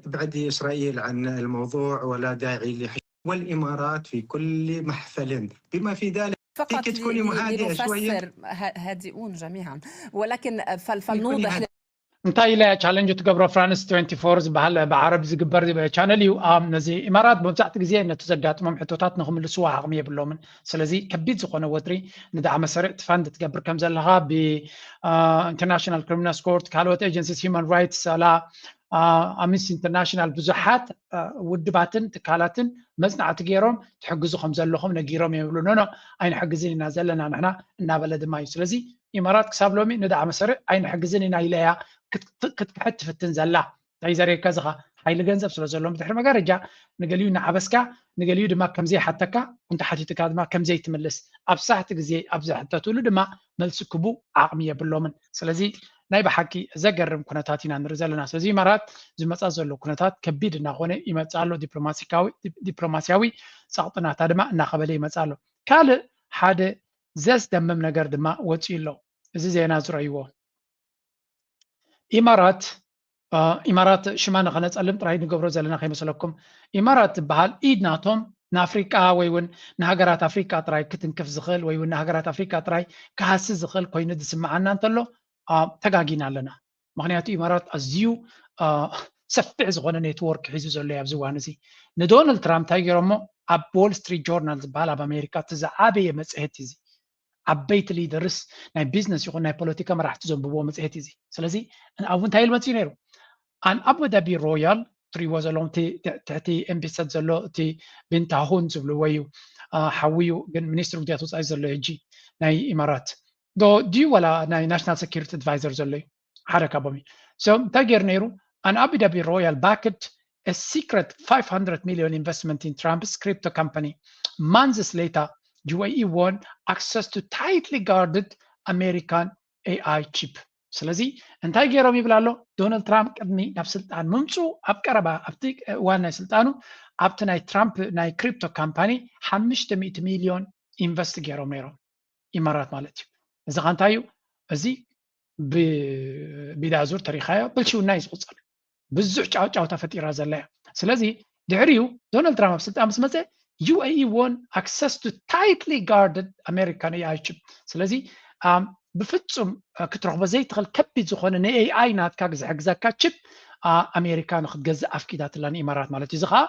ابعدي إسرائيل عن الموضوع ولا داعي لحش والإمارات في كل محفل بما في ذلك فقط تكوني مهادئة شوية لنفسر هادئون جميعا ولكن فلنوضح እንታይ ኢለ ቻለንጅ ትገብሮ ፍራንስ ትወንቲ ፎር ዝበሃል ብዓረብ ዝግበር ቻነል እዩ ነዚ ኢማራት መብዛሕቲ ግዜ ነቲ ዘጋጥሞም ሕቶታት ንክምልስዎ ዓቕሚ የብሎምን ስለዚ ከቢድ ዝኾነ ወጥሪ ንዳዓ መሰሪዕ ትፋንድ ትገብር ከም ዘለካ ብ ኢንተርናሽናል ክሪሚናል ኮርት ካልኦት ኤጀንሲስ ሂማን ራይትስ ኣላ ኣምነስቲ ኢንተርናሽናል ብዙሓት ውድባትን ትካላትን መፅናዕቲ ገይሮም ትሕግዙ ከም ዘለኹም ነጊሮም እዮም ይብሉ ኖኖ ኣይንሕግዝን ኢና ዘለና ንሕና እናበለ ድማ እዩ ስለዚ ኢማራት ክሳብ ሎሚ ንዳዓ መሰሪዕ ኣይንሕግዝን ኢና ኢለ እያ ክትክሕድ ትፍትን ዘላ እንታይ ዘርእየካ ዝኻ ሓይሊ ገንዘብ ስለ ዘለዎም ድሕሪ መጋረጃ ንገሊኡ እናዓበስካ ንገሊኡ ድማ ከምዘይሓተካ እንተ ሓቲትካ ድማ ከምዘይትምልስ ኣብ ሳሕቲ ግዜ ኣብ ዝሕተትሉ ድማ መልሲ ክቡ ዓቕሚ የብሎምን ስለዚ ናይ ብሓቂ ዘገርም ኩነታት ኢና ንርኢ ዘለና ስለዚ ኢማራት ዝመፃ ዘሎ ኩነታት ከቢድ እናኾነ ይመፅእ ኣሎ ዲፕሎማሲያዊ ፀቕጥናታ ድማ እናኸበደ ይመፅእ ኣሎ ካልእ ሓደ ዘስደምም ነገር ድማ ወፂኡ ኣሎ እዚ ዜና ዝረእይዎ ኢማራት ኢማራት ሽማ ንኸነፀልም ጥራይ ንገብሮ ዘለና ከይመስለኩም ኢማራት ዝበሃል ኢድ ናቶም ንኣፍሪቃ ወይ እውን ንሃገራት ኣፍሪቃ ጥራይ ክትንክፍ ዝኽእል ወይ እውን ንሃገራት ኣፍሪቃ ጥራይ ክሃሲ ዝኽእል ኮይኑ ዝስምዓና እንተሎ ተጋጊና ኣለና ምክንያቱ ኢማራት ኣዝዩ ሰፊሕ ዝኾነ ኔትወርክ ሒዙ ዘሎ ኣብዚ እዋን እዚ ንዶናልድ ትራምፕ እንታይ ገይሮሞ ኣብ ዎል ስትሪት ጆርናል ዝበሃል ኣብ ኣሜሪካ እቲ ዝዓበየ መፅሄት እዚ ዓበይቲ ሊደርስ ናይ ቢዝነስ ይኹን ናይ ፖለቲካ መራሕቲ ዘንብብዎ መፅሄት እዚ ስለዚ ኣብኡ እንታይ ኢሉ መፅኡ ነይሩ ኣን ኣቡ ዳቢ ሮያል ትሪዎ ዘለዎም ትሕቲ ኤምቢሰት ዘሎ እቲ ቢንታሁን ዝብልዎ እዩ ሓውዩ ግን ሚኒስትሪ ጉዳያት ወፃኢ ዘሎ ሕጂ ናይ ኢማራት ዶ ድዩ ዋላ ናይ ናሽናል ሴኪሪቲ ኣድቫይዘር ዘሎ እዩ ሓደ ካቦም እዩ እንታይ ገይሩ ነይሩ ኣን ኣቡ ዳቢ ሮያል ባክድ secret five hundred million investment in Trump's crypto company months later UAE won access to tightly guarded American AI chip ስለዚ እንታይ ገይሮም ይብል ኣሎ ዶናልድ ትራምፕ ቅድሚ ናብ ስልጣን ምምፁ ኣብ ቀረባ ኣብቲ እዋን ናይ ስልጣኑ ኣብቲ ናይ ትራምፕ ናይ ክሪፕቶ ካምፓኒ ሓሙሽተ ሚእቲ ሚልዮን ኢንቨስት ገይሮም ነይሮም ኢማራት ማለት እዩ እዚ ካ እንታይ እዩ እዚ ብኢድ ኣዙር ተሪኻዮ ብልሽውና እዩ ዝቁፀር ብዙሕ ጫውጫውታ ፈጢራ ዘላ እያ ስለዚ ድሕሪኡ ዶናልድ ትራምፕ ኣብ ስልጣን ምስ መፀ UAE won access to tightly guarded American AI chip ስለዚ ብፍፁም ክትረኽቦ ዘይትኽእል ከቢድ ዝኾነ ን AI ናትካ ዝሕግዘካ ቺፕ ኣሜሪካ ንክትገዝእ ኣፍቂዳትላ ንኢማራት ማለት እዩ እዚ ከዓ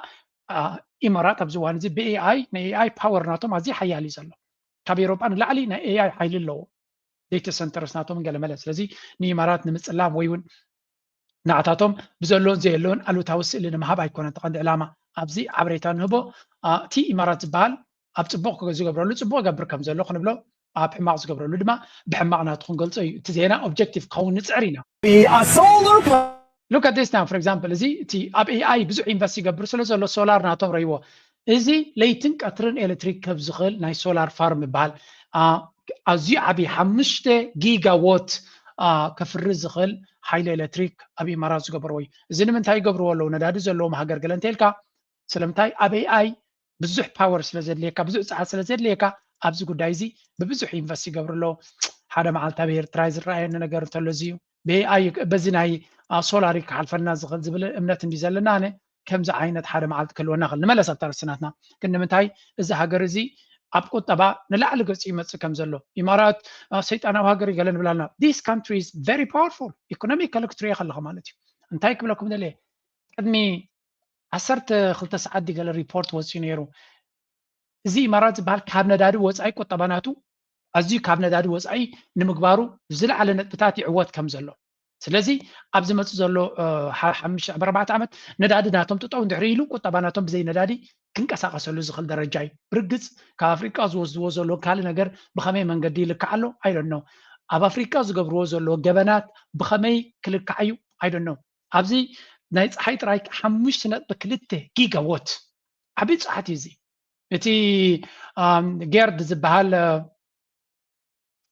ኢማራት ኣብዚ እዋን እዚ ብ AI ን AI ፓወር ናቶም ኣዝዩ ሓያል እዩ ዘሎ ካብ ኤሮጳ ንላዕሊ ናይ AI ሓይሊ ኣለዎ ዴታ ሰንተርስ ናቶም ገለመለ ስለዚ ንኢማራት ንምፅላም ወይ እውን ንዓታቶም ብዘለዎን ዘየለዎን ኣሉታዊ ስእሊ ንምሃብ ኣይኮነን ተቐንዲ ዕላማ ኣብዚ ሓበሬታ ንህቦ እቲ ኢማራት ዝበሃል ኣብ ፅቡቕ ዝገብረሉ ፅቡቕ ገብር ከም ዘሎ ክንብሎ ኣብ ሕማቕ ዝገብረሉ ድማ ብሕማቕ ናቱ ክንገልፆ እዩ እቲ ዜና ኦብጀክቲቭ ክኸውን ንፅዕር ኢና Be a solar power. Look at this now for example እዚ እቲ ኣብ AI ብዙሕ ኢንቨስት ይገብር ስለ ዘሎ ሶላር ናቶም ረይዎ እዚ ለይትን ቀትርን ኤሌክትሪክ ከብ ዝኽእል ናይ ሶላር ፋርም ይበሃል ኣዝዩ ዓብዪ ሓሙሽተ ጊጋዎት ከፍሪ ዝኽእል ሓይሊ ኤሌክትሪክ ኣብ ኢማራት ዝገበርዎ እዩ እዚ ንምንታይ ይገብርዎ ኣለዉ ነዳዲ ዘለዎም ሃገር ገለ እንተልካ ስለምንታይ ኣብ AI ብዙሕ ፓወር ስለ ዘድልየካ ብዙሕ ፀዓት ስለ ዘድልየካ ኣብዚ ጉዳይ እዚ ብብዙሕ ኢንቨስት ይገብሩ ኣለዉ ሓደ መዓልቲ ኣብ ኤርትራ ዝረኣየኒ ነገር እንተሎ እዚ እዩ ብኣይ በዚ ናይ ሶላር ክሓልፈና ዝኽእል ዝብል እምነት እንዲ ዘለና ኣነ ከምዚ ዓይነት ሓደ መዓልቲ ክህልወና ክእል ንመለስ ኣብታ ርስናትና ግን ንምንታይ እዚ ሃገር እዚ ኣብ ቁጠባ ንላዕሊ ገፂ ይመፅእ ከም ዘሎ ኢማራት ሰይጣናዊ ሃገር ይገለ ንብላልና this country is very powerful ኢኮኖሚ ከለክትሪዮ ከለኹ ማለት እዩ እንታይ ክብለኩም ደልየ ቅድሚ ዓሰርተ ክልተ ሰዓት ድዩ ገለ ሪፖርት ወፂኡ ነይሩ። እዚ ኢማራት ዝበሃል ካብ ነዳዲ ወፃኢ ቁጠባ ናቱ ኣዝዩ ካብ ነዳዲ ወፃኢ ንምግባሩ ዝለዓለ ነጥብታት ይዕወት ከም ዘሎ። ስለዚ ኣብዚ መፅእ ዘሎ ሓሙሽተ ኣርባዕተ ዓመት ነዳዲ ናቶም ጥጠው እንድሕሪ ኢሉ ቁጠባ ናቶም ብዘይ ነዳዲ ክንቀሳቀሰሉ ዝኽእል ደረጃ እዩ። ብርግፅ ካብ ኣፍሪቃ ዝወስድዎ ዘለዉ ካልእ ነገር ብኸመይ መንገዲ ይልካዕ ኣሎ ኣይደኖ። ኣብ ኣፍሪቃ ዝገብርዎ ዘለዉ ገበናት ብኸመይ ክልካዕ እዩ ኣይደኖ። ኣብዚ ናይ ፀሓይ ጥራይ ሓሙሽተ ነጥቢ ክልተ ጊጋዎት ዓብዪ ፀሓት እዩ እዚ። እቲ ጌርድ ዝበሃል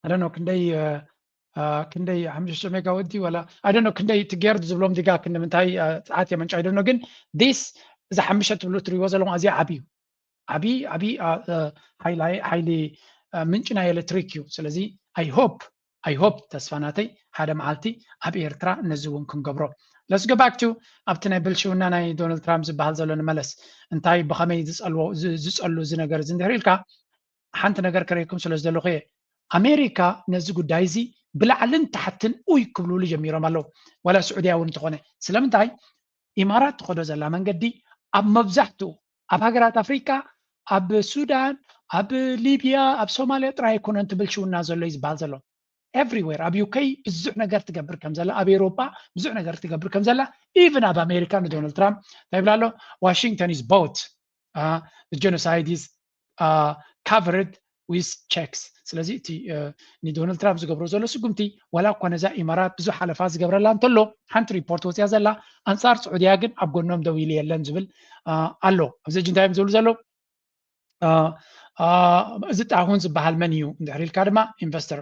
ኣደኖ ክንደይ ክንደይ ሓሙሽተ ሽሕ ሜጋወት ድዩ ወላ ኣደኖ ክንደይ እቲ ጌርድ ዝብሎም ዲጋ ክንምንታይ ፀዓት የመንጫ ኣይደኖ ግን ዲስ እዚ ሓሙሽተ ትብሉ ትሪዎ ዘለኹም ኣዝያ ዓብዩ ዓብዪ ዓብዪ ሓይሊ ምንጭ ናይ ኤሌክትሪክ እዩ። ስለዚ I hope I hope ተስፋ ናተይ ሓደ መዓልቲ ኣብ ኤርትራ ነዚ እውን ክንገብሮ። Let's go back to ኣብቲ ናይ ብልሽውና ናይ ዶናልድ ትራምፕ ዝበሃል ዘሎ ንመለስ። እንታይ ብኸመይ ዝፀልዎ ዝፀሉ እዚ ነገር እዚ እንድሕር ኢልካ ሓንቲ ነገር ከረይኩም ስለ ዝደለኹ እየ። ኣሜሪካ ነዚ ጉዳይ እዚ ብላዕልን ታሕትን ኡይ ክብልሉ ጀሚሮም ኣለዉ። ዋላ ስዑድያ እውን እንተኾነ ስለምንታይ ኢማራት ትኸዶ ዘላ መንገዲ ኣብ መብዛሕትኡ ኣብ ሃገራት ኣፍሪካ ኣብ ሱዳን ኣብ ሊብያ ኣብ ሶማልያ ጥራይ ኣይኮነን እቲ ብልሽውና ዘሎ እዩ ዝበሃል ዘሎ። Everywhere ኣብ ዩኬ ብዙሕ ነገር ትገብር ከም ዘላ ኣብ ኤውሮጳ ብዙሕ ነገር ትገብር ከም ዘላ ኢቭን ኣብ ኣሜሪካ ንዶናልድ ትራምፕ እንታይ ይብላ ኣሎ? Washington is bought genocide is covered with checks። ስለዚ እቲ ንዶናልድ ትራምፕ ዝገብሮ ዘሎ ስጉምቲ ዋላ እኳ ነዛ ኢማራት ብዙሕ ሓለፋ ዝገብረላ እንተሎ ሓንቲ ሪፖርት ወፅያ ዘላ ኣንፃር ስዑድያ ግን ኣብ ጎኖም ደው ኢሉ የለን ዝብል ኣሎ። ኣብዚ ሕጂ እንታይ እዮም ዝብሉ ዘለዉ? እዚ ጣሁን ዝበሃል መን እዩ እንድሕር ኢልካ ድማ ኢንቨስተር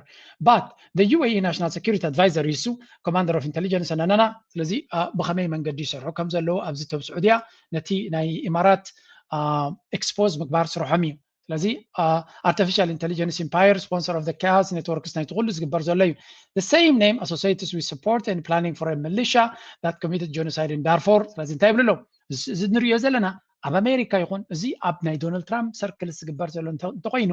but the UAE national security advisor is commander of intelligence ነናና። ስለዚ ብኸመይ መንገዲ ይሰርሑ ከም ዘለዉ ኣብዚ ቶም ስዑድያ ነቲ ናይ ኢማራት ኤክስፖዝ ምግባር ስርሖም እዩ። ስለዚ artificial intelligence empire sponsor of the chaos networks ናይቲ ኩሉ ዝግበር ዘሎ እዩ። The same name associates with support and planning for a militia that committed genocide in Darfur። ስለዚ እንታይ ይብሉ ኣለዉ? እዚ ንሪኦ ዘለና ኣብ ኣሜሪካ ይኹን እዚ ኣብ ናይ ዶናልድ ትራምፕ ሰርክል ዝግበር ዘሎ እንተኮይኑ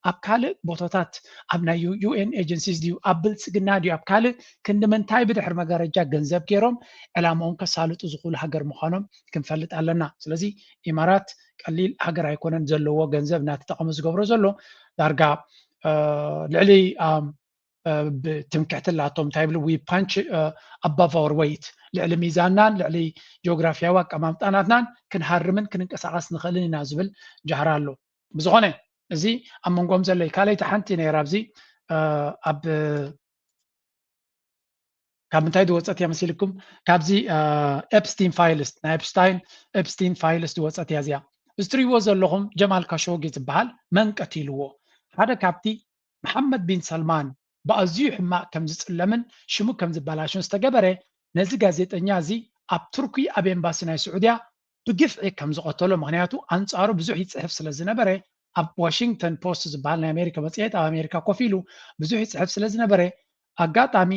ኣብ ካልእ ቦታታት ኣብ ናይ UN agencies ድዩ ኣብ ብልፅግና ድዩ ኣብ ካልእ ክንዲ ምንታይ ብድሕሪ መጋረጃ ገንዘብ ገይሮም ዕላምኦም ከሳልጡ ዝኽእሉ ሃገር ምዃኖም ክንፈልጥ ኣለና። ስለዚ ኢማራት ቀሊል ሃገር ኣይኮነን ዘለዎ ገንዘብ እናተጠቐመ ዝገብሮ ዘሎ ዳርጋ ልዕሊ ትምክሕቲ ኣላቶም እንታይ ይብሉ we punch above our weight ልዕሊ ሚዛንናን ልዕሊ ጂኦግራፊያዊ ኣቀማምጣ ናትናን ክንሃርምን ክንንቀሳቐስ ንኽእልን ኢና ዝብል ጃህራ ኣሎ። ብዝኾነ እዚ ኣብ መንጎም ዘሎ እዩ። ካልኣይቲ ሓንቲ ነይራ ኣብዚ ኣብ ካብ ምንታይ ዝወፀት እያ መሲልኩም? ካብዚ ኤፕስቲን ፋይልስ ናይ ኤፕስታይን ኤፕስቲን ፋይልስ ዝወፀት እያ እዚኣ። እዚ ትሪእዎ ዘለኹም ጀማል ካሾጊ ዝበሃል መን ቀቲልዎ? ሓደ ካብቲ መሓመድ ቢን ሰልማን ብኣዝዩ ሕማቕ ከም ዝፅለምን ሽሙ ከም ዝበላሽን ዝተገበረ ነዚ ጋዜጠኛ እዚ ኣብ ቱርኪ ኣብ ኤምባሲ ናይ ስዑድያ ብግፍዒ ከም ዝቐተሎ ምክንያቱ ኣንፃሩ ብዙሕ ይፅሕፍ ስለ ዝነበረ ኣብ ዋሽንግተን ፖስት ዝበሃል ናይ ኣሜሪካ መፅሄት ኣብ ኣሜሪካ ኮፍ ኢሉ ብዙሕ ይፅሕፍ ስለ ዝነበረ ኣጋጣሚ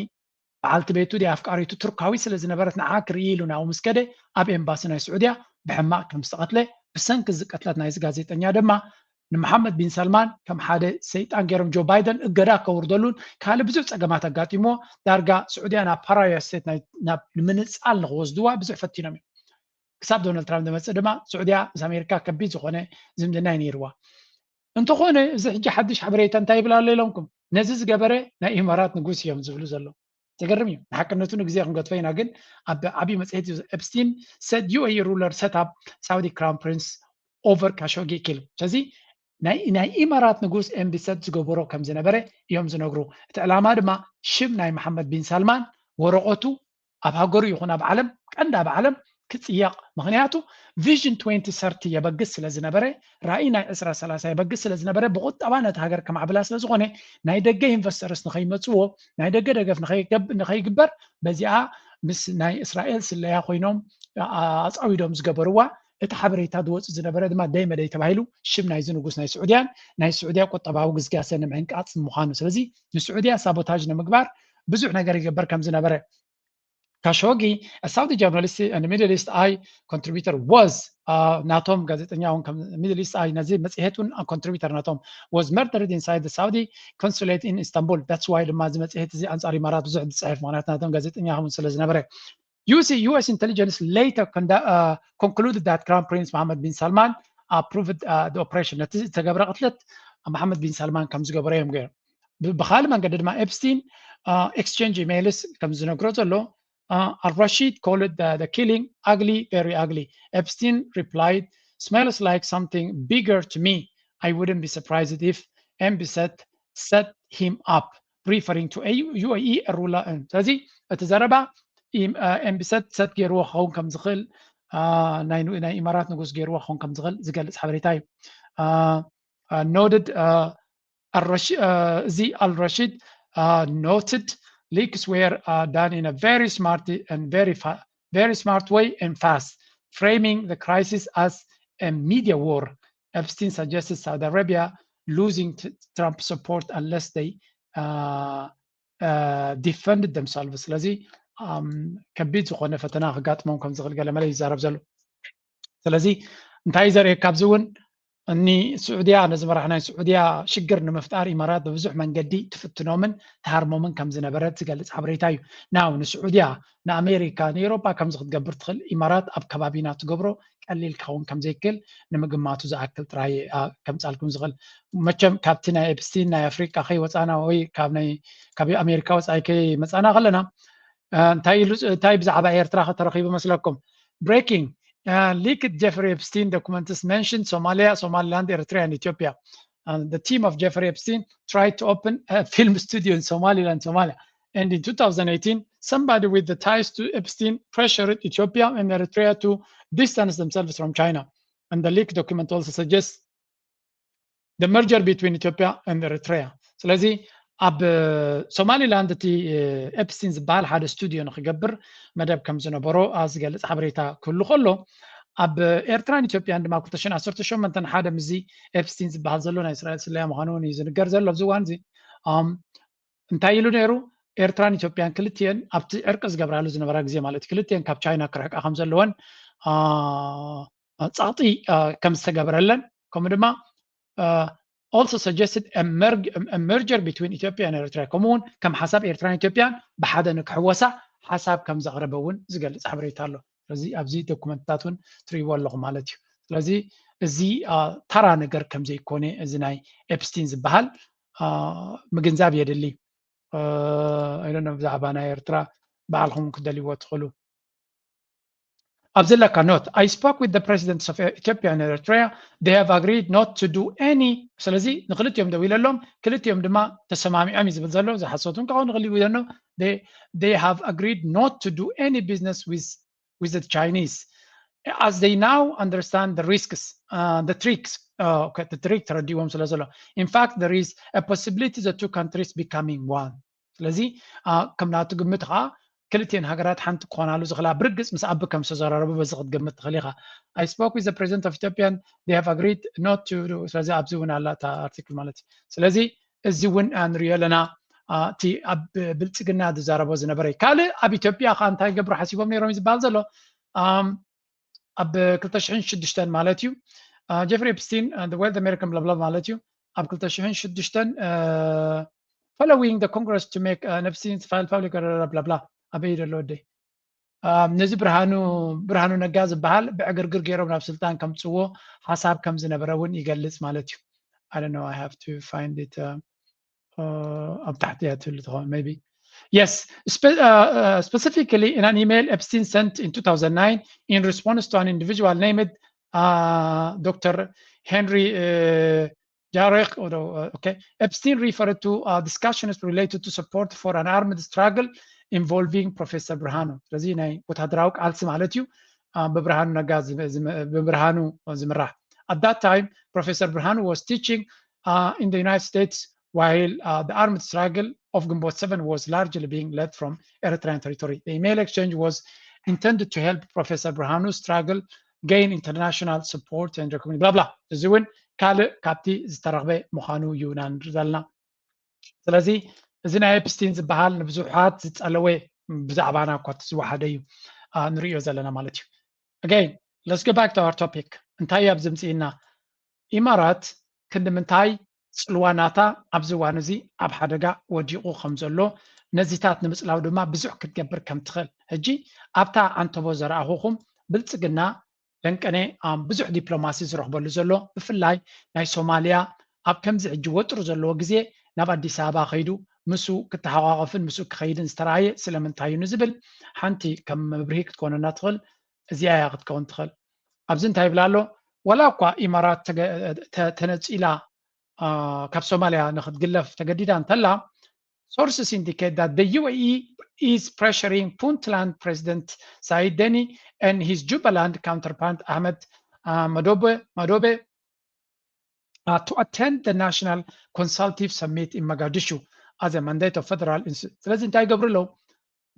በዓልቲ ቤቱ ድያ ኣፍቃሪቱ ቱርካዊት ስለ ዝነበረት ንዓ ክርኢ ኢሉ ናብኡ ምስ ከደ ኣብ ኤምባሲ ናይ ስዑድያ ብሕማቕ ከም ዝተቐትለ ብሰንኪ እዚ ቅትለት ናይዚ ጋዜጠኛ ድማ ንመሓመድ ቢን ሰልማን ከም ሓደ ሰይጣን ገይሮም ጆ ባይደን እገዳ ከውርደሉን ካልእ ብዙሕ ፀገማት ኣጋጢምዎ ዳርጋ ስዑድያ ናብ ፓራያ ስቴት ናብ ንምንፃል ንክወስድዋ ብዙሕ ፈቲኖም እዮም። ክሳብ ዶናልድ ትራምፕ ዝመፅእ ድማ ስዑድያ ምስ ኣሜሪካ ከቢድ ዝኾነ ዝምድና እዩ ነይርዋ። እንተኾነ እዚ ሕጂ ሓድሽ ሓበሬታ እንታይ ይብል ኣሎ ኢሎምኩም ነዚ ዝገበረ ናይ ኢማራት ንጉስ እዮም ዝብሉ ዘለዉ። ዘገርም እዩ። ንሓቅነቱ ንግዜ ክንገድፎ ኢና፣ ግን ኣብ ዓብዪ መፅሄት እዩ። Epstein said UAE ruler set up Saudi crown prince over Khashoggi kill። ስለዚ ናይ ናይ ኢማራት ንጉስ ኤምቢሰት ዝገበሮ ከም ዝነበረ እዮም ዝነግሩ። እቲ ዕላማ ድማ ሽም ናይ መሓመድ ቢን ሳልማን ወረቐቱ ኣብ ሃገሩ ይኹን ኣብ ዓለም ቀንዲ ኣብ ዓለም ክፅየቕ። ምክንያቱ ቪዥን ትወንቲ ሰርቲ የበግስ ስለ ዝነበረ፣ ራእይ ናይ ዕስራ ሰላሳ የበግስ ስለ ዝነበረ፣ ብቁጠባ ነቲ ሃገር ከማዕብላ ስለ ዝኾነ፣ ናይ ደገ ኢንቨስተርስ ንኸይመፅዎ፣ ናይ ደገ ደገፍ ንኸይገብ- ንኸይግበር፣ በዚኣ ምስ ናይ እስራኤል ስለያ ኮይኖም ኣ- ኣፃዊዶም ዝገበርዋ። እቲ ሓበሬታ ዝወፅእ ዝነበረ ድማ ደይ መደይ ተባሂሉ ሽም ናይዚ ንጉስ ናይ ስዑድያን ናይ ስዑድያ ቁጠባዊ ግስጋሰ ንምዕንቃፅ ምዃኑ። ስለዚ ንስዑድያ ሳቦታጅ ንምግባር ብዙሕ ነገር ይገበር ከም ዝነበረ። Khashoggi, a Saudi journalist and Middle East Eye contributor, was ናቶም ጋዜጠኛ እውን ከም ሚድል ኢስት ኣይ ነዚ መፅሄት እውን ኮንትሪቢተር ናቶም was murdered inside the Saudi consulate in Istanbul። That's why ድማ እዚ መፅሄት እዚ ኣንፃር ኢማራት ብዙሕ ዝፅሕፍ ምክንያት ናቶም ጋዜጠኛ ከምኡ ስለ ዝነበረ። U S, U S intelligence later condu- uh, concluded that Crown Prince Mohammed bin Salman approved uh, the operation. ነቲ ዝተገብረ ቅትለት መሓመድ ቢን ሳልማን ከም ዝገበረ እዮም ገይሮም። ብ- ብኻልእ መንገዲ ድማ ኤፕስቲን ኤክስቼንጅ ኢሜይልስ ከም ዝነግሮ ዘሎ uh, Al Rashid called the, the killing ugly, very ugly. Epstein replied, smells like something bigger to me. I wouldn't be surprised if M B set set him up, referring to a U A E ruler. ስለዚ እቲ ዘረባ M B set set ገይርዎ ክኸውን ከም ዝኽእል ናይ ኢማራት ንጉስ ገይርዎ ክኸውን ከም ዝኽእል ዝገልጽ ሓበሬታ እዩ። Noted. Al-Rashid, uh, Zi Al Rashid uh, noted leaks were uh, done in a very smart and very fa- very smart way and fast, framing the crisis as a media war. Epstein suggested Saudi Arabia losing t- Trump support unless they uh, uh, defended themselves. ስለዚ um, ከቢድ ዝኾነ ፈተና ክጋጥሞም ከም ዝኽእል ገለ መለ ይዛረብ ዘሎ። ስለዚ እንታይ ዘርእየካ ኣብዚ እውን እኒ ስዑድያ ነዚ መራሕ ናይ ስዑድያ ሽግር ንምፍጣር ኢማራት ብብዙሕ መንገዲ ትፍትኖምን ትሃርሞምን ከም ዝነበረት ዝገልጽ ሓበሬታ እዩ። ናው ንስዑድያ ንኣሜሪካ ንኤሮጳ ከምዚ ክትገብር ትኽእል ኢማራት ኣብ ከባቢና ትገብሮ ቀሊል ክኸውን ከም ዘይክእል ንምግማቱ ዝኣክል ጥራይ ከምጻልኩም ዝኽእል። መቸም ካብቲ ናይ ኤፕስቲን ናይ ኣፍሪቃ ከይወፃና ወይ ካብ ናይ ካብ ኣሜሪካ ወፃኢ ከይመፃና ከለና እንታይ ኢሉ እንታይ ብዛዕባ ኤርትራ ከተረኺቡ መስለኩም? Breaking. Uh, leaked Jeffrey Epstein documents mentioned Somalia, Somaliland, Eritrea, and Ethiopia. And the team of Jeffrey Epstein tried to open a film studio in Somaliland, Somalia. And in two thousand eighteen, somebody with the ties to Epstein pressured Ethiopia and Eritrea to distance themselves from China. And the leaked document also suggests the merger between Ethiopia and Eritrea. ስለዚ ኣብ ሶማሊላንድ እቲ ኤፕስቲን ዝበሃል ሓደ ስቱዲዮ ንክገብር መደብ ከም ዝነበሮ ዝገልፅ ሓበሬታ ክህሉ ከሎ ኣብ ኤርትራን ኢትዮጵያን ድማ ክልተ ሽሕን ዓሰርተ ሸሞንተን ሓደ ምስዚ ኤፕስቲን ዝበሃል ዘሎ ናይ እስራኤል ስለያ ምዃኑ እውን እዩ ዝንገር ዘሎ ኣብዚ እዋን እዚ። እንታይ ኢሉ ነይሩ? ኤርትራን ኢትዮጵያን ክልቲኤን ኣብቲ ዕርቂ ዝገብራሉ ዝነበራ ግዜ ማለት እዩ ክልቲኤን ካብ ቻይና ክርሕቃ ከም ዘለወን ጸቕጢ ከም ዝተገበረለን ከምኡ ድማ also suggested a merger between Ethiopia and Eritrea ከምኡ እውን ከም ሓሳብ ኤርትራን ኢትዮጵያን ብሓደ ንክሕወሳ ሓሳብ ከም ዘቕረበ እውን ዝገልፅ ሓበሬታ ኣሎ። ስለዚ ኣብዚ ዶኩመንትታት እውን ትርእይዎ ኣለኹም ማለት እዩ። ስለዚ እዚ ተራ ነገር ከም ዘይኮነ እዚ ናይ ኤፕስቲን ዝበሃል ምግንዛብ የድሊ። ብዛዕባ ናይ ኤርትራ ባዕልኹም ክደልይዎ ትኽእሉ። ኣብዚ ኣለካ note, I spoke with the presidents of Ethiopia and Eritrea, they have agreed not to do any. ስለዚ ንክልቲኦም ደው ኢለሎም ክልቲኦም ድማ ተሰማሚዖም እዩ ዝብል ዘሎ። ዝሓሰቱን ካብኡ ንክልዩ ዘሎ they have agreed not to do any business with with the Chinese as they now understand the risks, uh, the tricks, uh, okay, the trick ተረዲዎም ስለ ዘሎ. In fact, there is a possibility the two countries becoming one. ስለዚ ከም ናቱ ግምት ከዓ ክልቲኤን ሃገራት ሓንቲ ክኾናሉ ዝኽላ ብርግፅ ምስ ኣቢ ከም ዝተዘራረቡ በዚ ክትግምት ትኽእል ኢኻ። I spoke with the president of Ethiopian, they have agreed not to. ስለዚ ኣብዚ እውን ኣላ እታ ኣርቲክል ማለት እዩ። ስለዚ እዚ እውን ንሪኦ ኣለና። እቲ ኣብ ብልፅግና ዝዛረቦ ዝነበረ ካልእ ኣብ ኢትዮጵያ ከዓ እንታይ ገብሩ ሓሲቦም ነይሮም እዩ ዝበሃል ዘሎ ኣብ ክልተ ሽሕን ሽዱሽተን ማለት እዩ። ጀፍሪ ኤፕስቲን the wealth American ብላብላ ማለት እዩ ኣብ ክልተ ሽሕን ሽዱሽተን following the Congress to make Epstein file public ብላብላ ኣበይ ዘሎ ወደይ ነዚ ብርሃኑ ብርሃኑ ነጋ ዝበሃል ብዕግርግር ገይሮም ናብ ስልጣን ከምፅዎ ሓሳብ ከም ዝነበረ እውን ይገልፅ ማለት እዩ። I don't know, I have to find it. ኣብ ታሕቲ እያ ትህሉ ትኸውን maybe. Yes, specifically in an email Epstein sent in two thousand nine in response to an individual named Doctor Henry Jarek, okay, Epstein referred to discussions related to support for an armed struggle involving Professor ብርሃኑ። ስለዚ ናይ ወታደራዊ ቃልሲ ማለት እዩ። ብብርሃኑ ነጋ ብብርሃኑ ዝምራሕ። At that time, Professor ብርሃኑ was teaching in the United States while the armed struggle of ግንቦት seven was largely being led from Eritrean territory. The email exchange was intended to help Professor ብርሃኑ struggle gain international support and recognition blah blah. እዚ እውን ካልእ ካብቲ ዝተረኽበ ምዃኑ እዩ ኢና ንርኢ ዘለና። ስለዚ እዚ ናይ ኤፕስቲን ዝበሃል ንብዙሓት ዝፀለወ ብዛዕባና እኳ እቲ ዝወሓደ እዩ ንርእዮ ዘለና ማለት እዩ። Again, let's go back to our topic. እንታይ እዩ ኣብዚ ምፅኢና? ኢማራት ክንዲ ምንታይ ፅልዋ ናታ ኣብዚ እዋን እዚ ኣብ ሓደጋ ወዲቑ ከም ዘሎ ነዚታት ንምጽላው ድማ ብዙሕ ክትገብር ከም ትኽእል። ሕጂ ኣብታ ዓንተቦ ዘረኣኹኹም ብልጽግና ደንቀነ ብዙሕ ዲፕሎማሲ ዝረኽበሉ ዘሎ፣ ብፍላይ ናይ ሶማልያ ኣብ ከምዚ ሕጂ ወጥሩ ዘለዎ ግዜ ናብ ኣዲስ ኣበባ ከይዱ ምስኡ ክተሓቋቐፍን ምስኡ ክኸይድን ዝተረኣየ ስለምንታይ እዩ ንዝብል ሓንቲ ከም መብርሂ ክትኮነና ትኽእል እዚኣ እያ ክትከውን ትኽእል። ኣብዚ እንታይ ይብላ ኣሎ? ዋላ እኳ ኢማራት ተነፂላ ካብ ሶማልያ ንክትግለፍ ተገዲዳ እንተላ፣ sources indicate that the U A E is pressuring Puntland President Said Deni and his Jubaland counterpart Ahmed uh, Madobe, Madobe uh, to attend the National Consultative Summit in Mogadishu as a mandate of federal institution. ስለዚ እንታይ ይገብሩ ኣለዉ?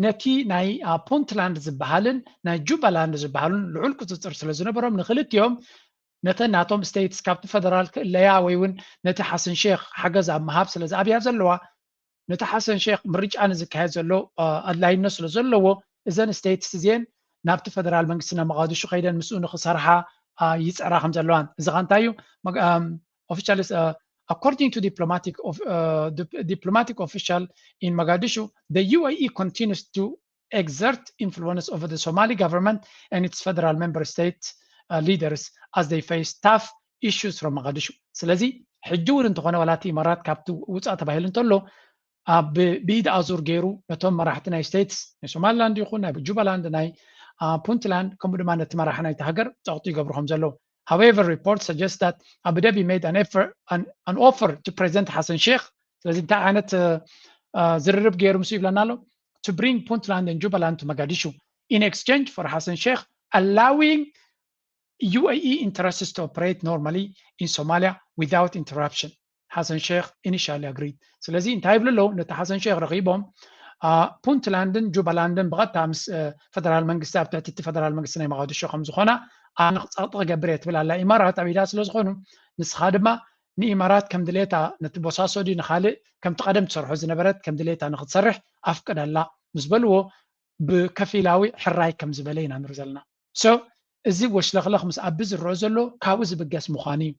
ነቲ ናይ ፑንትላንድ ዝበሃልን ናይ ጁባላንድ ዝበሃሉን ልዑል ቁፅፅር ስለ ዝነበሮም ንክልቲኦም ነተን ናቶም ስቴትስ ካብቲ ፈደራል ክእለያ ወይ እውን ነቲ ሓሰን ሼክ ሓገዝ ኣብ ምሃብ ስለ ዝኣብያ ዘለዋ ነቲ ሓሰን ሼክ ምርጫ ንዝካየድ ዘሎ ኣድላይነት ስለ ዘለዎ እዘን ስቴትስ እዚአን ናብቲ ፈደራል መንግስቲ ናብ መቃድሹ ከይደን ምስኡ ንክሰርሓ ይፅዕራ ከም ዘለዋን እዚ ካ እንታይ እዩ officials uh, according to diplomatic of uh, diplomatic official in Mogadishu, the U A E continues to exert influence over the Somali government and its federal member state uh, leaders as they face tough issues from Mogadishu. ስለዚ ሕጂ እውን እንተኾነ ዋላቲ ኢማራት ካብቲ ውፃእ ተባሂሉ እንተሎ ኣብ ብኢድ ኣዙር ገይሩ ነቶም መራሕቲ ናይ ስቴትስ ናይ ሶማሊላንድ ይኹን ናይ ጁባላንድ ናይ ፑንትላንድ ከምኡ ድማ ነቲ መራሒ ናይቲ ሃገር ፀቕጡ ይገብሩ ከም ዘለዉ However, reports suggest that Abu Dhabi made an, effort, an, an offer to President Hassan Sheikh ስለዚ እንታይ ዓይነት ዝርርብ ገይሩ ምስ ይብለና ኣሎ to bring Puntland and Jubaland to Mogadishu in exchange for Hassan Sheikh allowing U A E interests to operate normally in Somalia without interruption. Hassan Sheikh initially agreed. ስለዚ እንታይ ይብሉ ኣለዉ ነቲ ሓሰን ሼክ ረኺቦም ፑንትላንድን ጁባላንድን ብቐጥታ ምስ ፈደራል መንግስቲ ኣብ ትሕቲ እቲ ፈደራል መንግስቲ ናይ መቃድሾ ከም ዝኾና ኣነ ክፀቕጢ ክገብር እየ ትብል ኣላ ኢማራት ኣብ ኢዳ ስለ ዝኾኑ ንስኻ ድማ ንኢማራት ከም ድሌታ ነቲ ቦሳሶ ድዩ ንኻልእ ከምቲ ቀደም ትሰርሖ ዝነበረት ከም ድሌታ ንክትሰርሕ ኣፍቅደላ ምስ በልዎ ብከፊላዊ ሕራይ ከም ዝበለ ኢና ንርኢ ዘለና so እዚ ወሽለኽለኽ ምስ ኣቢ ዝረኦ ዘሎ ካብኡ ዝብገስ ምዃኑ እዩ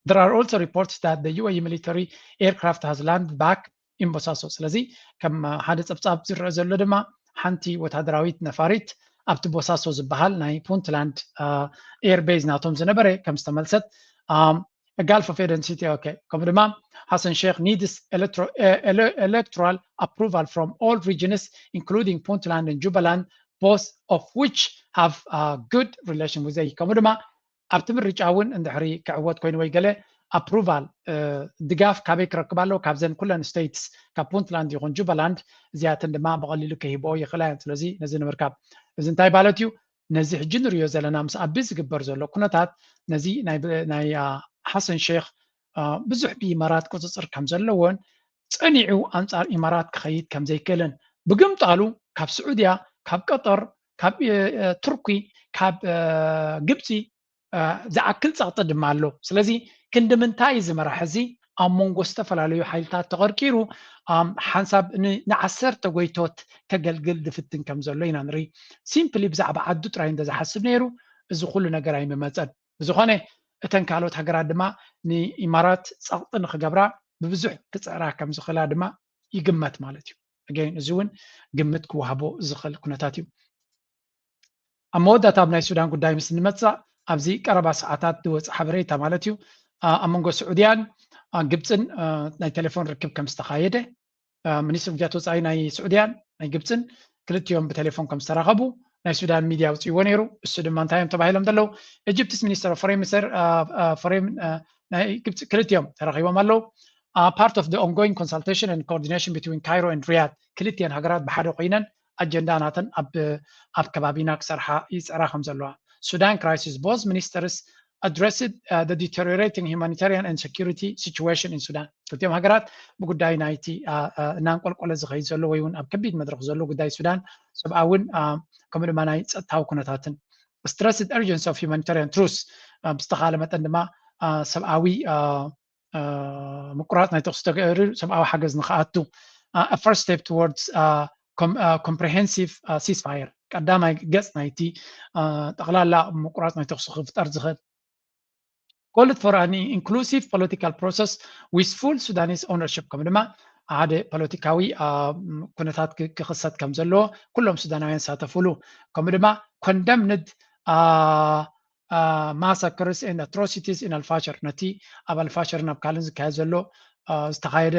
There are also reports that the U A E military aircraft has landed back in Bosaso. ስለዚ ከም ሓደ ጸብጻብ ዝረአ ዘሎ ድማ ሓንቲ ወታደራዊት ነፋሪት ኣብቲ ቦሳሶ ዝበሃል ናይ ፑንትላንድ ኤር ቤዝ ናቶም ዝነበረ ከም ዝተመልሰት Gulf of Aden City okay ከምኡ ድማ Hassan Sheikh needs electoral approval from all regions including Puntland and Jubaland both of which have a good relation with the ከምኡ ድማ ኣብቲ ምርጫ እውን እንድሕሪ ክዕወት ኮይኑ ወይ ገለ ኣፕሩቫል ድጋፍ ካበይ ክረክብ ኣለዎ ካብዘን ኩለን ስቴትስ ካብ ፑንትላንድ ይኹን ጁባላንድ እዚኣተን ድማ ብቐሊሉ ከሂብኦ ይኽእላ እየን ስለዚ ነዚ ንምርካብ እዚ እንታይ ማለት እዩ ነዚ ሕጂ ንሪዮ ዘለና ምስ ኣቢ ዝግበር ዘሎ ኩነታት ነዚ ናይ ሓሰን ሼክ ብዙሕ ብኢማራት ቁፅፅር ከም ዘለዎን ፀኒዑ ኣንፃር ኢማራት ክኸይድ ከም ዘይክእልን ብግምጣሉ ካብ ስዑድያ ካብ ቀጠር ካብ ቱርኪ ካብ ግብፂ ዝኣክል ፀቕጢ ድማ ኣሎ ስለዚ ክንዲ ምንታይ እዚ መራሕ እዚ ኣብ መንጎ ዝተፈላለዩ ሓይልታት ተቐርቂሩ ሓንሳብ ንዓሰርተ ጎይቶት ከገልግል ዝፍትን ከም ዘሎ ኢና ንርኢ simply ብዛዕባ ዓዱ ጥራይ እንተዝሓስብ ነይሩ እዚ ኩሉ ነገር ኣይምመፀን ብዝኾነ እተን ካልኦት ሃገራት ድማ ንኢማራት ፀቕጢ ንክገብራ ብብዙሕ ክፅዕራ ከም ዝኽእላ ድማ ይግመት ማለት እዩ again እዚ እውን ግምት ክወሃቦ ዝኽእል ኩነታት እዩ ኣብ መወዳእታ ኣብ ናይ ሱዳን ጉዳይ ምስ ንመፅእ ኣብዚ ቀረባ ሰዓታት ዝወፅእ ሓበሬታ ማለት እዩ ኣብ መንጎ ስዑድያን ግብፅን ናይ ቴሌፎን ርክብ ከም ዝተኻየደ ሚኒስትሪ ጉዳያት ወፃኢ ናይ ስዑድያን ናይ ግብፅን ክልቲኦም ብቴሌፎን ከም ዝተራኸቡ ናይ ሱዳን ሚድያ ኣውፅእዎ ነይሩ እሱ ድማ እንታይ እዮም ተባሂሎም ዘለዉ Egypt's minister of foreign affairs foreign ናይ ግብፂ ክልቲኦም ተራኺቦም ኣለዉ part of the ongoing consultation and coordination between Cairo and Riyadh ክልቲአን ሃገራት ብሓደ ኮይነን ኣጀንዳ ናተን ኣብ ኣብ ከባቢና ክሰርሓ ይፅዕራ ከም ዘለዋ Sudan crisis both ministers addressed uh, the deteriorating humanitarian and security situation in Sudan ክልቲኦም ሃገራት ብጉዳይ ናይቲ እናንቆልቆለ ዝኸይድ ዘሎ ወይ እውን ኣብ ከቢድ መድረክ ዘሎ ጉዳይ ሱዳን ሰብኣውን ከምኡ ድማ ናይ ፀጥታዊ ኩነታትን stressed urgency of humanitarian truce ብዝተኻለ መጠን ድማ ሰብኣዊ ምቁራፅ ናይ ተኩሲ ተገይሩ ሰብኣዊ ሓገዝ ንክኣቱ first step towards comprehensive ceasefire ቀዳማይ ገፅ ናይቲ ጠቕላላ ምቁራፅ ናይ ተኩሲ ክፍጠር ዝኽእል called for an inclusive political process with full Sudanese ownership ከም ድማ ሓደ ፖለቲካዊ ኩነታት ክኽሰት ከም ዘለዎ ኩሎም ሱዳናውያን ዝሳተፉሉ፣ ከምኡ ድማ condemned massacres and atrocities in ኣልፋሸር፣ ነቲ ኣብ ኣልፋሸርን ኣብ ካልእን ዝካየድ ዘሎ ዝተኻየደ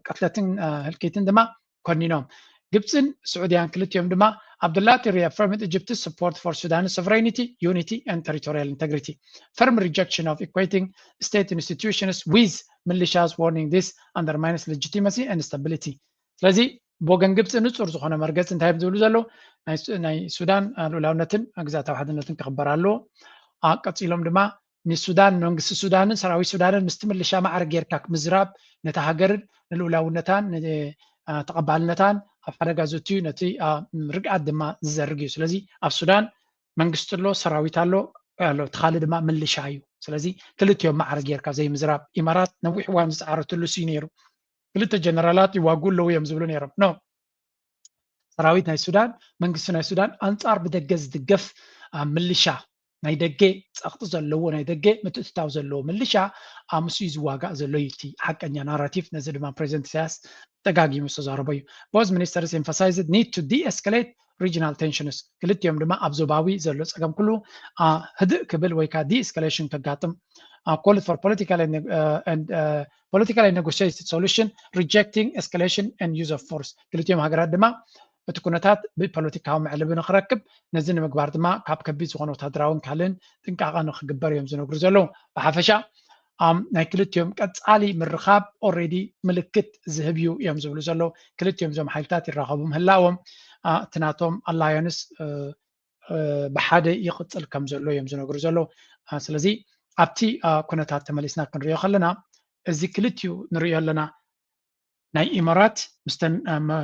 ቅትለትን ህልቂትን ድማ ኮኒኖም። ግብፅን ስዑድያን ክልቲኦም ድማ ኣብዱላቲ reaffirmed Egypt's support for Sudan's sovereignty, unity and territorial integrity, firm rejection of equating state institutions with militias, warning this undermines legitimacy and stability. ስለዚ ብወገን ግብፂ ንፁር ዝኾነ መርገፂ እንታይ ዝብሉ ዘለዉ፣ ናይ ሱዳን ልኡላውነትን ግዝኣታዊ ሓድነትን ክኽበር ኣለዎ። ቀፂሎም ድማ ንሱዳን፣ መንግስቲ ሱዳንን ሰራዊት ሱዳንን ምስቲ ምልሻ ማዕረ ጌርካ ምዝራብ ነታ ሃገርን ንልኡላውነታን ተቐባልነታን ኣብ ሓደጋ ዘትዩ፣ ነቲ ርግኣት ድማ ዝዘርግ እዩ። ስለዚ ኣብ ሱዳን መንግስቲ ኣሎ፣ ሰራዊት ኣሎ፣ ኣሎ፣ እቲ ካልእ ድማ ምልሻ እዩ። ስለዚ ክልቲኦም ማዕረ ጌርካ ዘይምዝራብ ኢማራት ነዊሕ እዋን ዝፀዓረትሉ እዩ ነይሩ። ክልተ ጀነራላት ይዋግኡ ኣለዉ እዮም ዝብሉ ነይሮም። ኖ፣ ሰራዊት ናይ ሱዳን፣ መንግስቲ ናይ ሱዳን ኣንጻር ብደገ ዝድገፍ ምልሻ፣ ናይ ደገ ጸቕጢ ዘለዎ፣ ናይ ደገ ምትእትታው ዘለዎ ምልሻ ምስኡ እዩ ዝዋጋእ ዘሎ እዩ እቲ ሓቀኛ ናራቲቭ። ነዚ ድማ ፕሬዚደንት ኢሳያስ ደጋጊሙ ዝተዛረቦ እዩ። Both ministers emphasized need to de-escalate regional tensions። ክልቲኦም ድማ ኣብ ዞባዊ ዘሎ ጸገም ኩሉ ህድእ ክብል ወይ ከዓ de-escalation ከጋጥም፣ called for political and political and negotiated solution, rejecting escalation and use of force። ክልቲኦም ሃገራት ድማ እቲ ኩነታት ብፖለቲካዊ መዕለቢ ንክረክብ፣ ነዚ ንምግባር ድማ ካብ ከቢድ ዝኾነ ወታደራውን ካልእን ጥንቃቐ ንክግበር እዮም ዝነግሩ ዘለዉ። ብሓፈሻ ናይ ክልቲኦም ቀፃሊ ምርኻብ already ምልክት ዝህብ እዩ እዮም ዝብሉ ዘለዉ። ክልቲኦም እዞም ሓይልታት ይራኸቡ ምህላዎም እቲ ናቶም ኣላያንስ ብሓደ ይቕፅል ከም ዘሎ እዮም ዝነግሩ ዘለዉ። ስለዚ ኣብቲ ኩነታት ተመሊስና ክንሪኦ ከለና፣ እዚ ክልቲኡ ንሪኦ ኣለና። ናይ ኢማራት ምስተን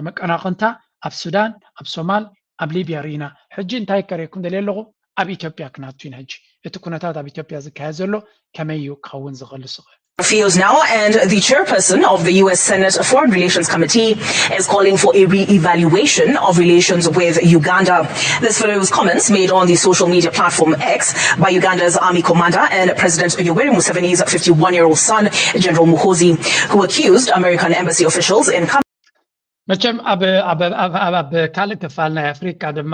መቀናቕንታ ኣብ ሱዳን፣ ኣብ ሶማል፣ ኣብ ሊብያ ርኢና። ሕጂ እንታይ ከርእየኩም ደልየ ኣለኹ፣ ኣብ ኢትዮጵያ ክናቱ ኢና። ሕጂ እቲ ኩነታት ኣብ ኢትዮጵያ ዝካየድ ዘሎ ከመይ እዩ ክኸውን ዝኽእል ዝኽእል? Fields now, and the chairperson of the U S Senate Foreign Relations Committee is calling for a re-evaluation of relations with Uganda. This follows comments made on the social media platform X by Uganda's army commander and President Yoweri Museveni's fifty-one-year-old son, General Muhoozi, who accused American embassy officials in መቸም ኣብ ካልእ ክፋል ናይ ኣፍሪካ ድማ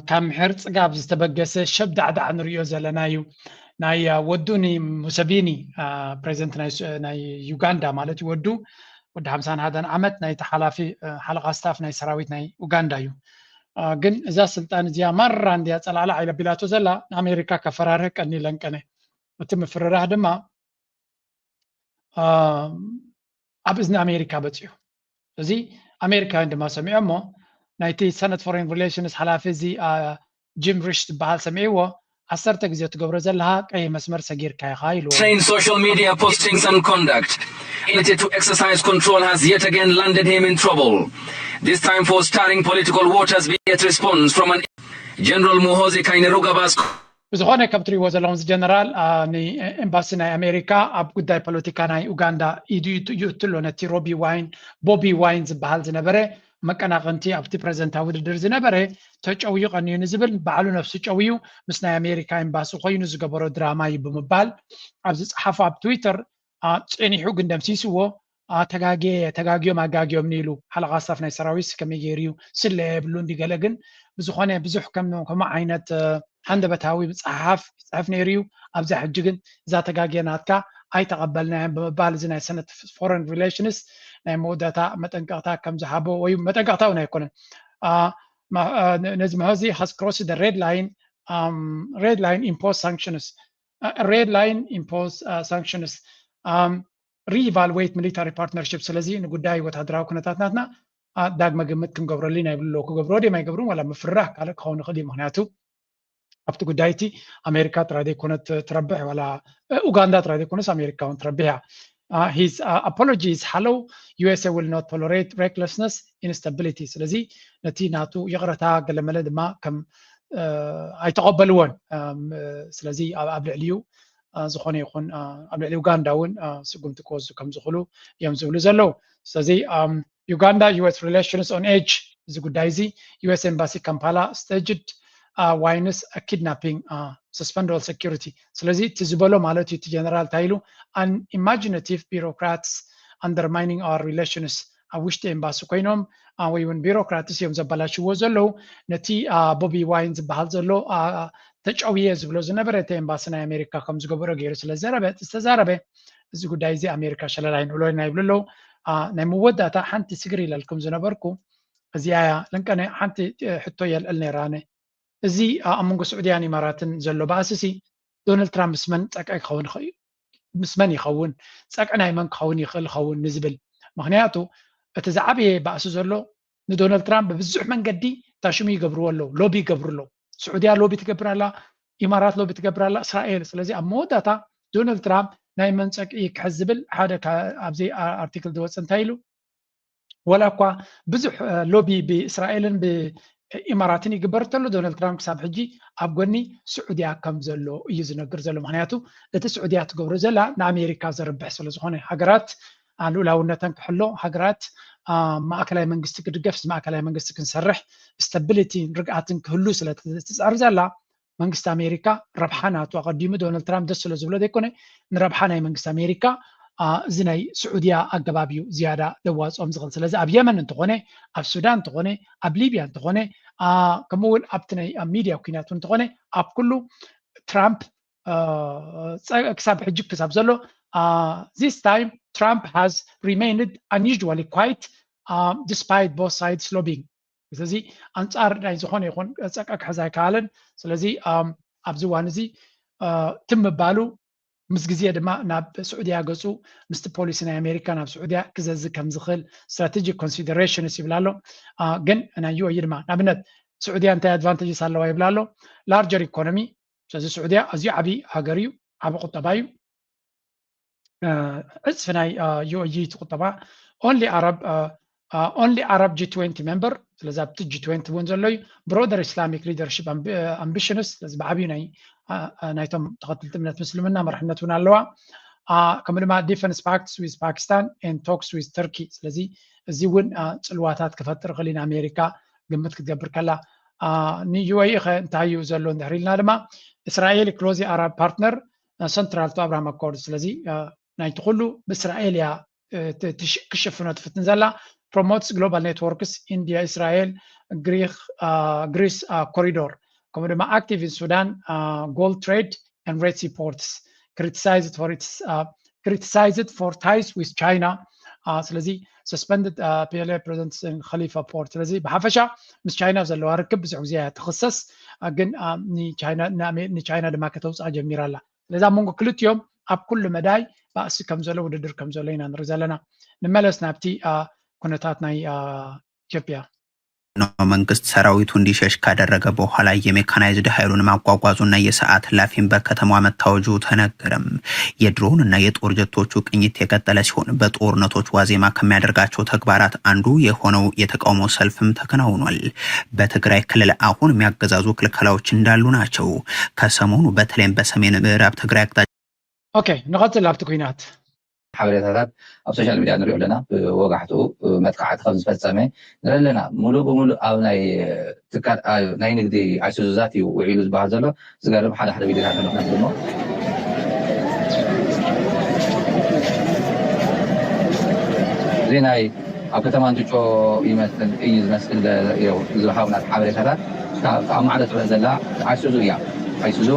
ካብ ምሕር ፅጋብ ዝተበገሰ ሸብዳዕዳዕ ንሪኦ ዘለና እዩ። ናይ ወዱ ንሙሰቪኒ፣ ፕሬዚደንት ናይ ዩጋንዳ ማለት እዩ፣ ወዱ ወዲ ሓምሳን ሓደን ዓመት ናይቲ ሓላፊ ሓለቓ ስታፍ ናይ ሰራዊት ናይ ኡጋንዳ እዩ። ግን እዛ ስልጣን እዚኣ ማራ እንድያ ፀላዕላዕ ኢለ ቢላቶ ዘላ፣ ንኣሜሪካ ከፈራርህ ቀኒለን ቀነ። እቲ ምፍርራህ ድማ ኣብ እዝኒ ኣሜሪካ በፂሑ። እዚ ኣሜሪካውያን ድማ ሰሚዖሞ። ናይቲ ሰነት ፎሬን ሪሌሽንስ ሓላፊ እዚ ጂም ሪሽ ዝበሃል ሰሚዕዎ፣ ዓሰርተ ግዜ ትገብሮ ዘለኻ ቀይሕ መስመር ሰጊርካ ኢኻ ኢልዎ። Saying social media postings and conduct intended to exercise control has yet again landed him in trouble, this time for stirring political waters via response from an General Muhoozi Kainerugaba. ብዝኾነ ከም ትሪእዎ ዘለኹም እዚ ጀነራል ንኤምባሲ ናይ ኣሜሪካ ኣብ ጉዳይ ፖለቲካ ናይ ኡጋንዳ ኢዱ ይእቱ ኣሎ። ነቲ ሮቢ ዋይን፣ ቦቢ ዋይን ዝበሃል ዝነበረ መቀናቕንቲ ኣብቲ ፕሬዚደንታዊ ውድድር ዝነበረ ተጨውዩ ቀንዩ ንዝብል ባዕሉ ነብሱ ጨውዩ ምስ ናይ ኣሜሪካ ኤምባሲ ኮይኑ ዝገበሮ ድራማ እዩ ብምባል ኣብ ዝፀሓፎ ኣብ ትዊተር ፀኒሑ ግን ደምሲስዎ። ተጋግየ ተጋግዮም ኣጋግዮምኒ ኢሉ ሓለቓ ስታፍ ናይ ሰራዊት ከመይ ገይሩ እዩ ስለ የብሉን ድገለ ግን ብዝኾነ ብዙሕ ከም ከምኡ ዓይነት ሃንደበታዊ ምፅሓፍ ይፅሕፍ ነይሩ እዩ። ኣብዛ ሕጂ ግን እዛ ተጋግየ ናትካ ኣይተቐበልናዮን ብምባል እዚ ናይ ሰነት ፎረን ሪሌሽንስ ናይ መወዳእታ መጠንቀቕታ ከም ዝሃቦ ወይ መጠንቀቕታ እውን ኣይኮነን። ነዚ መሆዚ has crossed the red line, red line impose sanctions, red line impose sanctions, reevaluate military partnership። ስለዚ ንጉዳይ ወታደራዊ ኩነታት ናትና ዳግመ ግምት ክንገብረሉ ኢና ይብሉ ኣለዉ። ክገብርዎ ድዮም ኣይገብሩን ዋላ ምፍርራህ ካልእ ክኸውን ይኽእል እዩ። ምክንያቱ ኣብቲ ጉዳይ እቲ ኣሜሪካ ጥራይ ዘይኮነት ትረብሕ ዋላ ኡጋንዳ ጥራይ ዘይኮነስ ኣሜሪካ እውን ትረብሕ እያ። His apology is hollow, USA will not tolerate recklessness, instability። ስለዚ ነቲ ናቱ ይቕረታ ገለመለ ድማ ከም ኣይተቐበልዎን። ስለዚ ኣብ ልዕሊኡ ዝኾነ ይኹን ኣብ ልዕሊ ኡጋንዳ እውን ስጉምቲ ክወስዱ ከም ዝኽእሉ እዮም ዝብሉ ዘለዉ። ስለዚ ዩጋንዳ US relations on edge፣ እዚ ጉዳይ እዚ US embassy Kampala staged ዋይንስ kidnapping, suspend all security። ስለዚ እቲ ዝበሎ ማለት እዩ እቲ ጀነራል እንታይ ኢሉ፣ unimaginative bureaucrats undermining our relations ኣብ ውሽጢ ኤምባሲ ኮይኖም ወይ እውን ቢሮክራትስ እዮም ዘበላሽዎ ዘለዉ። ነቲ ቦቢ ዋይን ዝበሃል ዘሎ ተጨውየ ዝብሎ ዝነበረ እቲ ኤምባሲ ናይ ኣሜሪካ ከም ዝገበሮ ገይሩ ስለ ዘረበ ዝተዛረበ፣ እዚ ጉዳይ እዚ ኣሜሪካ ሸለል ኣይንብሎ ኢና ይብሉ ኣለዉ። ናይ መወዳእታ ሓንቲ ስግር ኢለልኩም ዝነበርኩ እዚኣ እያ። ለንቀነ ሓንቲ ሕቶ የልዕል ነይራ ኣነ። እዚ ኣብ መንጎ ስዑድያን ኢማራትን ዘሎ ባእስሲ ዶናልድ ትራምፕ ምስ መን ጸቅዒ ክኸውን ይኽእል እዩ? ምስ መን ይኸውን? ጸቅዒ ናይ መን ክኸውን ይኽእል ኸውን ንዝብል። ምኽንያቱ እቲ ዝዓበየ ባእሲ ዘሎ ንዶናልድ ትራምፕ ብብዙሕ መንገዲ ታሽሙ ይገብርዎ ኣለዉ፣ ሎቢ ይገብሩ ኣለዉ። ስዑድያ ሎቢ ትገብር ኣላ፣ ኢማራት ሎቢ ትገብር ኣላ፣ እስራኤል። ስለዚ ኣብ መወዳእታ ዶናልድ ትራምፕ ናይ መን ጸቅዒ ክሕዝ ዝብል ሓደ ኣብዚ ኣርቲክል ዝወጽእ እንታይ ኢሉ ወላ እኳ ብዙሕ ሎቢ ብእስራኤልን ብኢማራትን ይግበር እንተሎ ዶናልድ ትራምፕ ክሳብ ሕጂ ኣብ ጎኒ ስዑድያ ከም ዘሎ እዩ ዝነግር ዘሎ። ምክንያቱ እቲ ስዑድያ ትገብሮ ዘላ ንኣሜሪካ ዘርብሕ ስለ ዝኾነ ሃገራት ልኡላውነተን ክሕሎ ሃገራት ማእከላይ መንግስቲ ክድገፍ ማእከላይ መንግስቲ ክንሰርሕ stability ን ርግኣትን ክህሉ ስለ ትፅዕር ዘላ መንግስቲ ኣሜሪካ ረብሓ ናቱ ኣቐዲሙ ዶናልድ ትራምፕ ደስ ስለ ዝብሎ ዘይኮነ ንረብሓ ናይ መንግስቲ ኣሜሪካ እዚ ናይ ስዑድያ ኣገባብ እዩ ዝያዳ ደዋፅኦም ዝኽእል። ስለዚ ኣብ የመን እንተኾነ ኣብ ሱዳን እንተኾነ ኣብ ሊብያ እንተኾነ ከምኡ እውን ኣብቲ ናይ ሚድያ ኩናት እንተኾነ ኣብ ኩሉ ትራምፕ ክሳብ ሕጂ ክሳብ ዘሎ this time Trump has remained unusually quiet despite both sides lobbying ስለዚ ኣንፃር ናይ ዝኾነ ይኹን ፀቃ ክሕዝ ኣይከኣለን። ስለዚ ኣብዚ እዋን እዚ ትም ምባሉ ምስ ግዜ ድማ ናብ ስዑድያ ገፁ ምስቲ ፖሊሲ ናይ ኣሜሪካ ናብ ስዑድያ ክዘዝ ከም ዝኽእል strategic considerations ይብል ኣሎ። ግን ናይ ዩ ኤ ኢ ድማ ንኣብነት ስዑድያ እንታይ advantages ኣለዋ ይብል ኣሎ። Larger economy ስለዚ ስዑድያ ኣዝዩ ዓብዪ ሃገር እዩ፣ ዓቢ ቁጠባ እዩ። ዕፅፊ ናይ ዩ ኤ ኢ እቲ ቁጠባ only Arab only Arab G twenty member ስለዚ ኣብቲ G twenty እውን ዘሎ እዩ። Broader Islamic leadership ambitions ስለዚ ብዓብዩ ናይ ናይቶም ተኸተልቲ እምነት ምስልምና መርሕነት እውን ኣለዋ። ከምኡ ድማ defence pacts with Pakistan and talks with Turkey ስለዚ እዚ እውን ፅልዋታት ክፈጥር ይኽእል እዩ ንኣሜሪካ ግምት ክትገብር ከላ። ን ዩ ኤ ኢ ኸ እንታይ እዩ ዘሎ እንድሕር ኢልና ድማ እስራኤል close Arab partner central to Abraham Accord ስለዚ ናይቲ ኩሉ ብእስራኤል እያ ክሽፍኖ ትፍትን ዘላ። Promotes global networks India Israel Greek Greece corridor ከምኡ ድማ active in Sudan gold trade and Red Sea ports criticized for its criticized for ties with China ስለዚ suspended P L A president Khalifa Haftar ስለዚ ብሓፈሻ ምስ ቻይና ዘለዋ ርክብ ብዙሕ ግዜ እያ ትኽሰስ ግን ንቻይና ድማ ከተውፅኣ ጀሚራ ኣላ። ስለዚ ኣብ መንጎ ክልቲኦም ኣብ ኩሉ መዳይ ባእሲ ከም ዘሎ ውድድር ከም ዘሎ ኢና ንርኢ ዘለና። ንመለስ ናብቲ ኩነታት ናይ ኢትዮጵያ። ነው መንግስት ሰራዊቱ እንዲሸሽ ካደረገ በኋላ የሜካናይዝድ ኃይሉን ማጓጓዙና የሰዓት እላፊም በከተማዋ መታወጁ ተነገረም። የድሮንና የጦር ጀቶቹ ቅኝት የቀጠለ ሲሆን በጦርነቶች ዋዜማ ከሚያደርጋቸው ተግባራት አንዱ የሆነው የተቃውሞ ሰልፍም ተከናውኗል። በትግራይ ክልል አሁን የሚያገዛዙ ክልከላዎች እንዳሉ ናቸው። ከሰሞኑ በተለይም በሰሜን ምዕራብ ትግራይ አቅጣጫ ኦኬ ንቐፅል ኣብቲ ኩናት። ሓበሬታታት ኣብ ሶሻል ሚድያ ንሪኦ ኣለና። ብወጋሕትኡ መጥቃዕቲ ከም ዝፈፀመ ንርኢ ኣለና። ሙሉእ ብሙሉእ ኣብ ናይ ትካል ናይ ንግዲ ኣይሱዙዛት እዩ ውዒሉ ዝበሃል ዘሎ። ዝገርም ሓደ ሓደ ቪድዮታት ኣሎ ክነስልሞ እዚ ናይ ኣብ ከተማ እንትጮ ይመስል እዩ ዝመስል ዝሃቡና ሓበሬታታት ካብ ማዕዶ ትረአ ዘላ ኣይሱዙ እያ። ኣይሱዙ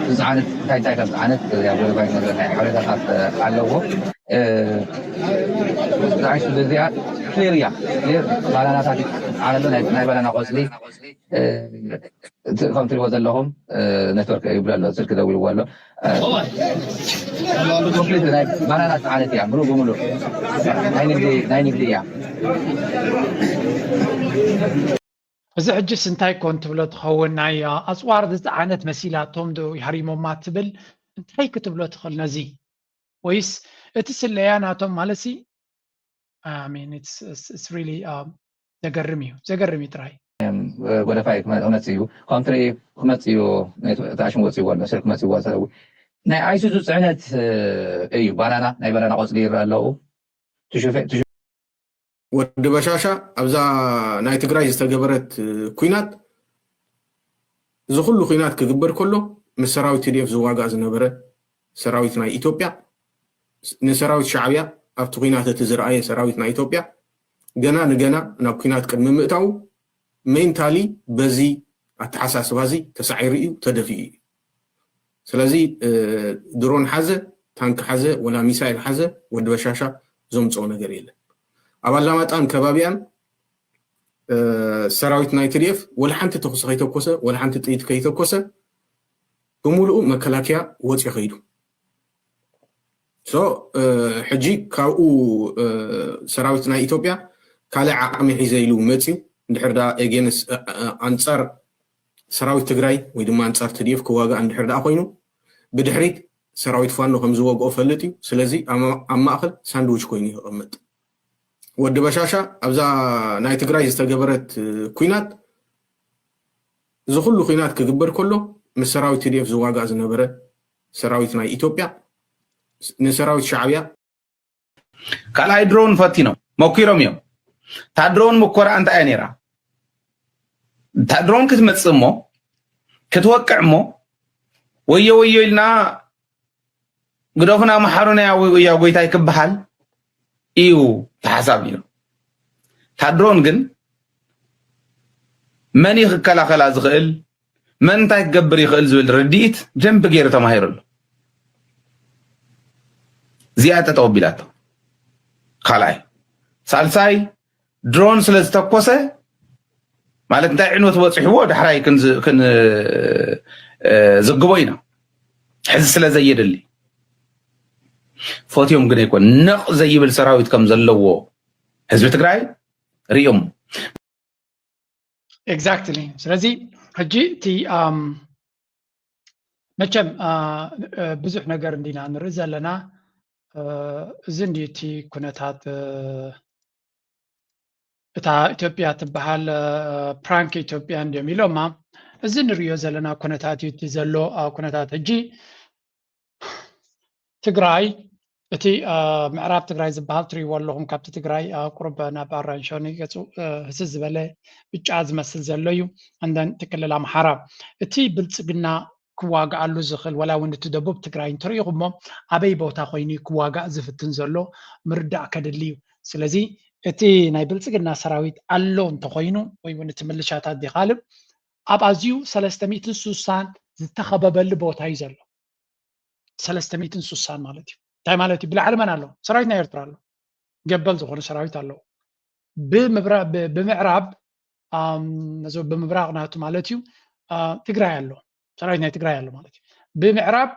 ዝፀዓነት እንታይ እንታይ ከም ዝፀዓነት ኣብ ገለባይ ነገር ናይ ሓበሬታታት ኣለዎ። ዝዓይሱ እዚኣ ክሊር እያ። ክሊር ባናናታት ይፀዓነሉ ናይ ባናና ቆፅሊ ከም ትሪእዎ ዘለኹም ነትወርክ ይብሎ ኣሎ፣ ስልክ ደዊልዎ ኣሎ። ኮምፕሊት ናይ ባናና ዝፀዓነት እያ፣ ሙሉእ ብሙሉእ ናይ ንግዲ ናይ ንግዲ እያ። እዚ ሕጅስ እንታይ ኮን ትብሎ ትኸውን? ናይ ኣፅዋር ዝፀዓነት መሲላቶም ዶ ይሃሪሞማ ትብል? እንታይ ክትብሎ ትኽእል ነዚ? ወይስ እቲ ስለያ ናቶም ማለትሲ? I mean, it's, it's, it's really um, ዘገርም እዩ፣ ዘገርም እዩ ጥራይ። ወደፋይ ክመፅእ እዩ፣ ኮንትሪ ክመፅእ እዩ፣ ተኣሽም ወፅእዎ ኣሎ፣ ስር ክመፅእዎ ኣለዉ። ናይ ኣይሱዙ ፅዕነት እዩ፣ ባናና፣ ናይ ባናና ቆፅሊ ይረአ ኣለዉ። ወዲ በሻሻ ኣብዛ ናይ ትግራይ ዝተገበረት ኩናት እዚ ኩሉ ኩናት ክግበር ከሎ ምስ ሰራዊት ቲ ዲ ኤፍ ዝዋጋእ ዝነበረ ሰራዊት ናይ ኢትዮጵያ ንሰራዊት ሻዕብያ ኣብቲ ኲናት እቲ ዝረኣየ ሰራዊት ናይ ኢትዮጵያ ገና ንገና ናብ ኲናት ቅድሚ ምእታዉ ሜንታሊ በዚ ኣተሓሳስባ እዚ ተሳዒሩ እዩ፣ ተደፊኡ እዩ። ስለዚ ድሮን ሓዘ፣ ታንክ ሓዘ፣ ወላ ሚሳይል ሓዘ ወዲ በሻሻ ዘምፅኦ ነገር የለን። ኣብ ኣላማጣን ከባቢኣን ሰራዊት ናይ ቲ ዲ ኤፍ ወላ ሓንቲ ተኩሲ ከይተኮሰ፣ ወላ ሓንቲ ጥይት ከይተኮሰ ብምሉኡ መከላከያ ወፂኡ ከይዱ። ሕጂ ካብኡ ሰራዊት ናይ ኢትዮጵያ ካልእ ዓቕሚ ሒዘ ኢሉ መፅዩ እንድሕር ዳ ኤጌንስ ኣንፃር ሰራዊት ትግራይ ወይ ድማ ኣንፃር ቲ ዲ ኤፍ ክዋጋእ እንድሕር ዳ ኮይኑ ብድሕሪት ሰራዊት ፋኖ ከም ዝወግኦ ፈልጥ እዩ። ስለዚ ኣብ ማእኸል ሳንድዊች ኮይኑ ይቕመጥ። ወዲ በሻሻ ኣብዛ ናይ ትግራይ ዝተገበረት ኲናት እዚ ኩሉ ኲናት ክግበር ከሎ ምስ ሰራዊት ቲ ዲ ኤፍ ዝዋጋእ ዝነበረ ሰራዊት ናይ ኢትዮጵያ ንሰራዊት ሻዕብያ ካልኣይ ድሮን ፈቲኖም መኪሮም እዮም። እታ ድሮን ምኮራ እንታይ እያ ነይራ? እታ ድሮን ክትመጽእ እሞ ክትወቅዕ እሞ ወዮ ወዮ ኢልና ግደፉና መሓሩና ያ ጎይታይ ክበሃል እዩ ተሓሳብ ነይሩ። እታ ድሮን ግን መን እዩ ክከላኸላ ዝኽእል፣ መን እንታይ ክገብር ይኽእል ዝብል ርድኢት ብደንቢ ገይሩ ተማሂሩ ኣሎ። እዚኣ ጠጠው ኣቢላቶ። ካልኣይ ሳልሳይ ድሮን ስለ ዝተኮሰ ማለት እንታይ ዕንወት በፂሕዎ ዳሕራይ ክንዝግቦ ኢና። ሕዚ ስለ ዘየድሊ ፈትዮም ግን ኣይኮን ነቕ ዘይብል ሰራዊት ከም ዘለዎ ህዝቢ ትግራይ ርእዮም። Exactly። ስለዚ ሕጂ እቲ መቸም ብዙሕ ነገር እንዲና ንርኢ ዘለና እዚ እንዲ እቲ ኩነታት እታ ኢትዮጵያ ትበሃል ፕራንክ ኢትዮጵያ እንዲዮም ኢሎማ። እዚ ንሪኦ ዘለና ኩነታት እዩ እቲ ዘሎ ኩነታት ሕጂ ትግራይ እቲ ምዕራብ ትግራይ ዝበሃል ትሪእዎ ኣለኹም። ካብቲ ትግራይ ቁሩብ ናብ ኣራንሾኒ ገፁ ህስስ ዝበለ ብጫ ዝመስል ዘሎ እዩ። እንደን እቲ ክልል ኣምሓራ እቲ ብልፅግና ክዋግኣሉ ዝኽእል ዋላ እውን እቲ ደቡብ ትግራይ እንትሪኢኹሞ ኣበይ ቦታ ኮይኑ ክዋጋእ ዝፍትን ዘሎ ምርዳእ ከድሊ እዩ። ስለዚ እቲ ናይ ብልፅግና ሰራዊት ኣሎ እንተኾይኑ ወይ እውን እቲ ምልሻታት ዲኻልብ ኣብ ኣዝዩ ሰለስተ ሚእትን ስሳን ዝተኸበበሉ ቦታ እዩ ዘሎ። ሰለስተ ሚእትን ስሳን ማለት እዩ። እንታይ ማለት እዩ? ብላዕሊ መን ኣሎ? ሰራዊት ናይ ኤርትራ ኣሎ። ገበል ዝኾነ ሰራዊት ኣለዎ። ብምዕራብ ነዞ ብምብራቕ ናቱ ማለት እዩ ትግራይ ኣሎ። ሰራዊት ናይ ትግራይ ኣሎ ማለት እዩ። ብምዕራብ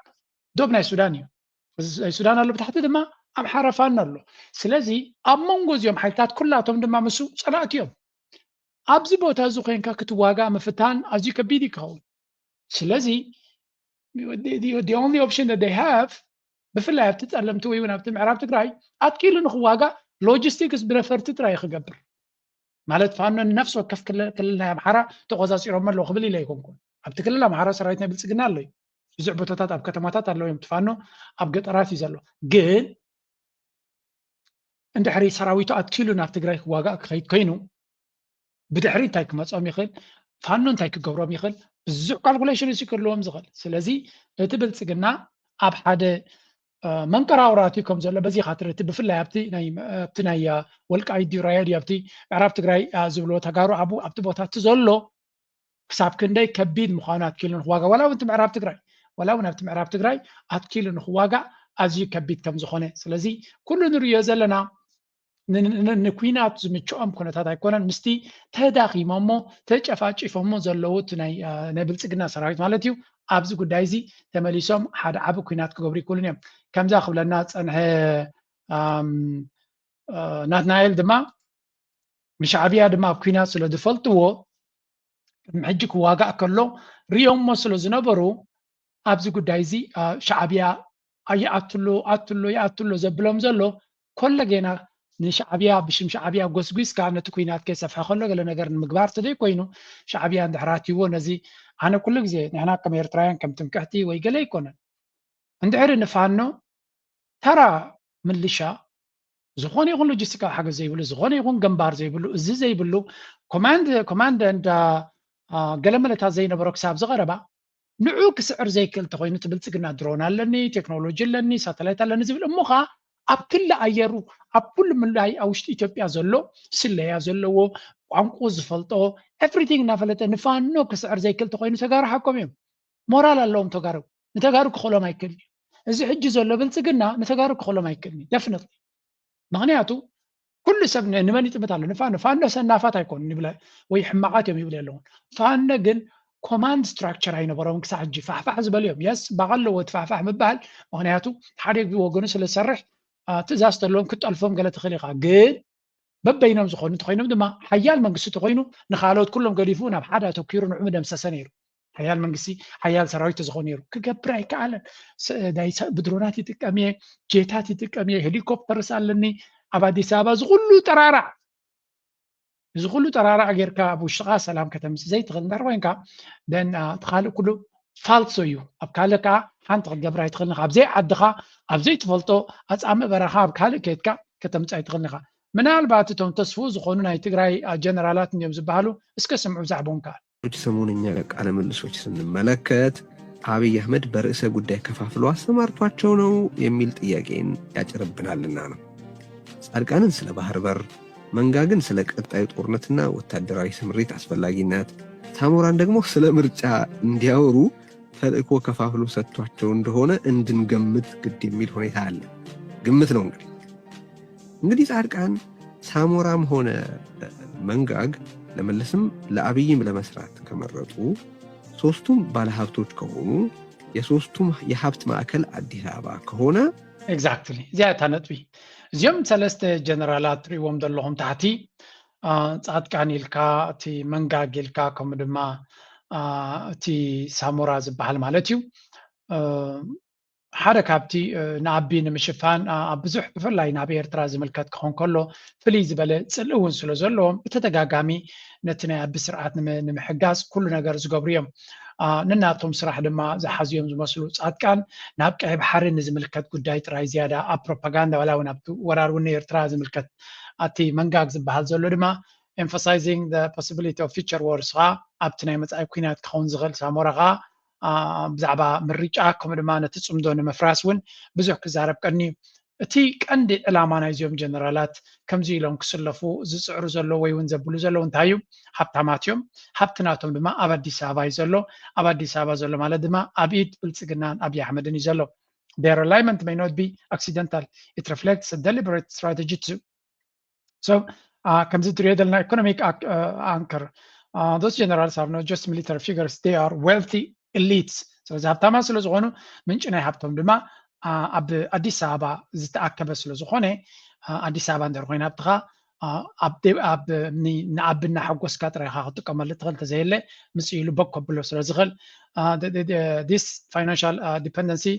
ዶብ ናይ ሱዳን እዩ። ናይ ሱዳን ኣሎ፣ ብታሕቲ ድማ ኣምሓራ ፋኖ ኣሎ። ስለዚ ኣብ መንጎ እዚኦም ሓይልታት ኩላቶም ድማ ምስ ጸላእቲ እዮም። ኣብዚ ቦታ እዚ ኮይንካ ክትዋጋእ ምፍታን ኣዝዩ ከቢድ እዩ ክኸውን። ስለዚ the only option that they have ብፍላይ ኣብቲ ጸለምቲ ወይ እውን ኣብቲ ምዕራብ ትግራይ ኣትኪሉ ንክዋጋእ ሎጂስቲክስ ብነፈርቲ ጥራይ ክገብር ማለት ፋኖ ንነፍሲ ወከፍ ክልል ናይ ኣምሓራ ተቆጻጺሮም ኣለዉ ክብል ኢለ ኣይኮንኩን። ኣብቲ ክልል ኣምሓራ ሰራዊት ናይ ብልጽግና ኣሎ እዩ። ብዙሕ ቦታታት ኣብ ከተማታት ኣለዉ እዮም። ፋኖ ኣብ ገጠራት እዩ ዘሎ። ግን እንድሕሪ ሰራዊቱ ኣትኪሉ ናብ ትግራይ ክዋጋእ ክኸይድ ኮይኑ ብድሕሪ እንታይ ክመጾም ይኽእል፣ ፋኖ እንታይ ክገብሮም ይኽእል፣ ብዙሕ ካልኩሌሽን እዩ ክህልዎም ዝኽእል። ስለዚ እቲ ብልጽግና ኣብ ሓደ መንቀራውራት እዩ ከም ዘሎ በዚ ኢኻ ትርኢ። ብፍላይ ኣብቲ ናይ ወልቃይት ድዩ ራያ ድዩ ኣብቲ ምዕራብ ትግራይ ዝብልዎ ተጋሩ ኣብኡ ኣብቲ ቦታ እቲ ዘሎ ክሳብ ክንደይ ከቢድ ምዃኑ ኣትኪሉ ንክዋጋእ ዋላ እውን እቲ ምዕራብ ትግራይ ዋላ እውን ኣብቲ ምዕራብ ትግራይ ኣትኪሉ ንክዋጋእ ኣዝዩ ከቢድ ከም ዝኾነ ስለዚ ኩሉ ንርእዮ ዘለና ንኩናት ዝምችኦም ኩነታት ኣይኮነን። ምስቲ ተዳኺሞሞ ተጨፋጭፎሞ ዘለዉ ናይ ብልፅግና ሰራዊት ማለት እዩ ኣብዚ ጉዳይ እዚ ተመሊሶም ሓደ ዓቢ ኩናት ክገብሩ ይክእሉን እዮም። ከምዛ ክብለና ዝፀንሐ ናትናኤል ድማ ንሻዕብያ ድማ ኣብ ኩናት ስለ ዝፈልጥዎ ቅድሚ ሕጂ ክዋጋእ ከሎ ሪኦሞ ስለ ዝነበሩ ኣብዚ ጉዳይ እዚ ሻዕብያ ኣይኣትሎ ኣትሎ ይኣትሎ ዘብሎም ዘሎ ኮለ ጌና ንሻዕብያ ብሽም ሻዕብያ ጎስጒስካ ነቲ ኩናት ከይሰፍሐ ከሎ ገለ ነገር ንምግባር ስለ ኮይኑ ሻዕብያ እንድሕር ኣትይዎ ነዚ ኣነ ኩሉ ግዜ ንሕና ከም ኤርትራውያን ከም ትምክሕቲ ወይ ገለ ኣይኮነን። እንድሕሪ ንፋኖ ተራ ምልሻ ዝኾነ ይኹን ሎጂስቲካዊ ሓገዝ ዘይብሉ ዝኾነ ይኹን ግንባር ዘይብሉ እዚ ዘይብሉ ኮማንድ ኮማንድ እንዳ ገለመለታት ዘይነበሮ ክሳብ ዝቐረባ ንዑ ክስዕር ዘይክእል ተኮይኑ እቲ ብልፅግና ድሮን ኣለኒ ቴክኖሎጂ ኣለኒ ሳተላይት ኣለኒ ዝብል እሞ ከዓ ኣብ ክሊ ኣየሩ ኣብ ኩሉ ምላይ ኣብ ውሽጢ ኢትዮጵያ ዘሎ ስለያ ዘለዎ ቋንቁ ዝፈልጦ ኤቭሪቲንግ እናፈለጠ ንፋኖ ክስዕር ዘይክእል ተኮይኑ ተጋሩ ሓቆም እዮም። ሞራል ኣለዎም ተጋሩ። ንተጋሩ ክኽሎም ኣይክእልን እዩ። እዚ ሕጂ ዘሎ ብልፅግና ንተጋሩ ክኽሎም ኣይክእልን እዩ ደፍነት። ምክንያቱ ኩሉ ሰብ ንመን ይጥምት ኣሎ? ንፋኖ። ፋኖ ሰናፋት ኣይኮኑ ይብለ ወይ ሕማቃት እዮም ይብል ኣለውን። ፋኖ ግን ኮማንድ ስትራክቸር ኣይነበሮም ክሳብ ሕጂ ፋሕፋሕ ዝበሉ እዮም። የስ ባቕ ኣለዎ እቲ ፋሕፋሕ ምባል። ምክንያቱ ሓደ ወገኑ ስለ ዝሰርሕ ትእዛዝ ተለዎም ክጠልፎም ገለ ትኽእል ኢኻ። ግን በበይኖም ዝኾኑ እንተኮይኖም ድማ ሓያል መንግስቲ ተኮይኑ ንካልኦት ኩሎም ገዲፉ ናብ ሓደ ኣተኪሩ ንዑ ምደምሰሰ ነይሩ። ሓያል መንግስቲ፣ ሓያል ሰራዊት ተዝኾን ነይሩ። ክገብር ኣይከኣለን። ብድሮናት ይጥቀም እየ፣ ጄታት ይጥቀም እየ፣ ሄሊኮፕተርስ ኣለኒ። ኣብ ኣዲስ ኣበባ ዝኩሉ ጠራራዕ እዚ ኩሉ ጠራራዕ ጌርካ ኣብ ውሽጥኻ ሰላም ከተምፅእ ዘይትኽእል እንድሕር ኮይንካ ደን እቲ ካልእ ኩሉ ፋልሶ እዩ። ኣብ ካልእ ከዓ ሓንቲ ክትገብር ኣይትኽእልን ኢኻ። ኣብ ዘይዓድኻ ኣብ ዘይትፈልጦ ኣፃምእ በረኻ ኣብ ካልእ ከይድካ ከተምፅእ ኣይትኽእልን ኢኻ። ምናልባት እቶም ተስፍኡ ዝኾኑ ናይ ትግራይ ጀነራላት እንዲዮም ዝበሃሉ እስከ ስምዑ ብዛዕባኦም ከዓ ሰሞነኛ ቃለ ምልሶች ስንመለከት አብይ አህመድ በርዕሰ ጉዳይ ከፋፍሎ አሰማርቷቸው ነው የሚል ጥያቄን ያጭርብናልና ነው። ጻድቃንን ስለ ባህር በር፣ መንጋግን ስለ ቀጣዩ ጦርነትና ወታደራዊ ስምሪት አስፈላጊነት፣ ሳሞራን ደግሞ ስለ ምርጫ እንዲያወሩ ተልእኮ ከፋፍሎ ሰጥቷቸው እንደሆነ እንድንገምት ግድ የሚል ሁኔታ አለ። ግምት ነው እንግዲህ። እንግዲህ ጻድቃን ሳሞራም ሆነ መንጋግ ለመለስም ለአብይም ለመስራት ከመረጡ ሶስቱም ባለሀብቶች ከሆኑ የሶስቱም የሀብት ማዕከል አዲስ አበባ ከሆነ exactly እዚኣ እታ ነጥቢ። እዚኦም ሰለስተ ጀነራላት ትሪእዎም ዘለኹም ታሕቲ ጻድቃን ኢልካ እቲ መንጋግ ኢልካ ከምኡ ድማ እቲ ሳሞራ ዝበሃል ማለት እዩ። ሓደ ካብቲ ንኣቢ ንምሽፋን ኣብ ብዙሕ ብፍላይ ናብ ኤርትራ ዝምልከት ክኾን ከሎ ፍልይ ዝበለ ፅልኢ እውን ስለ ዘለዎም ብተደጋጋሚ ነቲ ናይ ኣቢ ስርዓት ንምሕጋዝ ኩሉ ነገር ዝገብሩ እዮም። ንናቶም ስራሕ ድማ ዝሓዝዮም ዝመስሉ ፃድቃን ናብ ቀይ ባሕሪ ንዝምልከት ጉዳይ ጥራይ ዝያዳ ኣብ ፕሮፓጋንዳ ዋላ እውን ኣብቲ ወራር እውን ኤርትራ ዝምልከት ኣቲ መንጋግ ዝበሃል ዘሎ ድማ emphasizing the possibility of future wars ከዓ ኣብቲ ናይ መፃኢ ኩናት ክኸውን ዝኽእል ሳሞራ ከዓ ብዛዕባ ምርጫ ከምኡ ድማ ነቲ ፅምዶ ንምፍራስ እውን ብዙሕ ክዛረብ ቀኒ እዩ። እቲ ቀንዲ ዕላማ ናይዚኦም ጀነራላት ከምዚ ኢሎም ክስለፉ ዝፅዕሩ ዘለዉ ወይ እውን ዘብሉ ዘለዉ እንታይ እዩ? ሃብታማት እዮም። ሃብቲ ናቶም ድማ ኣብ ኣዲስ ኣበባ እዩ ዘሎ። ኣብ ኣዲስ ኣበባ ዘሎ ማለት ድማ ኣብ ኢድ ብልፅግናን ኣብይ ኣሕመድን እዩ ዘሎ። Their alignment may not be accidental. It reflects a deliberate strategy to so ከምዚ ትሪኦ ዘለና economic anchor those generals are not just military figures, they are wealthy elites. ስለዚ ሃብታማት ስለ ዝኾኑ ምንጪ ናይ ሃብቶም ድማ ኣብ ኣዲስ ኣበባ ዝተኣከበ ስለ ዝኾነ ኣዲስ ኣበባ እንድሕር ኮይና ኣብትኻ ንኣቢ እናሓጎስካ ጥራይ ኢኻ ክትጥቀመሉ ትኽእል። እንተዘየለ ምስ ኢሉ በግ ከብሎ ስለ ዝኽእል this financial dependency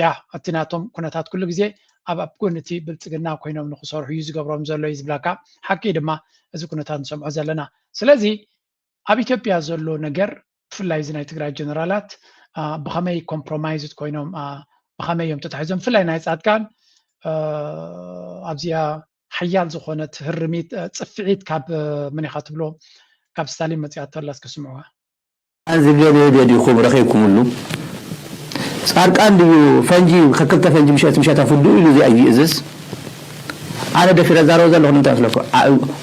ያ እቲ ናቶም ኩነታት ኩሉ ግዜ ኣብ ኣብ ጎኒ እቲ ብልፅግና ኮይኖም ንክሰርሑ እዩ ዝገብሮም ዘሎ እዩ ዝብለካ። ሓቂ ድማ እዚ ኩነታት ንሰምዖ ዘለና። ስለዚ ኣብ ኢትዮጵያ ዘሎ ነገር ብፍላይ እዚ ናይ ትግራይ ጀነራላት ብኸመይ ኮምፕሮማይዝድ ኮይኖም ብኸመይ እዮም ተታሒዞም ብፍላይ ናይ ፃድቃን ኣብዚኣ ሓያል ዝኾነት ህርሚት ፅፍዒት ካብ መን ኢኻ ትብሎ ካብ ስታሊን መፂኣቶ ኣላ እስከ ስምዑዋ። ኣዚ ገበየ ዲኹም ረኺብኩምሉ ፃርቃን ድዩ ፈንጂ ከክልተ ፈንጂ ምሸት ምሸት ኣፍዱ ኢሉ እዚ ኣዩ እዝስ ኣነ ደፊረ ዛረበ ዘለኹ ንምንታይ መስለኩ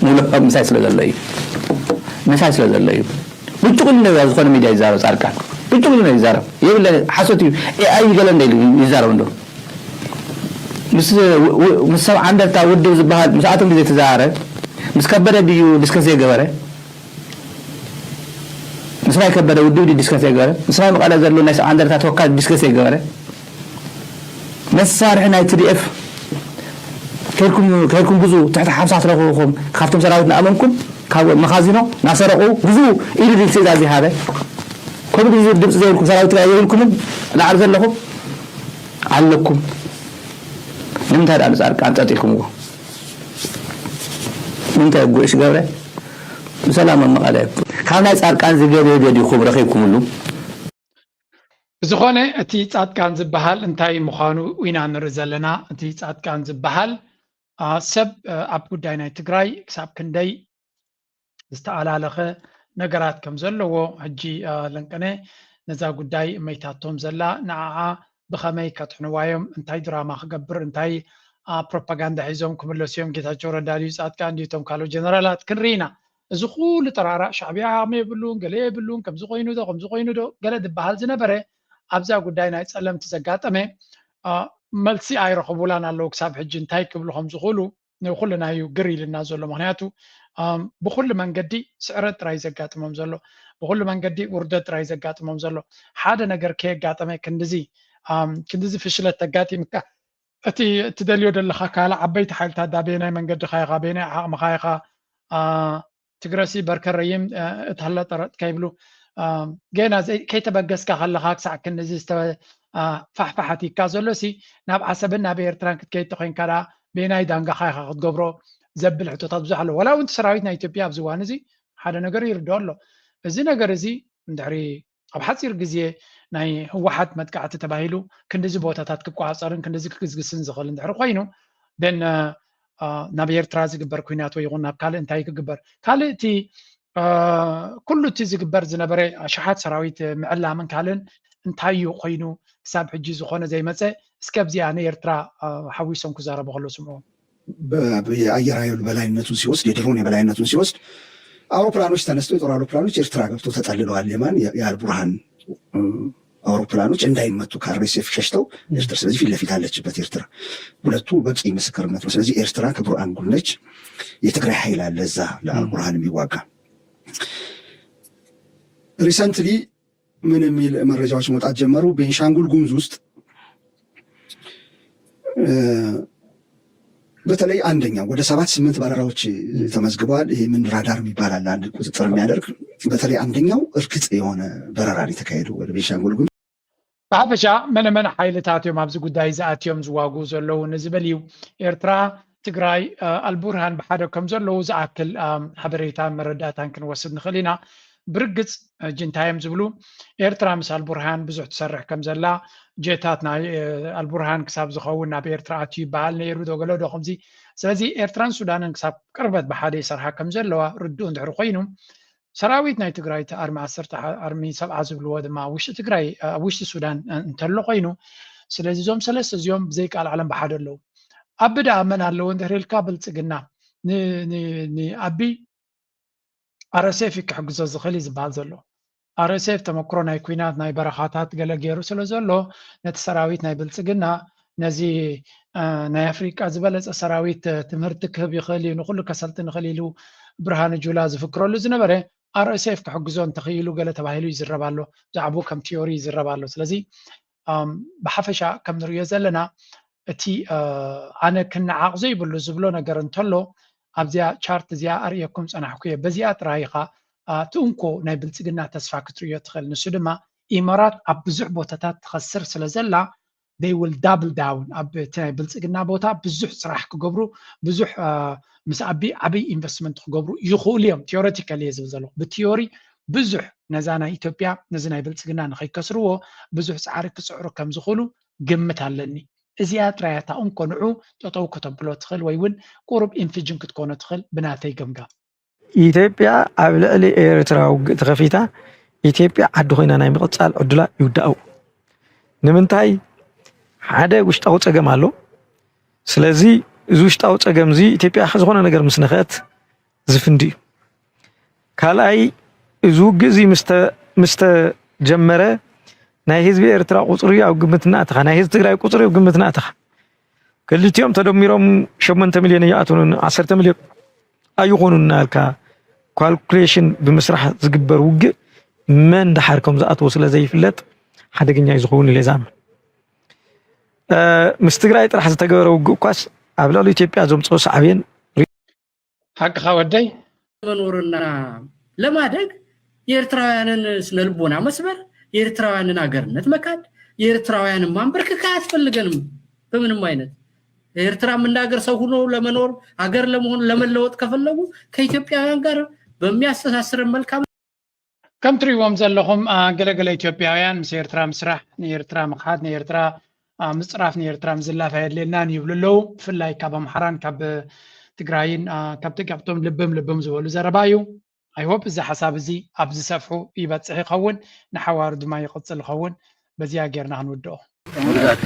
ሙሉእ ምሳይ ስለ ዘሎ እዩ ምሳይ ስለ ዘሎ እዩ ብጭቁ ኢሉ ነቢያ ዝኾነ ሚድያ ይዛረብ ፃርቃን ብጭቁ ኢሉ ይዛረብ የብለ ሓሶት እዩ ኤኣይ ገለ እንደ ኢሉ ይዛረብ እንዶ ምስ ሰብ ዓንደርታ ውድብ ዝበሃል ምስኣቶም ግዜ ተዛረብ ምስ ከበደ ድዩ ዲስከስ ዘይገበረ ምስ ናይ ከበደ ውድብ ድዩ ዲስከስ ዘይገበረ ምስ ናይ መቐለ ዘሎ ናይ ሰብ ዓንደርታ ተወካል ዲስከስ ዘይገበረ መሳርሒ ናይ ቲ ዲ ኤፍ ከይድኩም ግዙ ትሕቲ ሓምሳ ትረኽብኹም ካብቶም ሰራዊት ንኣመንኩም ካብ መኻዚኖ ናሰረቑ ግዙ ኢሉ ድል ትእዛዝ ይሃበ ከምኡ ግዜ ድምፂ ዘይብልኩም ሰራዊት ትግራይ የብልኩምን ላዕሊ ዘለኹም ኣለኩም ንምንታይ ደኣ ንፃድቃን ፀጥ ኢልኩምዎ ንምንታይ ጉዕሽ ገብረ ብሰላም ኣብ መቐለ ካብ ናይ ፃድቃን ዝገበየ ገዲኹም ረኺብኩምሉ ብዝኾነ እቲ ፃድቃን ዝበሃል እንታይ ምዃኑ ኢና ንርኢ ዘለና እቲ ፃድቃን ዝበሃል ሰብ ኣብ ጉዳይ ናይ ትግራይ ክሳብ ክንደይ ዝተኣላለኸ ነገራት ከም ዘለዎ ሕጂ ለንቀነ ነዛ ጉዳይ መይታቶም ዘላ ንዓዓ ብኸመይ ከጥሕንዋ እዮም፣ እንታይ ድራማ ክገብር፣ እንታይ ፕሮፓጋንዳ ሒዞም ክምለሱ እዮም፣ ጌታቸው ረዳ ድዩ ፃድቃን ድዩ እቶም ካልኦት ጀነራላት ክንርኢ ኢና። እዚ ኩሉ ጠራራእ ሻዕቢያ ዓቕሚ የብሉን፣ ገለ የብሉን፣ ከምዚ ኮይኑ ዶ ከምዚ ኮይኑ ዶ ገለ ዝበሃል ዝነበረ ኣብዛ ጉዳይ ናይ ፀለምቲ ዘጋጠመ መልሲ ኣይረኸቡላን ኣለዉ። ክሳብ ሕጂ እንታይ ክብሉ ከም ዝኽእሉ ንኩልና እዩ ግር ኢልና ዘሎ። ምክንያቱ ብኩሉ መንገዲ ስዕረት ጥራይ ዘጋጥሞም ዘሎ፣ ብኩሉ መንገዲ ውርደት ጥራይ ዘጋጥሞም ዘሎ። ሓደ ነገር ከየጋጠመ ክንድዚ ክንድዚ ፍሽለት ተጋጢምካ እቲ እትደልዮ ዘለካ ካልእ ዓበይቲ ሓይልታት ዳ በየናይ መንገድካ ኢኻ በየናይ ዓቕምካ ኢኻ ትግረሲ በርከረይም እትሃላ ጠረጥካ ይብሉ ገና ከይተበገስካ ከለካ ክሳዕ ክንዚ ፋሕፋሓት ይካ ዘሎ ሲ ናብ ዓሰብን ናብ ኤርትራን ክትከይድ ተኮይንካ ዳ በየናይ ዳንጋካ ኢካ ክትገብሮ ዘብል ሕቶታት ብዙሕ ኣሎ። ወላ እውን ሰራዊት ናይ ኢትዮጵያ ኣብዚ እዋን እዚ ሓደ ነገር ይርድኦ ኣሎ። እዚ ነገር እዚ እንድሕሪ ኣብ ሓፂር ግዜ ናይ ህወሓት መጥቃዕቲ ተባሂሉ ክንድዚ ቦታታት ክቋፀርን ክንድዚ ክግዝግስን ዝኽእል እንድሕሪ ኮይኑ ን ናብ ኤርትራ ዝግበር ኩናት ወይ ይኹን ናብ ካልእ እንታይ ክግበር ካልእ እቲ ኩሉ እቲ ዝግበር ዝነበረ ኣሽሓት ሰራዊት ምዕላምን ካልእን እንታይ እዩ ኮይኑ ክሳብ ሕጂ ዝኾነ ዘይመፀ እስከ ኣብዚኣ ንኤርትራ ሓዊሶም ክዛረቡ ከሎ ስምዑ። የአየር ኃይል በላይነቱን ሲወስድ የድሮን የበላይነቱን ሲወስድ አውሮፕላኖች ተነስተው የጦር አውሮፕላኖች ኤርትራ ገብተው ተጠልለዋል። የማን የአልቡርሃን አውሮፕላኖች እንዳይመቱ ከአርኤስኤፍ ሸሽተው ኤርትራ። ስለዚህ ፊት ለፊት አለችበት ኤርትራ። ሁለቱ በቂ ምስክርነት ነው። ስለዚህ ኤርትራ ከቡርሃን ጎን ነች። የትግራይ ኃይል አለ እዛ ለአልቡርሃን የሚዋጋ። recently ምን የሚል መረጃዎች መውጣት ጀመሩ? ቤንሻንጉል ጉሙዝ ውስጥ በተለይ አንደኛው ወደ ሰባት ስምንት በረራዎች ተመዝግበዋል። ይሄ ምን ራዳር የሚባል አለ አንድ ቁጥጥር የሚያደርግ በተለይ አንደኛው እርግጥ የሆነ በረራ ነው የተካሄደው ወደ ቤንሻንጉል ጉሙዝ። ብሓፈሻ መነመን ሓይልታት እዮም ኣብዚ ጉዳይ ዝኣትዮም ዝዋግኡ ዘለዉ ንዝብል እዩ። ኤርትራ፣ ትግራይ፣ ኣልቡርሃን ብሓደ ከም ዘለዉ ዝኣክል ሓበሬታን መረዳእታን ክንወስድ ንኽእል ኢና። ብርግፅ ሕጂ እንታይ እዮም ዝብሉ? ኤርትራ ምስ ኣልቡርሃን ብዙሕ ትሰርሕ ከም ዘላ ጀታት ናይ ኣልቡርሃን ክሳብ ዝኸውን ናብ ኤርትራ ኣትዩ ይበሃል ነይሩ ዶ ገለ ዶ ከምዚ። ስለዚ ኤርትራን ሱዳንን ክሳብ ቅርበት ብሓደ ይሰርሓ ከም ዘለዋ ርዱእ እንድሕሪ ኮይኑ ሰራዊት ናይ ትግራይ እቲ ኣርሚ ዓሰርተ ኣርሚ ሰብዓ ዝብልዎ ድማ ኣብ ውሽጢ ትግራይ ኣብ ውሽጢ ሱዳን እንተሎ ኮይኑ ስለዚ እዞም ሰለስተ እዚኦም ብዘይቃል ዓለም ብሓደ ኣለዉ። ኣቢ ደኣ መን ኣለዎ እንድሕር ኢልካ ብልፅግና ንኣቢ ኣረሴፍ ክሕግዞ ዝኽእል እዩ ዝበሃል ዘሎ። ኣረሴፍ ተመክሮ ናይ ኩናት ናይ በረኻታት ገለ ገይሩ ስለ ዘሎ ነቲ ሰራዊት ናይ ብልፅግና ነዚ ናይ ኣፍሪቃ ዝበለፀ ሰራዊት ትምህርቲ ክህብ ይኽእል እዩ ንኩሉ ከሰልጥን ይኽእል ኢሉ ብርሃኑ ጁላ ዝፍክረሉ ዝነበረ ኣርኤስኤፍ ክሕግዞ እንተኽኢሉ ገለ ተባሂሉ ይዝረብ ኣሎ። ብዛዕባኡ ከም ቲዮሪ ይዝረብ ኣሎ። ስለዚ ብሓፈሻ ከም ንርእዮ ዘለና እቲ ኣነ ክነዓቕ ዘይብሉ ዝብሎ ነገር እንተሎ ኣብዚኣ ቻርት እዚኣ ኣርእየኩም ጸናሕኩ እየ። በዚኣ ጥራይ ኢኻ እቲ እንኮ ናይ ብልጽግና ተስፋ ክትርእዮ ትኽእል። ንሱ ድማ ኢማራት ኣብ ብዙሕ ቦታታት ትኸስር ስለ ዘላ they will double down ኣብ እቲ ናይ ብልጽግና ቦታ ብዙሕ ስራሕ ክገብሩ ብዙሕ ምስ ኣቢ ዓብይ ኢንቨስትመንት ክገብሩ ይኽእሉ እዮም። ቲዮሬቲካል እየ ዝብል ዘለኹ ብቲዮሪ ብዙሕ ነዛ ናይ ኢትዮጵያ ነዚ ናይ ብልጽግና ንኸይከስርዎ ብዙሕ ፃዕሪ ክፅዕሩ ከም ዝኽእሉ ግምት ኣለኒ። እዚኣ ጥራይ እታ እንኮ ንዑ ጠጠው ከተብሎ ትኽእል ወይ እውን ቁሩብ ኢንፊጅን ክትኮኖ ትኽእል ብናተይ ገምጋም። ኢትዮጵያ ኣብ ልዕሊ ኤርትራ ውግእ ተኸፊታ ኢትዮጵያ ዓዲ ኮይና ናይ ምቕጻል ዕድላ ይውዳእ። ንምንታይ? ሓደ ውሽጣዊ ጸገም ኣሎ። ስለዚ እዚ ውሽጣዊ ጸገም እዚ ኢትዮጵያ ዝኾነ ነገር ምስ ነኸአት ዝፍንዲ እዩ። ካልኣይ እዚ ውግእ እዚ ምስ ተጀመረ ናይ ህዝቢ ኤርትራ ቁፅሪ ኣብ ግምት እናእተኻ፣ ናይ ህዝቢ ትግራይ ቁፅሪ ኣብ ግምት እናእተኻ ክልቲኦም ተደሚሮም ሸሞንተ ሚልዮን ኣይኣትዉን ዓሰርተ ሚልዮን ኣይኾኑን እናበልካ ካልኩሌሽን ብምስራሕ ዝግበር ውግእ መን ደሓር ከም ዝኣትዎ ስለ ዘይፍለጥ ሓደገኛ እዩ ዝኸውን ኢለ ዝኣምን። ምስ ትግራይ ጥራሕ ዝተገበረ ውግእ እኳስ ኣብ ልዕሊ ኢትዮጵያ ዘምፅኦ ሳዕቤን ሓቅኻ ወደይ። ለመኖርና ለማደግ የኤርትራውያንን ስነልቦና መስበር፣ የኤርትራውያንን አገርነት መካድ፣ የኤርትራውያንን ማንበርከክ አያስፈልገንም በምንም አይነት። ኤርትራ የምናገር ሰው ሆኖ ለመኖር አገር ለመሆን ለመለወጥ ከፈለጉ ከኢትዮጵያውያን ጋር በሚያስተሳስረን መልካም ከም ትሪእዎም ዘለኹም ገለገለ ኢትዮጵያውያን ምስ ኤርትራ ምስራሕ ንኤርትራ ምኽሓድ ንኤርትራ ምፅራፍ ንኤርትራ ምዝላፍ ኣየድልየናን ይብሉ ኣለዉ። ብፍላይ ካብ ኣምሓራን ካብ ትግራይን ካብቶም ልብም ልብም ዝበሉ ዘረባ እዩ። I hope እዚ ሓሳብ እዚ ኣብ ዝሰፍሑ ይበፅሕ ይኸውን፣ ንሓዋሩ ድማ ይቕፅል ይኸውን። በዚኣ ጌርና ክንውድኦ።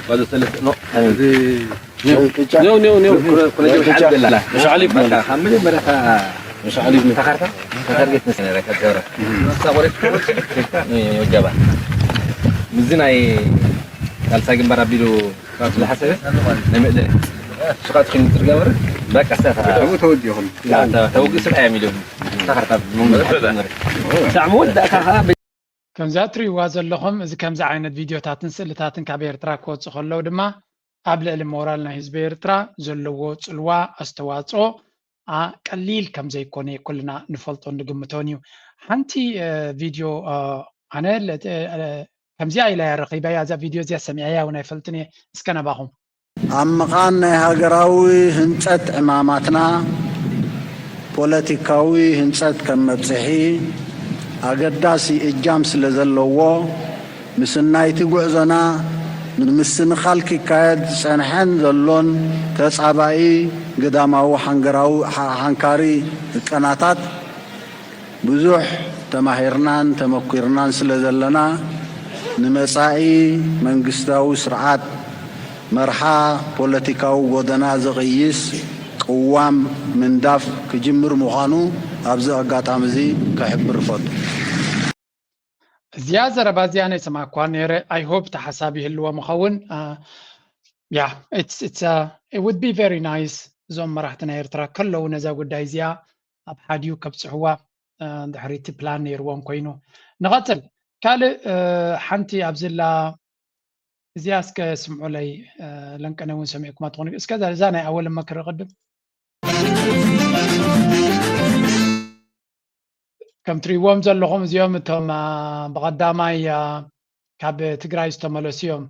ባዶ ሰለስተ ኖ። ኔው፣ ኔው፣ ኔው። ኩረ-፣ ኩረ-፣ ጀብሓ በላ። መሻዕሊብ በቃ፣ ካብ መጀመርያ እታ መሻዕሊብ ነታ ካርታ፣ እታ ታርጌት መሰለኝ ነራ፣ ካብ ጀብራ። እሳ ቆሬት፣ እ፣ ወጃባ። ምዚ ናይ ቃልሳ ግንባር ኣቢሉ ካብ ዝለሓሰበ፣ ናይ መእለ ሽቓት ኮይኑ ትርጋበረ፣ በቃ፣ እሳ እታ ተወዲኹም። እታ ተወግእ ስርዓይ ሚልዮን። እታ ካርታ፣ ሳዕ መወዳእታ ኸዓ ከምዛ ትሪእዋ ዘለኹም፣ እዚ ከምዚ ዓይነት ቪድዮታትን ስእልታትን ካብ ኤርትራ ክወጽእ ከለዉ ድማ፣ ኣብ ልዕሊ ሞራል ናይ ህዝቢ ኤርትራ ዘለዎ ጽልዋ፣ ኣስተዋጽኦ፣ ኣ፣ ቀሊል ከም ዘይኮነ ኩልና ንፈልጦን ንግምቶን እዩ። ሓንቲ፣ እ፣ ቪድዮ፣ እ፣ ኣነ ለ-፣ እ፣ ከምዚኣ ኢላ እያ ረኺበያ፣ እዛ ቪድዮ እዚኣ ሰሚዐያ እውን ኣይፈልጥን እየ። እስከ ናባኹም። ኣብ ምቓን ናይ ሃገራዊ ህንጸት ዕማማትና፣ ፖለቲካዊ ህንጸት ከም መብጽሒ ኣገዳሲ እጃም ስለ ዘለዎ፣ ምስናይቲ ጉዕዞና ንምስንኻል ክካየድ ዝጸንሐን ዘሎን ተጻባኢ ግዳማዊ ሓንገራዊ፣ ሓ-፣ ሓንካሪ ህቀናታት ብዙሕ ተማሂርናን ተመኲርናን ስለ ዘለና፣ ንመጻኢ መንግስታዊ ስርዓት መርሓ ፖለቲካዊ ጎደና ዝቕይስ ቅዋም ምንዳፍ ክጅምር ምዃኑ ኣብዚ ኣጋጣሚ እዚ ክሕብር እፈቱ። እዚኣ ዘረባ እዚኣ ናይ ሰማዕኳ ነይረ። I hope ተሓሳብ ይህልዎም ይኸውን። እ፣ yeah, it's, it's, uh, it would be very nice እዞም መራሕቲ ናይ ኤርትራ ከለዉ ነዛ ጉዳይ እዚኣ ኣብ ሓዲኡ ከብጽሕዋ፣ እ፣ ድሕሪቲ ፕላን ነይርዎም ኮይኑ። ንቐጽል። ካልእ፣ እ፣ ሓንቲ ኣብዚ ላ እዚኣ እስከ ስምዑለይ፣ እ፣ ለንቀነ እውን ሰሚዕኩማ ትኾኑ። እስከ እዛ፣ እዛ ናይ ኣወል መክሪ ቅድም። ከም ትሪእዎም ዘለኹም እዚኦም እቶም፣ እ፣ ብቐዳማይ፣ እ፣ ካብ ትግራይ ዝተመለሱ እዮም።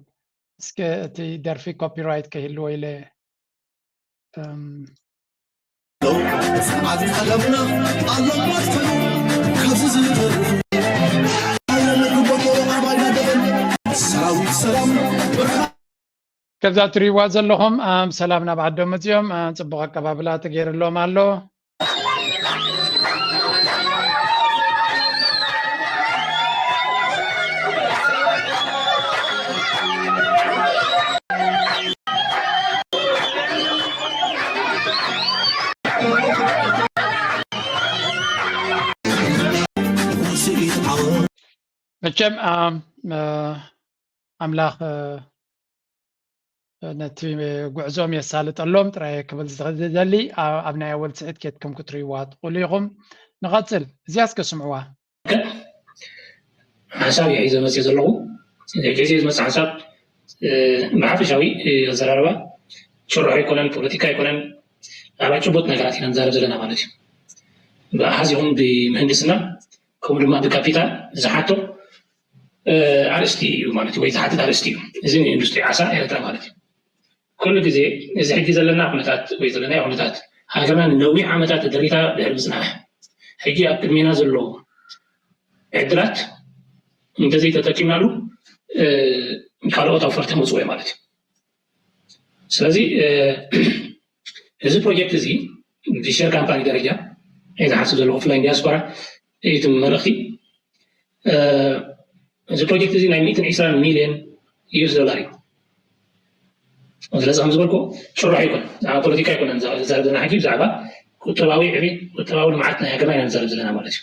እስከ እቲ ደርፊ ኮፒራይት ከይህልዎ ኢለ፣ እም፣ ከዛ ትሪእዋ ዘለኹም፣ ኣም፣ ሰላም ናብ ዓዶም መጺኦም፣ ኣም፣ ጽቡቕ ኣቀባብላ ተገይርሎም ኣሎ። መቸም፣ ኣም፣ እ፣ ኣምላኽ፣ እ፣ ነቲ ጉዕዞም የሳልጠሎም ጥራይ ክብል ዝደሊ፣ ኣ-፣ ኣብ ናይ ኣወል ስዒድ ኬድኩም ክትርእይዋ ትኽእሉ ኢኹም። ንቐጽል፣ እዚኣ እስከ ስምዕዋ። ሓሳብ እየ ሒዘ መፅእ ዘለኹ። እዚ ሕጂ እዚ ዝመፅእ ሓሳብ፣ እ፣ ብሓፈሻዊ፣ እ፣ ኣዘራርባ ጭርሖ ኣይኮነን፣ ፖለቲካ ኣይኮነን፣ ብዛዕባ ጭቡጥ ነገራት ኢና ንዛረብ ዘለና ማለት እዩ። ብኣሃዝ ይኹን ብምህንድስና፣ ከምኡ ድማ ብካፒታል ዝሓቶ፣ እ፣ ኣርእስቲ እዩ ማለት እዩ፣ ወይ ዝሓትት ኣርእስቲ እዩ። እዚ ንኢንዱስትሪ ዓሳ ኤርትራ ማለት እዩ። ኩሉ ግዜ እዚ ሕጂ ዘለና ኩነታት ወይ ዘለናዮ ኩነታት ሃገርና ንነዊሕ ዓመታት ተደሪታ ድሕሪ ምጽናሕ፣ ሕጂ ኣብ ቅድሜና ዘሎ ዕድላት እንተዘይተጠቂምናሉ፣ እ፣ ካልኦት ኣውፈርቲ ክመጽኡ እዮም ማለት እዩ። ስለዚ፣ እ፣ እዚ ፕሮጀክት እዚ ብሸር ካምፓኒ ደረጃ እየ ዝሓስብ ዘለኹ፣ ብፍላይ ንዲያስፖራ እዩ እቲ መልእኽቲ። እ፣ እዚ ፕሮጀክት እዚ ናይ ሚእትን ዕስራን ሚልዮን ዩ ኤስ ዶላር እዩ። ስለዚ ከም ዝበልኩ ጭርሖ ኣይኮነን፣ ብዛዕባ ፖለቲካ ኣይኮነን ዝዛረብ ዘለና ሕጂ፣ ብዛዕባ ቁጠባዊ ዕቤት፣ ቁጠባዊ ልምዓት ናይ ሃገርና ኢና ንዛረብ ዘለና ማለት እዩ።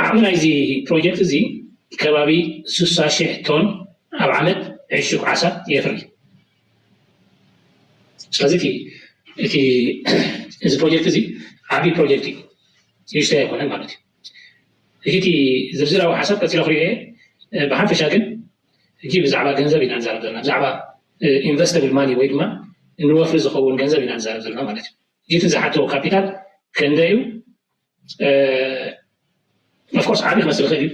ዓቕሚ ናይዚ ፕሮጀክት እዚ ከባቢ ስሳ ሽሕ ቶን ኣብ ዓመት ዕሹግ ዓሳ የፍሪ። ስለዚ እቲ፣ እቲ፣ እዚ ፕሮጀክት እዚ ዓብዪ ፕሮጀክት እዩ፣ ንእሽተይ ኣይኮነን ማለት እዩ። ሕጂ እቲ ዝርዝራዊ ሓሳብ ቀፂለ ክሪኦ እየ። እ፣ ብሓፈሻ ግን ሕጂ ብዛዕባ ገንዘብ ኢና ንዛረብ ዘለና፣ ብዛዕባ፣ እ፣ ኢንቨስተብል ማኒ ወይ ድማ ንወፍሪ ዝኸውን ገንዘብ ኢና ንዛረብ ዘለና ማለት እዩ። ሕጂ እቲ ዝሓቶ ካፒታል ክንደይ እዩ? እ፣ ኦፍኮርስ ዓብዪ ክመስል ይኽእል እዩ፣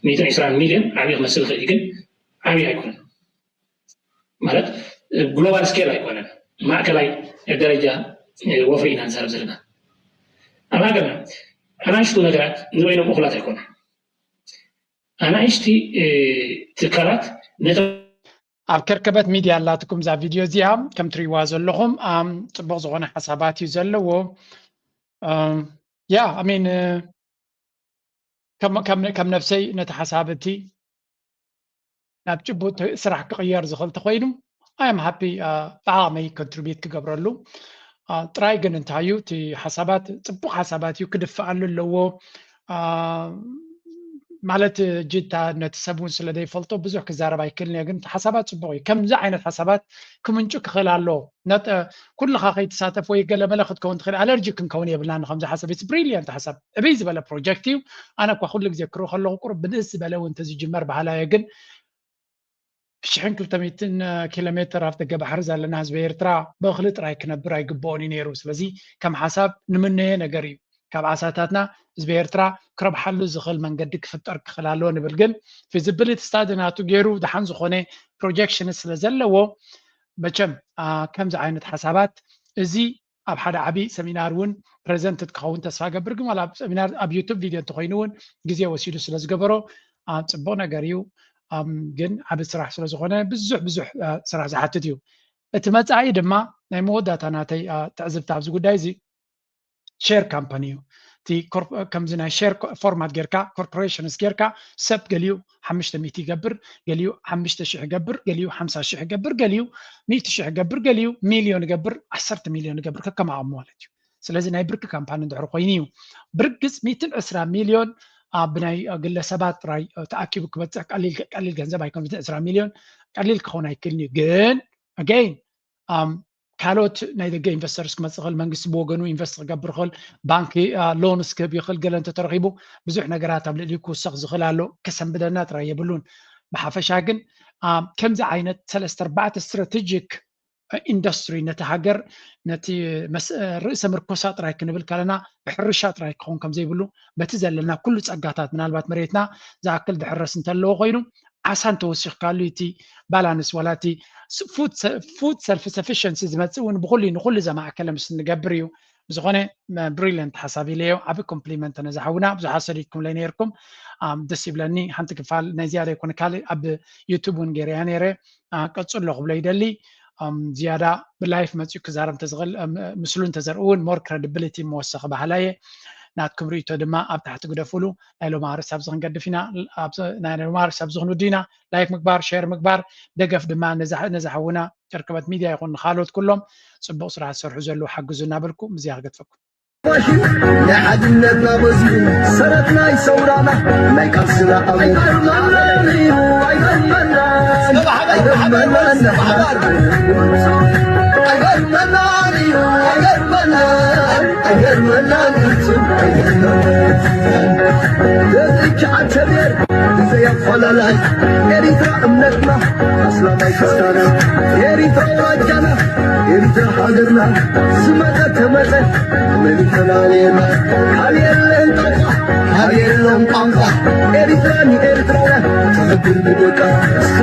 ሚእትን ዕስራን ሚልዮን ዓብዪ ክመስል ይኽእል እዩ፣ ግን ዓብዪ ኣይኮነን። ማለት ግሎባል ስኬል ኣይኮነን፣ ማእከላይ ደረጃ ወፍሪ ኢና ንዛረብ ዘለና። ኣብ ሃገርና ኣናእሽቱ ነገራት ንበይኖም እኹላት ኣይኮኑን። ኣናእሽቲ፣ እ፣ ትካላት ነተ ኣብ ከርከበት ሚድያ ኣላትኩም እዛ ቪድዮ እዚኣ፣ ከም ትሪእዋ ዘለኹም፣ ኣም፣ ጽቡቕ ዝኾነ ሓሳባት እዩ ዘለዎ። ኣም፣ ያ፣ I mean፣ እ፣ ከም፣ ከም፣ ከም ነፍሰይ ነቲ ሓሳብ እቲ ናብ ጭቡጥ ስራሕ ክቕየር ዝኽእል ተኮይኑ፣ ኣም ሃፒ ብዓቕመይ ኮንትሪቢዩት ክገብረሉ። ጥራይ ግን እንታይ እዩ እቲ ሓሳባት፣ ፅቡቕ ሓሳባት እዩ፣ ክድፍኣሉ ኣለዎ። ማለት ጅታ ነቲ ሰብ እውን ስለ ዘይፈልጦ ብዙሕ ክዛረብ ኣይክእልን እየ፣ ግን ሓሳባት ፅቡቕ እዩ። ከምዚ ዓይነት ሓሳባት ክምንጩ ክኽእል ኣለዎ። ኩልኻ ከይትሳተፍ ወይ ገለመለ ክትከውን ትኽእል፣ ኣለርጂ ክንከውን የብልና። ከምዚ ሓሳብ ኢትስ ብሪሊየንት ሓሳብ፣ ዕብይ ዝበለ ፕሮጀክት እዩ። ኣነ እኳ ኩሉ ግዜ ክርኢ ከለኹ ቁሩብ ብንእስ ዝበለ እውን እንተዝጅመር በሃላይ እየ፣ ግን ሽሕን ክልተ ሚእትን ኪሎ ሜትር ኣፍ ደገ ባሕሪ ዘለና ህዝቢ ኤርትራ ብእኽሊ ጥራይ ክነብር ኣይግብኦን እዩ ነይሩ። ስለዚ ከም ሓሳብ ንምነየ ነገር እዩ። ካብ ዓሳታትና ህዝቢ ኤርትራ ክረብሓሉ ዝኽእል መንገዲ ክፍጠር ክኽእል ኣለዎ ንብል። ግን ፊዚቢሊቲ ስታዲ ናቱ ገይሩ ደሓን ዝኾነ ፕሮጀክሽን ስለ ዘለዎ መቸም ከምዚ ዓይነት ሓሳባት እዚ ኣብ ሓደ ዓቢ ሰሚናር እውን ፕረዘንት ክኸውን ተስፋ ገብር። ግን ዋላ ኣብ ሰሚናር ኣብ ዩቱብ ቪድዮ እንተኮይኑ እውን ግዜ ወሲዱ ስለ ዝገበሮ ጽቡቕ ነገር እዩ። ግን ዓቢ ስራሕ ስለ ዝኾነ ብዙሕ ብዙሕ ስራሕ ዝሓትት እዩ። እቲ መጻኢ ድማ ናይ መወዳእታ ናተይ ትዕዝብቲ ኣብዚ ጉዳይ እዚ ሼር ካምፓኒ እዩ። እቲ ከምዚ ናይ ሼር ፎርማት ጌርካ፣ ኮርፖሬሽንስ ጌርካ፣ ሰብ ገሊኡ ሓሙሽተ ሚእቲ ይገብር፣ ገሊኡ ሓሙሽተ ሽሕ ይገብር፣ ገሊኡ ሓምሳ ሽሕ ይገብር፣ ገሊኡ ሚእቲ ሽሕ ይገብር፣ ገሊኡ ሚልዮን ይገብር፣ ዓሰርተ ሚልዮን ይገብር፣ ከከም ዓቕሙ ማለት እዩ። ስለዚ ናይ ብርኪ ካምፓኒ እንድሕር ኮይኑ እዩ። ብርግጽ ሚእትን ዕስራ ሚልዮን ብናይ ግለሰባት ጥራይ ተኣኪቡ ክበጽሕ ቀሊል ገንዘብ ኣይኮን። ሚእትን ዕስራ ሚልዮን ቀሊል ክኸውን ኣይክእልን እዩ። ግን ኣገይን ካልኦት ናይ ደገ ኢንቨስተርስ ክመፅእ ይኽእል፣ መንግስቲ ብወገኑ ኢንቨስት ክገብር ይኽእል፣ ባንኪ ሎንስ ክህብ ይኽእል። ገለ እንተተረኺቡ ብዙሕ ነገራት ኣብ ልዕሊኡ ክውሰኽ ዝኽእል ኣሎ። ከሰንብደና ጥራይ የብሉን። ብሓፈሻ ግን ከምዚ ዓይነት ሰለስተ ኣርባዕተ ስትራቴጂክ ኢንዱስትሪ ነቲ ሃገር ነቲ ርእሰ ምርኮሳ ጥራይ ክንብል ከለና ብሕርሻ ጥራይ ክኸውን ከም ዘይብሉ፣ በቲ ዘለና ኩሉ ጸጋታት፣ ምናልባት መሬትና ዝኣክል ድሕረስ እንተለዎ ኮይኑ ዓሳ እንተወሲኽካሉ እቲ ባላንስ ዋላ እቲ ፉድ ሰልፍ ሰፊሽንሲ ዝመፅእ እውን ብኩሉ ንኩሉ ዘማእከለ ምስ ንገብር እዩ። ብዝኾነ ብሪሊየንት ሓሳብ ኢለዮ። ዓቢ ኮምፕሊመንት ነዚ ሓውና። ብዙሓት ሰዲድኩምለይ ነይርኩም። ደስ ይብለኒ። ሓንቲ ክፋል ናይ ዝያዳ ይኮነ ካልእ ኣብ ዩቱብ እውን ገይረያ ነይረ። ቀፅሎ ክብሎ ይደሊ። ዝያዳ ብላይፍ መፅኡ ክዛረብ እንተዝኽእል ምስሉ እንተዘርኢ እውን ሞር ክረዲቢሊቲ መወሰኺ ባህላ እየ። ናትኩም ርእይቶ ድማ ኣብ ታሕቲ ግደፉሉ። ናይ ሎም ኣርእስቲ ኣብዚ ክንገድፍ ኢና። ናይ ሎም ኣርእስቲ ኣብዚ ክንውድ ኢና። ላይክ ምግባር፣ ሼር ምግባር፣ ደገፍ ድማ ነዛ ሓውና ጨርቅበት ሚድያ ይኹን ንካልኦት ኩሎም ፅቡቕ ስራሕ ዝሰርሑ ዘለዉ ሓግዙ እናበልኩ ምዝያ ክገድፈኩም። ናይ ሓድነትና መዝሙር ሰረት ናይ ሰውራና ናይ ቃልስና ኣመት ኣይገርመናን እዩ ኣይገርመናን ኣይገርመናን እዩ ኣይገርመናን ኣይገርመናን ፍጹም ኣይገርመናን ደቂ ዓንተቤር ብዘይ ኣፈላላይ ኤሪትራ እምነትና ኣስላማይ ክርስታና ኤሪትራ ዋጃና ኤሪትራ ሃገርና ዝመጸ ተመጸ መን ይፈላልየና ካብ የለን ጣንቋ ካብ የለን ቋንቋ ኤሪትራ ንኤሪትራውያን ትኽብር ብደቃ እስከ